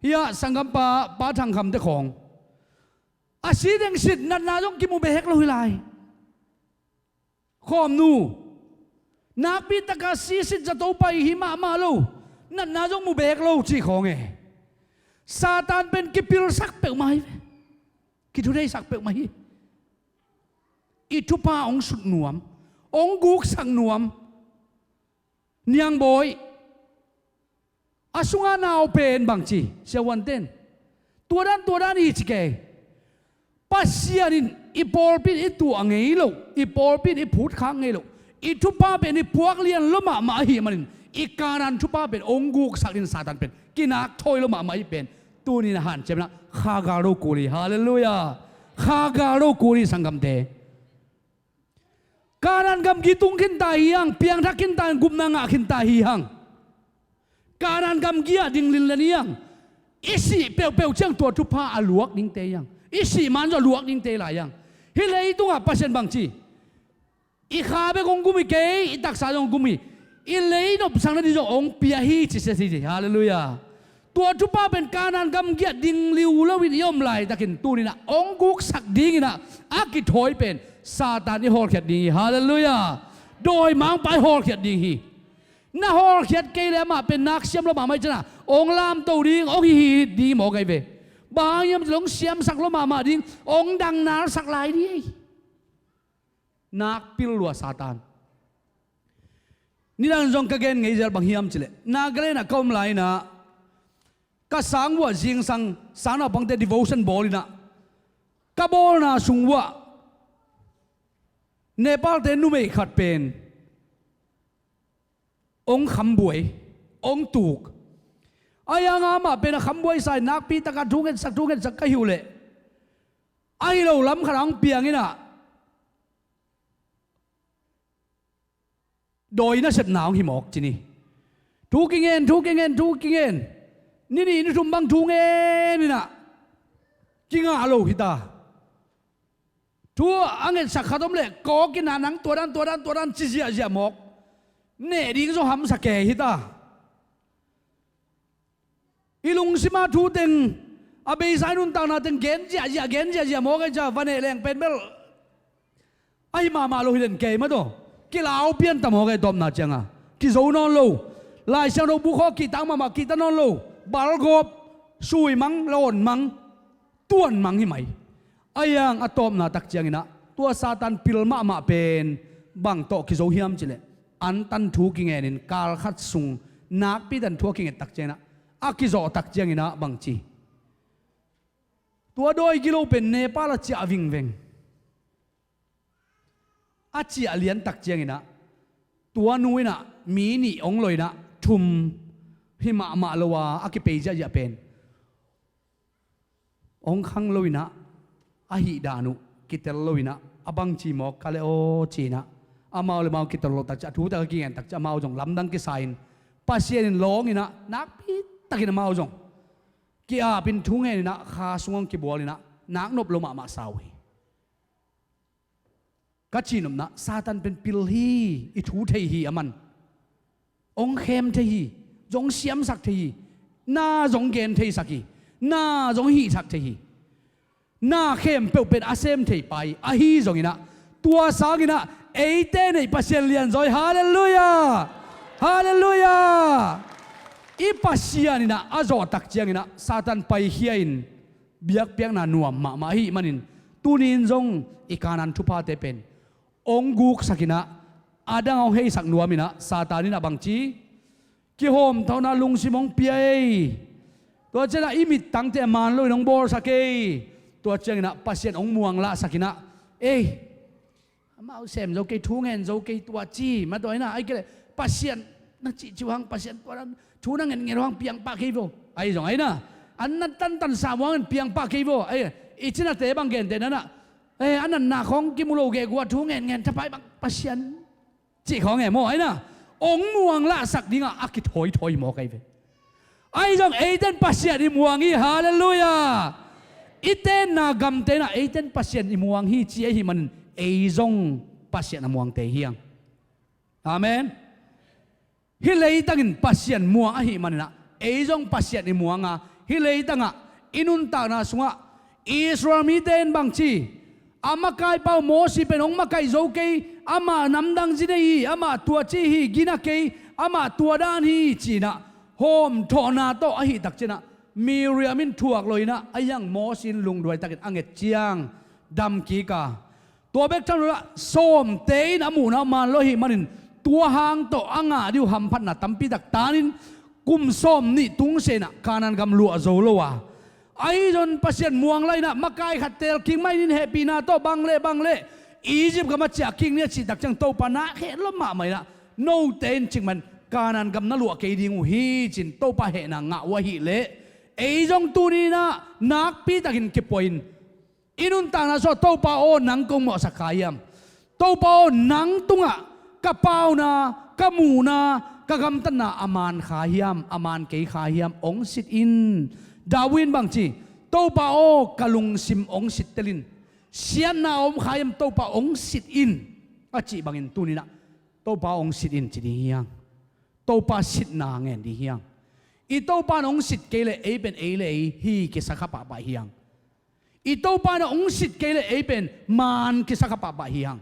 Hiah sanggampa Pa Thang Kham te khawng a si teng sit, natna zong kimu behek lo hi lai. Khawmnu, nakpi taka sisit zato pai hi mahmah lo, natna zong mu behek lo cih khawng e. Satan pen kipilsak peuhmah hi ve. Kithutheisak peuhmah hi. I thupha hong sut nuam, hong guksak nuam. Niangbawi, a sunga nau pen bangci, siavuanten, tua dan tua dan hi ci kei. Pasian in i pawlpi in i tuah ngei lo, i pawlpi in i phutkhak ngei lo, i thupha pen i puak lian lo mahmah ahih manin i Kanaan thupha pen hong guksak in Satan pen kinak thawi lo mahmah ahih pen tuni-in a hanciam inah kha gal lo kul hi. Halleluiah. Kha gal lo kul hi sanggamte. Kanaan gamgi tung khinta hi hang, piangthak khinta in gupna ngah khinta hi hang. Kanaan gamgi ah ding linlen hi hang. I sih peuhpeuh ciang tua thupha a luak dingte hi hang. I sih man zong a luak dingte lai hi hang. Hih leitungah Pasian bangci, i kha bek hong gum hi kei, i taksa zong hong gum hi. I lei nopsakna ding zong hong pia hi ci sia hi. Halleluiah. Tua thupha pen Kanaan gamgi ah ding liu loin i om laitakin tuni-in ah hong guksak dingin ah a kithawi pen Satan i hawlkhiat ding hi. Halleluiah. Dawimangpa i hawlkhiat ding hi. Na hawlkhiat kei leh amah pen nak siam lo mahmah hi ciangin ah hong lamto ding, hong hihit ding hi mawk ahi ve. Bang hang hiam cih leh hong siamsak lo mahmah ding, hong dangnalsak lai ding hi. Nakpi lua Satan. Nidang zong ka gen ngei zel bang hiam cih leh Nagaland ah ka om lai-in ah ka sang uah zingsang sang naupangte devotion bawl-in ah ka bawlna sung uah Nepal-te numei khat pen hong khambuai, hong tuk. Ahi hang amah pen a khambuai sa-in nakpi taka thu ngetsak, thu ngetsak ka hih uh leh ahi lo lam khat ah hong piang-in ah dawi nasepna hong hi mawk ci ni. Thu kingen, thu kingen, thu kingen. Ni nih ni thum bang thu ngen-in ah kingah lo hi ta. Thu a ngetsak khat om leh kawk-in ah nang tua dan, tua dan, tua dan ci ziahziah mawk. Neh ding zong hamsa kei hi ta. I lungsima thu teng, a beisa i nuntakna teng gen ziahziah, gen ziahziah mawk ahi ciang va neh leng pen bel ahi mahmah lo hi den kei mah tawh. Kilau pian ta mawk ahi tawpna cianga. Kizo nawn lo. Lai Siangtho bu khawng kihtak mahmah, kihta nawn lo. Balgawp, suimang, lawnmang, tuanmang hi mai. Ahi hang a tawpna tak ciangin ah tua Satan pil mahmah pen bang tawh kizo hiam cih leh antan thu kingen-in kal khat sung nakpi tan thu a kinget tak ciangin ah, a kizawh tak ciangin ah bang ci. Tua dawi gilo pen Nepal ah ciah vingveng. A ciah lian tak ciangin ah tua nu in ah mi nih hong loi-in ah thum hi mahmah lo a, a kipei ziahziah pen hong khang lo-in ah, a hih dan uh kitel lo-in ah, a bangci mawk ka leh aw ci-in ah, amau le amau kitel lo tak ciang, a thu tak a kingen tak ciang amau zong lamdang kisa-in, Pasian in lawng-in ah nakpi takin amau zong ki-apin thu ngen-in ah kha sung hong kibual-in ah nak nop lo mahmah sa uh hi. Ka cihnopna, Satan pen pil hi, i thu thei hi, aman hong khem thei hi, zong siamsak thei hi, na zong gen theisak hi, na zong hihsak thei hi. Na khempeuh pen a sem thei pa hi. Ahi zongin ah, tua sangin ah eite neih Pasian lianzaw hi. Halleluiah. Halleluiah. I Pasian in ah a zawh tak ciangin ah Satan paikhia-in biakpiakna nuam mahmah ahih manin tuni-in zong i Kanaan thuphate pen hong guksak-in ah, a dang hong heisak nuam-in ah, Satan in ah bangci, kihawmthawhna lungsim hong pia ei. Tua ciangin ah i mittangte a man loin hong bawlsak ei. Tua ciangin ah Pasian hong muanglahsak-in ah, ei, amau sem zo kei, thu ngen zo kei, tua ci mah tua hi na. Ahih kei leh Pasian na cihcih uh hang, Pasian tua dan thu na ngetnget uh hang piang pah kei vo. Ahi zong ahi na, an na tantan sam uh hangin piang pah kei vo. Ahi, i cinate bang gentehna na, eh, a natna khawng kimu lo gegu a thu ngen ngen thapai bang Pasian cih khawng e maw, ahi na. Hong muanglahsak dingah a kithawithawi mawk ahi ve. Ahi zong eite'n Pasian i muang hi. Halleluiah. I tenna gamte in ah eite'n Pasian i muang hi ci ahih manin ei zong Pasian a muangte hi hang. Amen. Hih leitangin Pasian muang ahih maninah, ei zong Pasian i muanga, hih leitangah i nuntakna sungah Israel mite in bangci, a makaipa uh Mosi pen hong makaih zo kei, amah namdang zi nei hi, amah tua ci hi, gina kei, amah tua dan hi cinah, hawmthawhna tawh ahih takcinah, Miriam in thuak loinah a hiang Mosi in lungduaitakin a nget ciang dam kika. Tua bek tham loinah sawmte in a muhna uh man lo ahih manin, tua hang tawh a ngah dih uh hamphatna tampitak tanin, kum sawm nih tungsiah inah Kanaan gam luah zo lo a, ahi zong Pasian muang lainah makai khat teel kik mah in, hehpihna tawh bang le bang le Egypt gam a ciah kik ni a cih takciang Topa nak heh lua mahmah inah, note in cik man Kanaan gam na luah kei ding uh hi cin Topa hehna ngah uh ahileh, ei zong tuni inah nakpitakin kipua in, i nuntakna sungah Topa aw, nang kong mawhsak kha hiam? Topa aw, nang tungah ka pauna, ka muhna, ka gamtatna a man kha hiam, a man kei kha hiam? Hong sit in. David in bangci, Topa aw, ka lungsim hong sittel in. Siatna a om kha hiam, Topa hong sit in, a cih bangin tuninah Topa hong sit in ci ding hiang. Topa sitna ngen ding hiang. I Topa in hong sit kei leh ei pen ei le ei hi kisa kha pahpah hiang. I Topa in hong sit kei leh ei pen man kisa kha pahpah hiang.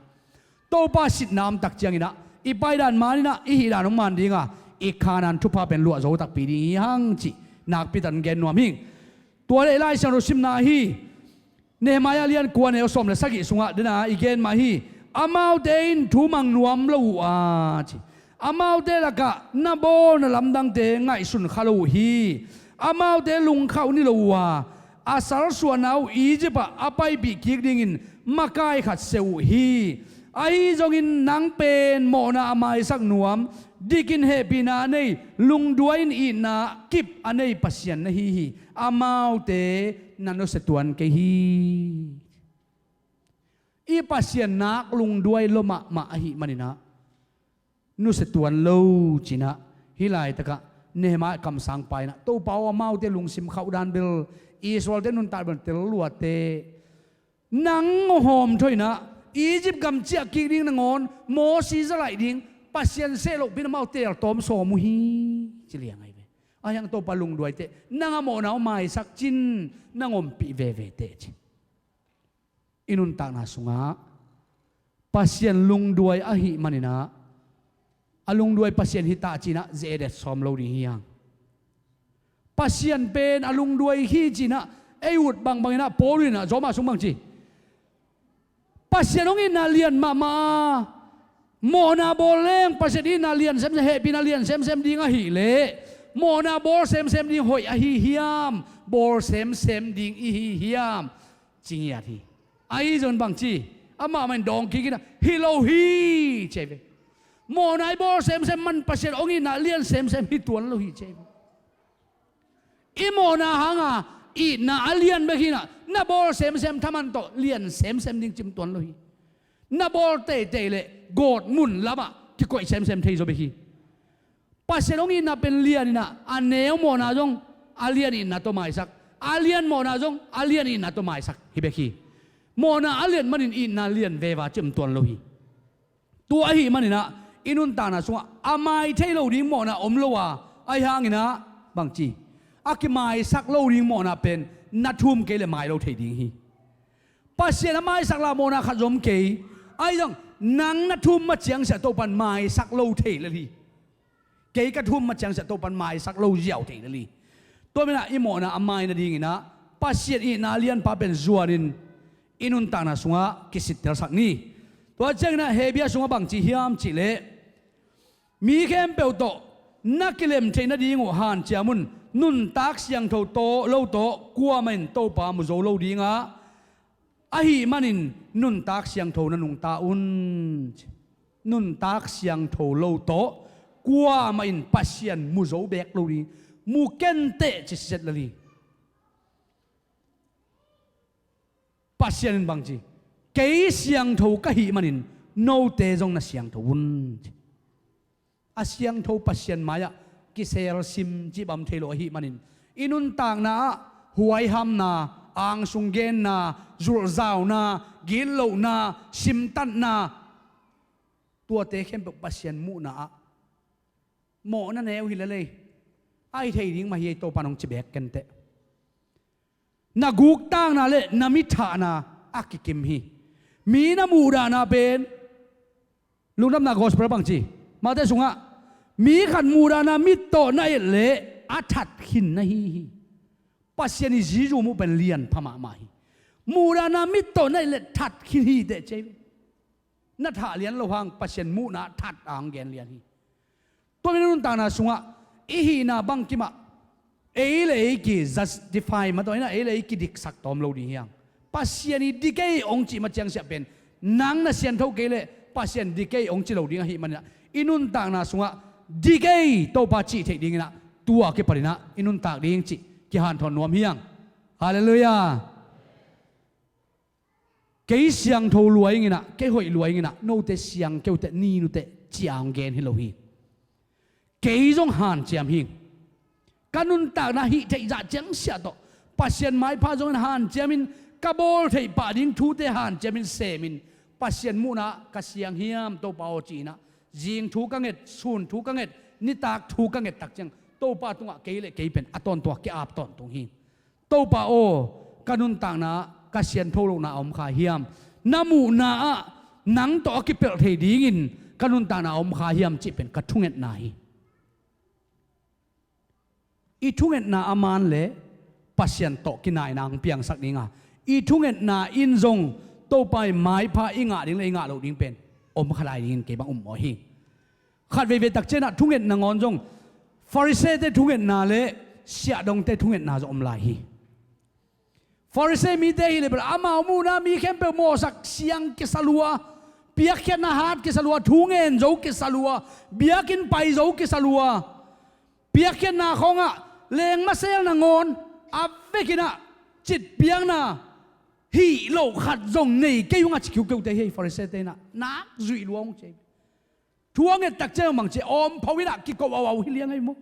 Topa sitna om takcianginah i paidan maninah i hihdan hong man dinga, i Kanaan thupha pen luah zo takpi ding hiang cih nakpitak gen nuam hing. Tua le i Lai Siangtho simna hi. Nehemiah lian kua neu sawm le sagih sungah dena i gen mah hi. Amaute in thu mang nuam lo uh a ci. Amaute lakah na bawl na lamdangte ngaihsun kha lo uh hi. Amaute lungkhauh ni lo uh a, a salsuahna uh Egypt ah a paipih kik dingin makai khat seh uh hi. Ahi zongin nang pen mawhna a maisak nuam, dikin hehpihna a nei, lungduai in itna kip a nei Pasian na hi hi. Amaute na nusia tuan kei hi. I Pasian nak lungduai lua mahmah ahih maninah nusia tuan lo cinah, hih laitakah Nehemiah kamsangpa inah, Topa aw, amaute lungsim khauhdan bel, Israelte nuntak bel tel luate. Nang hawm thoinah Egypt gam ciah kik ding nangawn Mosi zalaih ding Pasian seh lohpin amau teel tawm sawm uh hi, ci liang ahi ve. A hiang Topa lungduaiteh, nang a mawhna uh maisak cin, nang ompih vevete ci. I nuntakna sungah Pasian lungduai ahih maninah, a lungduai Pasian hi ta cinah zedet sawm lo ding hiang. Pasian pen a lungduai hi cinah ei ut bangbanginah Paul inah Roma sung bangci, Pasian hong itna lian mahmah a, mawhna bawl leng Pasian itna lian semsem, hehpihna lian semsem ding ahileh, mawhna bawl semsem ding hoih ahi hiam? Bawl semsem ding i hi hiam? Cingiat hi. Ahi zong bangci, amah mah in dawng kik inah, hi lo hi ci ahi ve. Mawhna i bawl semsem man Pasian hong itna lian semsem hi tuan lo hi ci ahi ve. I mawhna hanga itna a lian bek hinah, na bawl semsem thaman tawh lian semsem ding cim tuan lo hi. Na bawl teitei le gawtmun lamah kikoih semsem thei zaw bek hi. Pasian hong itna pen lian inah, a neu mawhna zong a lian itna tawh maisak, a lian mawhna zong a lian itna tawh maisak hi bek hi. Mawhna a lian manin itna lian veva cim tuan lo hi. Tua ahih maninah i nuntakna sungah a mai thei lo ding mawhna om lo a, ahi hanginah bangci, a kimaisak lo ding mawhna pen na thum kei le mai lo thei ding hi. Pasian a maisak la mawhna khat zom kei. Ahi zong nang na thum ma ciangsiah Topan maisak lo thei lel hi. Kei ka thum ma ciangsiah Topan maisak lo ziau thei lel hi. Tua menah i mawhna a mai nadinginah Pasian itna lianpa pen zuanin i nuntakna sungah kisittelsak ni. Tua cianginah Hebru sungah bangci hiam cihleh, mi khempeuh tawh na kilem theih nading uh hanciam un. Nuntak siangtho tawh lo tawh kuamah in Topa mu zo lo dingah, ahih manin nuntak siangtho na nungta un. Nuntak siangtho lo tawh kuamah in Pasian mu zo beek lo ding, mu kenteh ci siset lel hi. Pasian in bangci, kei siangtho ka hih manin note zong na siangtho un. A siangtho Pasian mai-ah kiselsim cih bang thei lo ahih manin i nuntakna ah huaihamna, angsung genna, zulhzauna, gitlohna, simtatna, Tuate khempeuh Pasian muhna ah mawhna neu hi lel ei. A hi thei ding mah hi ei, Topa in hong ci bek kenteh. Na guktakna le na mithahna a kikim hi. Mi na muhdahna pen, Lungdamna Gospel bang ci, Mate sungah, mi khat muhdahna mit tawh na et leh a that khin na hi hi. Pasian i Jesu muh pen lian pha mahmah hi. Muhdahna mit tawh na et leh that khin hi teh ci ei. Na thah lian lo hang Pasian muhna that a hong gen lian hi. Tua manin nuntakna sungah i hihna bangkim ah ei le ei ki justify mah tawh in ah ei le ei kidiksak tawm lo ding hi hang. Pasian i dik ei hong cih mah ciang siah pen nang na siangtho kei leh Pasian dik ei hong ci lo ding ahih manin ah i nuntakna sungah dik ei Topa cih theih dingin ah tua kipanin ah i nuntak ding cih kihanthawn nuam hi hang. Halleluiah. Kei siangtho lua ing in ah, kei hoih lua ing in ah, note siang kei uh teh, nin uh teh, ci-a hong gen hi lo hi. Kei zong hanciam hi ing. Ka nuntakna hih theih zah ciang siah tawh Pasian maipha zongin hanciamin, ka bawl theih pah ding thute hanciamin semin, Pasian muhna ah ka siang hiam Topa aw ci-in ah, zing thu ka nget, sun thu ka nget, nitak thu ka nget tak ciang Topa tungah kei le kei pen a tawntung a ki-ap tawntung hi. Topa aw, ka nuntakna ah ka siangtho lohna a om kha hiam? Na muhna ah nang tawh a kipelh thei dingin ka nuntakna a om kha hiam cih pen ka thungetna hi. I thungetna a man leh Pasian tawh kinaina hong piangsak ding a, i thungetna in zong Topa i maipha i ngah ding le i ngah loh ding pen om kha lai dingin kei bang um maw hi. Khat veivei tak ciangin ah thungetna ngawn zong Farisee-te thungetna le siahdongte thungetna zong om lai hi. Farisee mite hi leh bel amau muhna mi khempeuh mawhsak siang kisa lua, piakkhiatna hat kisa lua, thu ngen zo kisa lua, biakinn pai zo kisa lua, piakkhiatna khawngah lengmaselna ngawn a vekin ah citpiakna hih loh khat zong nei kei ung a ci kiukiute hi ei. Farisee-te in ah nak zuih lua ung ci ei. Thu a nget tak ciang bang ci, awmpho in ah kiko auau hi liang ei maw?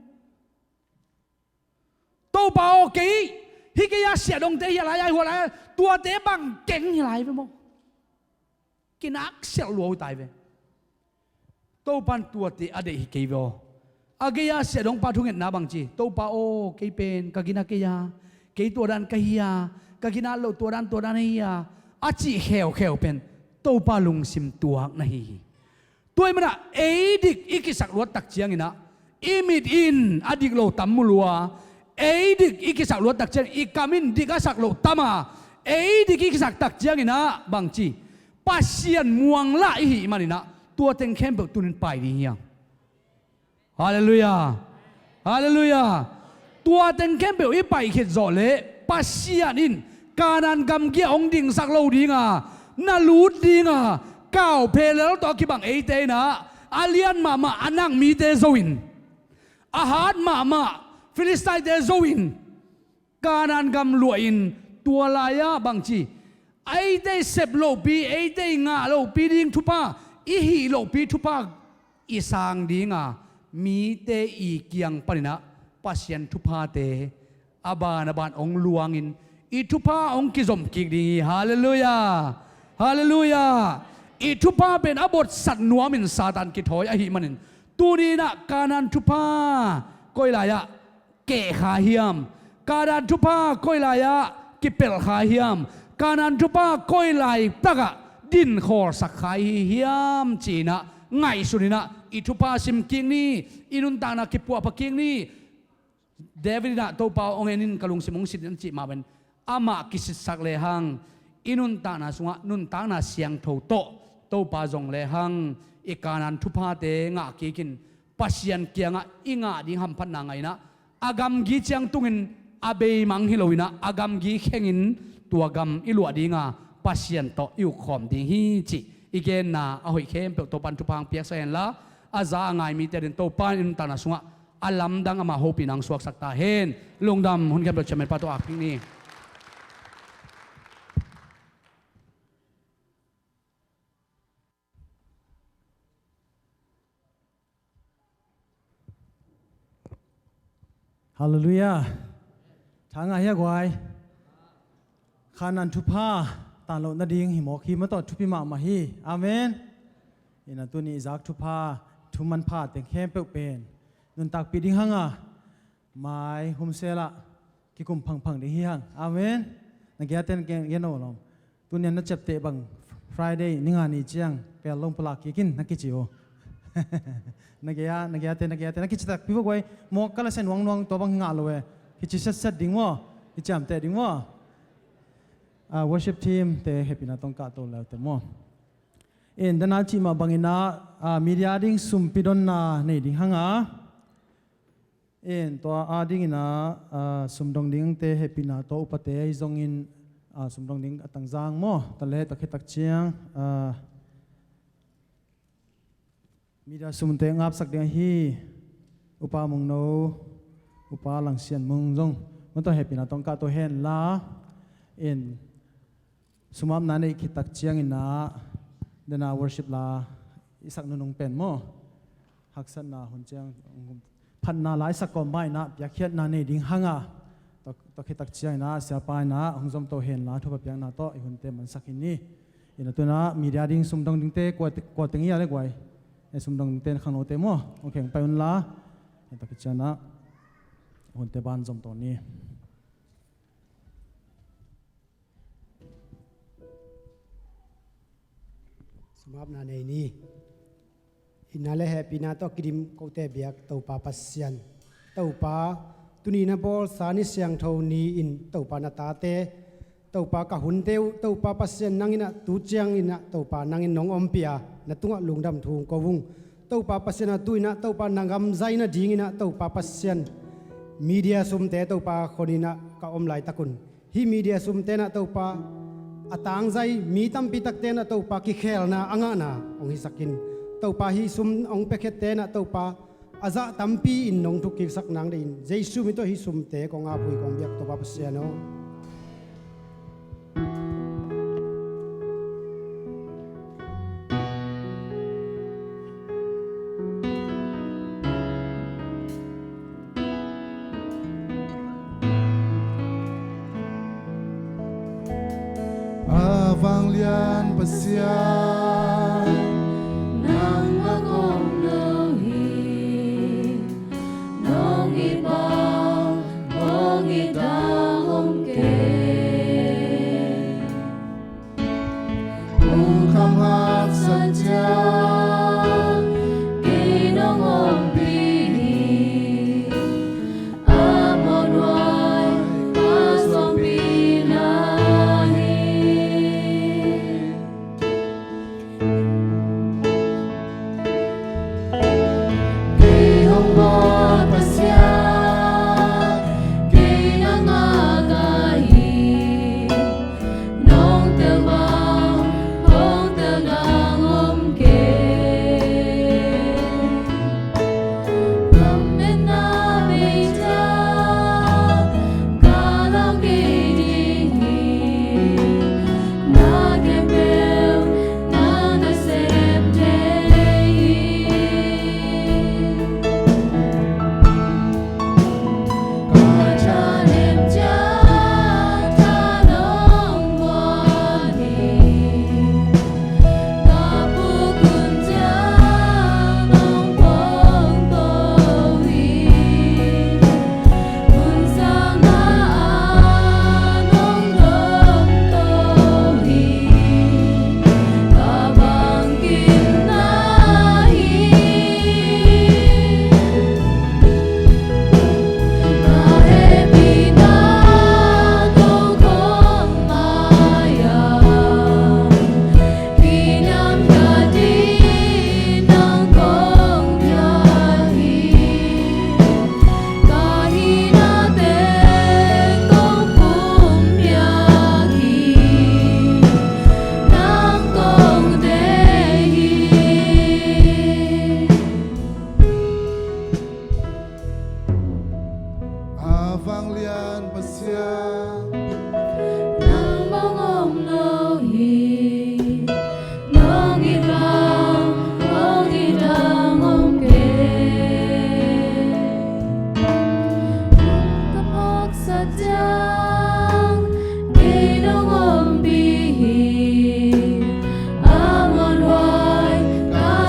Topa aw, kei hih gei-a siahdongte hi a lai-a, hi hua lai-a, tuate bang keng hi lai ve maw? Kinak sialh lua uh tai ve. Topa in tuate a deih hi kei ve aw. A gei-a siahdongpa thungetna bang ci, Topa aw, kei pen ka gina kei a, kei tua dan ka hi a, ka ginat loh tua dan tua dan ahi a, a cih kheukheu pen Topa lungsim tuak na hi hi. Tua ahih manin ah ei dik i kisak luat tak ciangin ah i mit in a dik lo tam mu lua, ei dik i kisak luat tak ciangin i kam in dik a sak loh tam a, ei dik i kisak tak ciangin ah bang ci, Pasian muang lah i hih manin ah tua teng khempeuh tuni-in pai ding hi hang. Halleluiah. Halleluiah. Tua teng khempeuh i paih khit zawh leh Pasian in Kanaan gamgi ah hong dingsak lo ding a, na lut ding a, kauphe lel tawh a kibang eite in ah a lian mahmah a nak mite zo in, a hat mahmah Filistia-te zo in, Kanaan gam luah in, tua lai-ah bang ci, eite i sep lohpi, eite i ngah lohpi ding thupha, i hih lohpi thupha i sang ding a, mite i kiang panin ah Pasian thuphate a ban a ban hong luangin i thupha hong kizom kik ding hi. Halleluiah. Halleluiah. I thupha pen a botsat nuamin Satan kithawi ahih manin tuni-in ah Kanaan thupha koi lai-ah keh kha hiam? Kanaan thupha koi lai-ah kipelh kha hiam? Kanaan thupha koi laitakah dinkhawlsak kha i hi hiam ci-in ah ngaihsun in ah i thupha sim kik ni. I nuntakna kipuahpha kik ni. David in ah Topa aw, hong en in, ka lungsim hong sit in a cih mah bangin amah kisitsak lehang i nuntakna sungah nuntakna siangtho tawh Topa zong lehang i Kanaan thuphate ngah kikin Pasian kiangah i ngah ding hamphatna ngah in ah a gamgi ciang tungin a beimang hi lo in ah a gamgi khengin tua gam i luah ding a Pasian tawh i ukkhawm ding hi cih i genna a hoih khempeuh Topa in thupha hong piaksak hen la, a za a ngai mite adingin Topa in i nuntakna sungah a lamdang ama hopihna hong suaksak ta hen. Lungdam. Hun khempeuh chairman pa tawh ap kik ni. Halleluiah. Tha ngah hia guai. Kanaan thupha tang loh nading hi mawk hi, mah tawh thupi mahmah hi. Amen. Ina tuni i zak thupha, thu manpha teng khempeuh pen nuntakpih ding hanga, mai humsela kikum phangphang ding hi hang. Amen. Na giate na gen, gen lo lom. Tuni na ciapteh bang Friday ninga ni ciang pel long pulak kikin na kici uh. Na gia, na giate, na giate na kici takpi bak guai. Mawk kala sen wang nuang tua bang ngah lo e. Kici setset ding maw. Kiciamteh ding maw. Ah, worship team te hehpihna tawh kah to leute maw. In dana cih mah bangina, ah, media ding sumpi donna nei ding hanga. In tua a dingina, ah, sumdong dingte hehpihna tawh upate ahi zongin, ah, sumdong ding a tangzang maw. Tale tua khit tak ciang, ah, media sumte ngapsak ding ahi Upa Mungno, Upa Langsian Mung zong, mawtaw hehpihna tawh kah to henla. In sumapna nei khit tak ciangina, dena worship la i sak nunung pen maw. Haksatna hun ciang phatna la i sak kawm baina piakkhiatna nei ding hanga. Tua, tua khit tak ciangina, siapa ina hong zom to henla, thupha piakna tawh i hunte mansak hi ni. Ina tuna media ding sumdong dingte, kua, kua teng ia le guai. E sumdong dingte na khangnote maw. Hong kheng pai unla. E tua khit ciangina hunte ban zom to ni. Sumapna nei ni. Ina le hehpihna tawh kidim kote biak Topa Pasian. Topa, tuni na bawlsa ni siangtho ni-in Topa na tate, Topa ka hunte uh, Topa Pasian nangina tu ciangina Topa nangin nong ompih a, na tungah lungdam thu ko ung. Topa Pasian a tu ina Topa na gam zai nadingina Topa Pasian media sumte Topa khonina ka om laitakun. Hih media sumte na Topa a tangzai, mi tampi takte na Topa kikhelna a ngahna hong hisakin. Topa hih sum hong piakhiatte na Topa a zah tampi in nong thukkiksak nang deihin Jesu min tawh hih sumte kong apui kong biak Topa Pasian aw. A vanglian Pasian, nang bang om lo hi. Nong it bang, nong it dang om kei. Lungkham haksat ciang kei nong ompih hi. A muanhuai ka suangpihna hi. Kei hong bawl Pasian, kei na ngak ahi. Nong tel bang, nong tel dang om kei. Lam en na mei ciang ka lau kei ding hi. Na khempeuh nang na sem thei hi. Ka tha lem ciang tha nong muan hi. Ka puk hun ciang nong pongpong hi. Hun sang na a nong dom to hi. Ka bang khin na hi. Ka hehpihna tawh kong mai a. Kiniamkhiat in nang kong pia hi. Ka hihna teng kong pumpiak hi. Nang kong deih hi. A vanglian Pasian, nang bang om lo hi. Nong it bang, nong it dang om kei. Ka phawksak ciang kei nong ompih hi. A muanhuai ka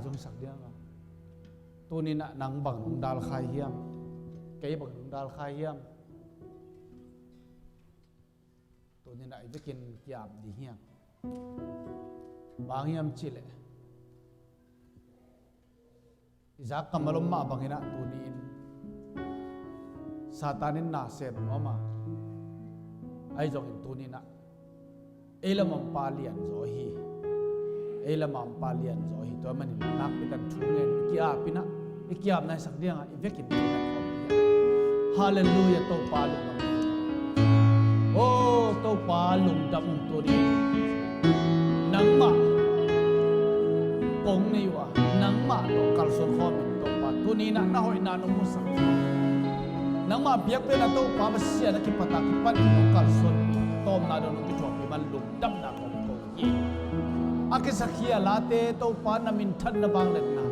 zong sak diang a. Tuni-in ah nang bang nong dal khai hiam? Kei bang nong dal khai hiam? Tuni-in ah i vekin ki-ap ding hiam? Bang hiam cih leh i zak kammal om mah bangin ah tuni-in Satan in na sem nuam a, ahi zongin tuni-in ah ei lam a om pa lian zaw hi. Ei lam a om pa lian zaw hi. Tua ahih manin nakpi takin thu ngen, i ki-ap in ah, i ki-apna i sak diang a, i vekin thu ngen khawm hi. Halleluiah, Topa lungdam. Oh, Topa lungdam ung tuni. Nangmah kong nei uh a, nangmah tawh kalsuan khawm ing Topa. Tuni-in ah na hoihna nong musak. Nangmah biakpiakna Topa Pasian a kipat a kipan in nong kalsuanpih, tawmna dong nong kithuahpih man lungdamna kong ko hi. A kisakhia late Topa na minthanna vangliatna,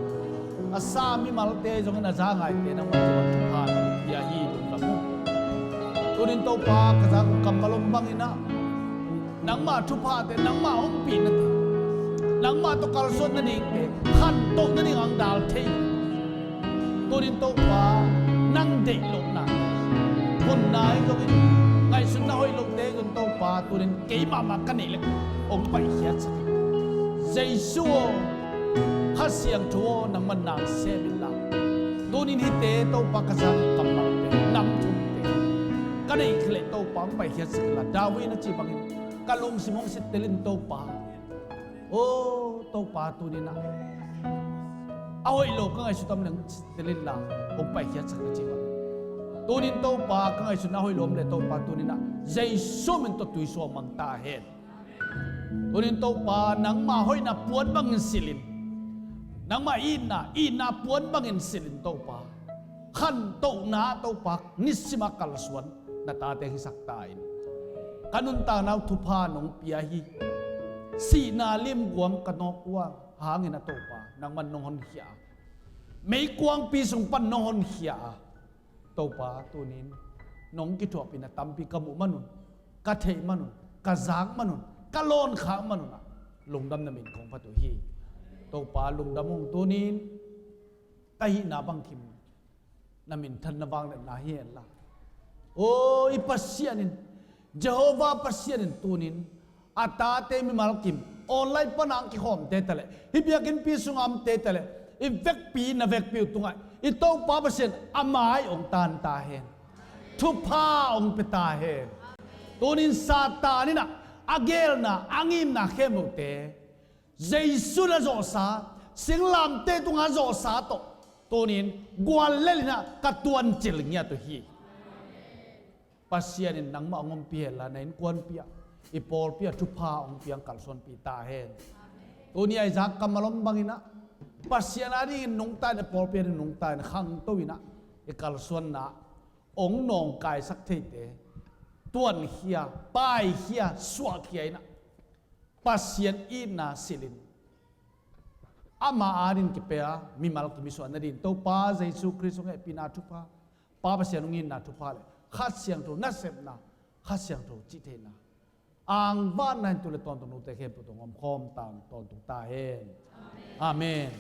a sa mimalte zongin a za ngaite nangmah kipan thupha nong pia hi, lungdam ung. Tuni-in Topa ka zak uh kammal om bangin ah nangmah thuphate, nangmah ompihnate, nangmah tawh kalsuan nadingte, khantoh nading ang dal thei. Tuni-in Topa nang deih lohna, hunna ahi zongin, ngaihsutna hoih lote zong Topa tuni-in keimah mah ka neih leh hong paikhiatsak in. Jesu aw, Kha Siangtho aw, nangman nang sem inla, tuni-in hihte Topa ka zak kammalte, namthumte ka neih leh Topa hong paikhiatsak inla, David in a cih bangin ka lungsim hong sittel in Topa. Oh, Topa tuni-in ah a hoih lo ka ngaihsut om leh hong sittel inla, hong paikhiatsak in a cih bangin, tuni-in Topa ka ngaihsutna a hoih lo om leh Topa tuni-in ah Jesu min tawh tuisuak mang ta hen. Tuni-in Topa nangmah hoihna puan bangin silh in, nangmah itna, itna puan bangin silh in Topa, khantohna Topa nisim a kalsuan na tate hisak ta in. Ka nuntakna uh thupha nong pia hi. Sihna limguam ka nawk uh a, hangin a Topa nangman nong honkhia a, meikuangpi sung pan nong honkhia a, Topa tuni-in nong kithuahpihna tampi ka muh manun, ka theih manun, ka zak manun, ka lawnkhak manun ah lungdamna min kong phat uh hi. Topa lungdam ung, tuni-in ka hihna bangkim na minthanna vangliatna hi henla. Oh, i Pasian in, Jehovah Pasian in tuni-in a tate mimal kim online pan a kikhawmte ta leh, hih biakinnpi sung a omte ta leh, i vekpi na vekpi uh tungah i Topa Pasian a mai hong tan ta hen. Thupha hong pia ta hen. Tuni-in Satan in ah a geelna, a ngimna khempeuhte Jesu na zawhsa, singlamteh tungah zawhsa tawh tuni-in guallel in ah ka tuancil ngiat uh hi. Pasian in nangmah hong ompih henla, na innkuanpi ah, i pawlpi ah thupha hong piang kalsuanpih ta hen. Tuni-a i zak kammal om bangin ah Pasian adingin nungta in, i pawlpi adingin nungta in, khangto in ah i kalsuanna hong nawngkaisak theite tuankhia, paikhia, suahkhia in ah Pasian itna silh in, ama adingin kipia mimal kim i suah nadingin Topa Jesu Khrist hong hehpihna thupha, Pa Pasian hong itna thupha le Kha Siangtho nasepna, Kha Siangtho cihtheihna, angvanna in tu le tawntung note khempeuh tawh hong omkhawm ta, tawntung ta hen. Amen.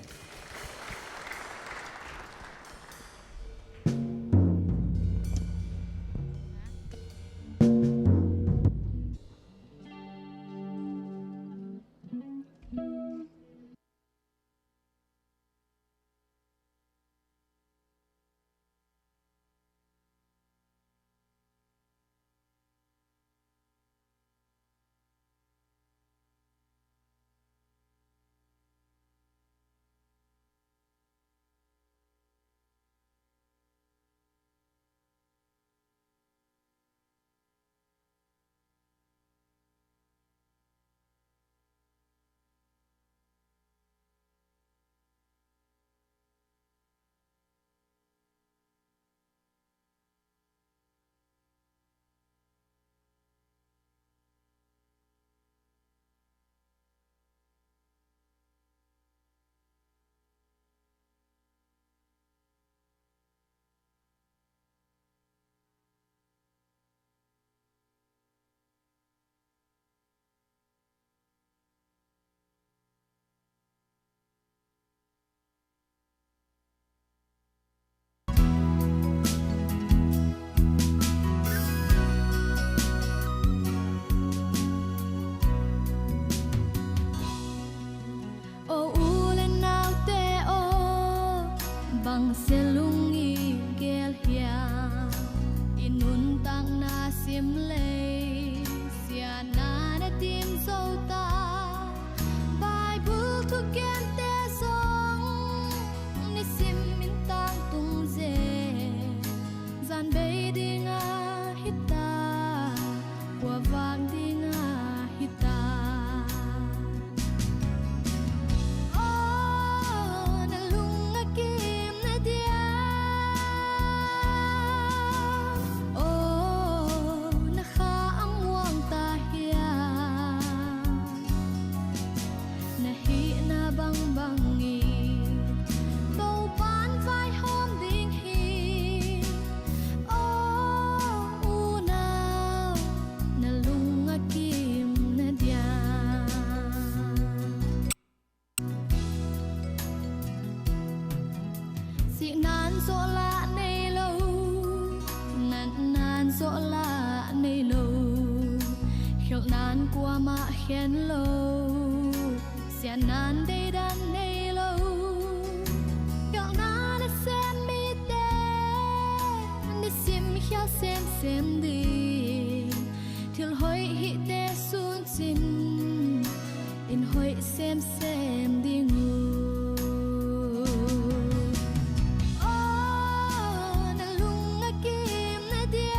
Bang sia lung i gel hiam? I nuntakna sim lei, siatna na tim zo ta. Bible thugente zong nisim in tangtung zen. Zan bei ding ahi ta, kua vak ding ahi ta. Aw, na lung a kim na diam? Aw, na kha a muang ta hiam? Na hihna bangbang in Topan vaihawm ding hi. Aw unau, na lung a kim na diam? Sihnan zawh lah nei lo, natnan zawh lah nei lo, khialhnan kuamah khen lo, siatnan deidan nei lo. Khialhna nasem mite nisim khial semsem ding, thil hoih hihte sun cin in hoih semsem ding uh. Aw, na lung a kim na diam?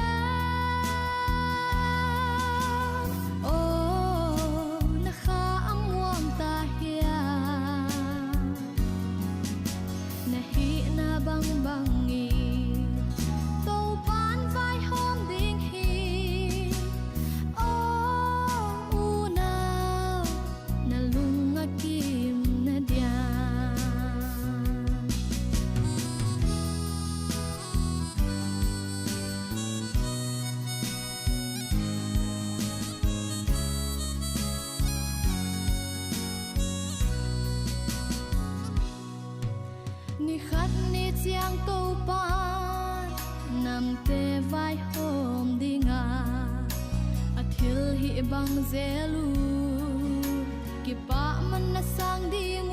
Aw, na kha a muang ta hiam? Na hihna bangbang in Topan vaihawm ding hi. Aw unau, na lung a kim na diam? Ni khat ni ciang Topan namte vaihawm ding a, a thilhih bang zel uh, kipahman na sang ding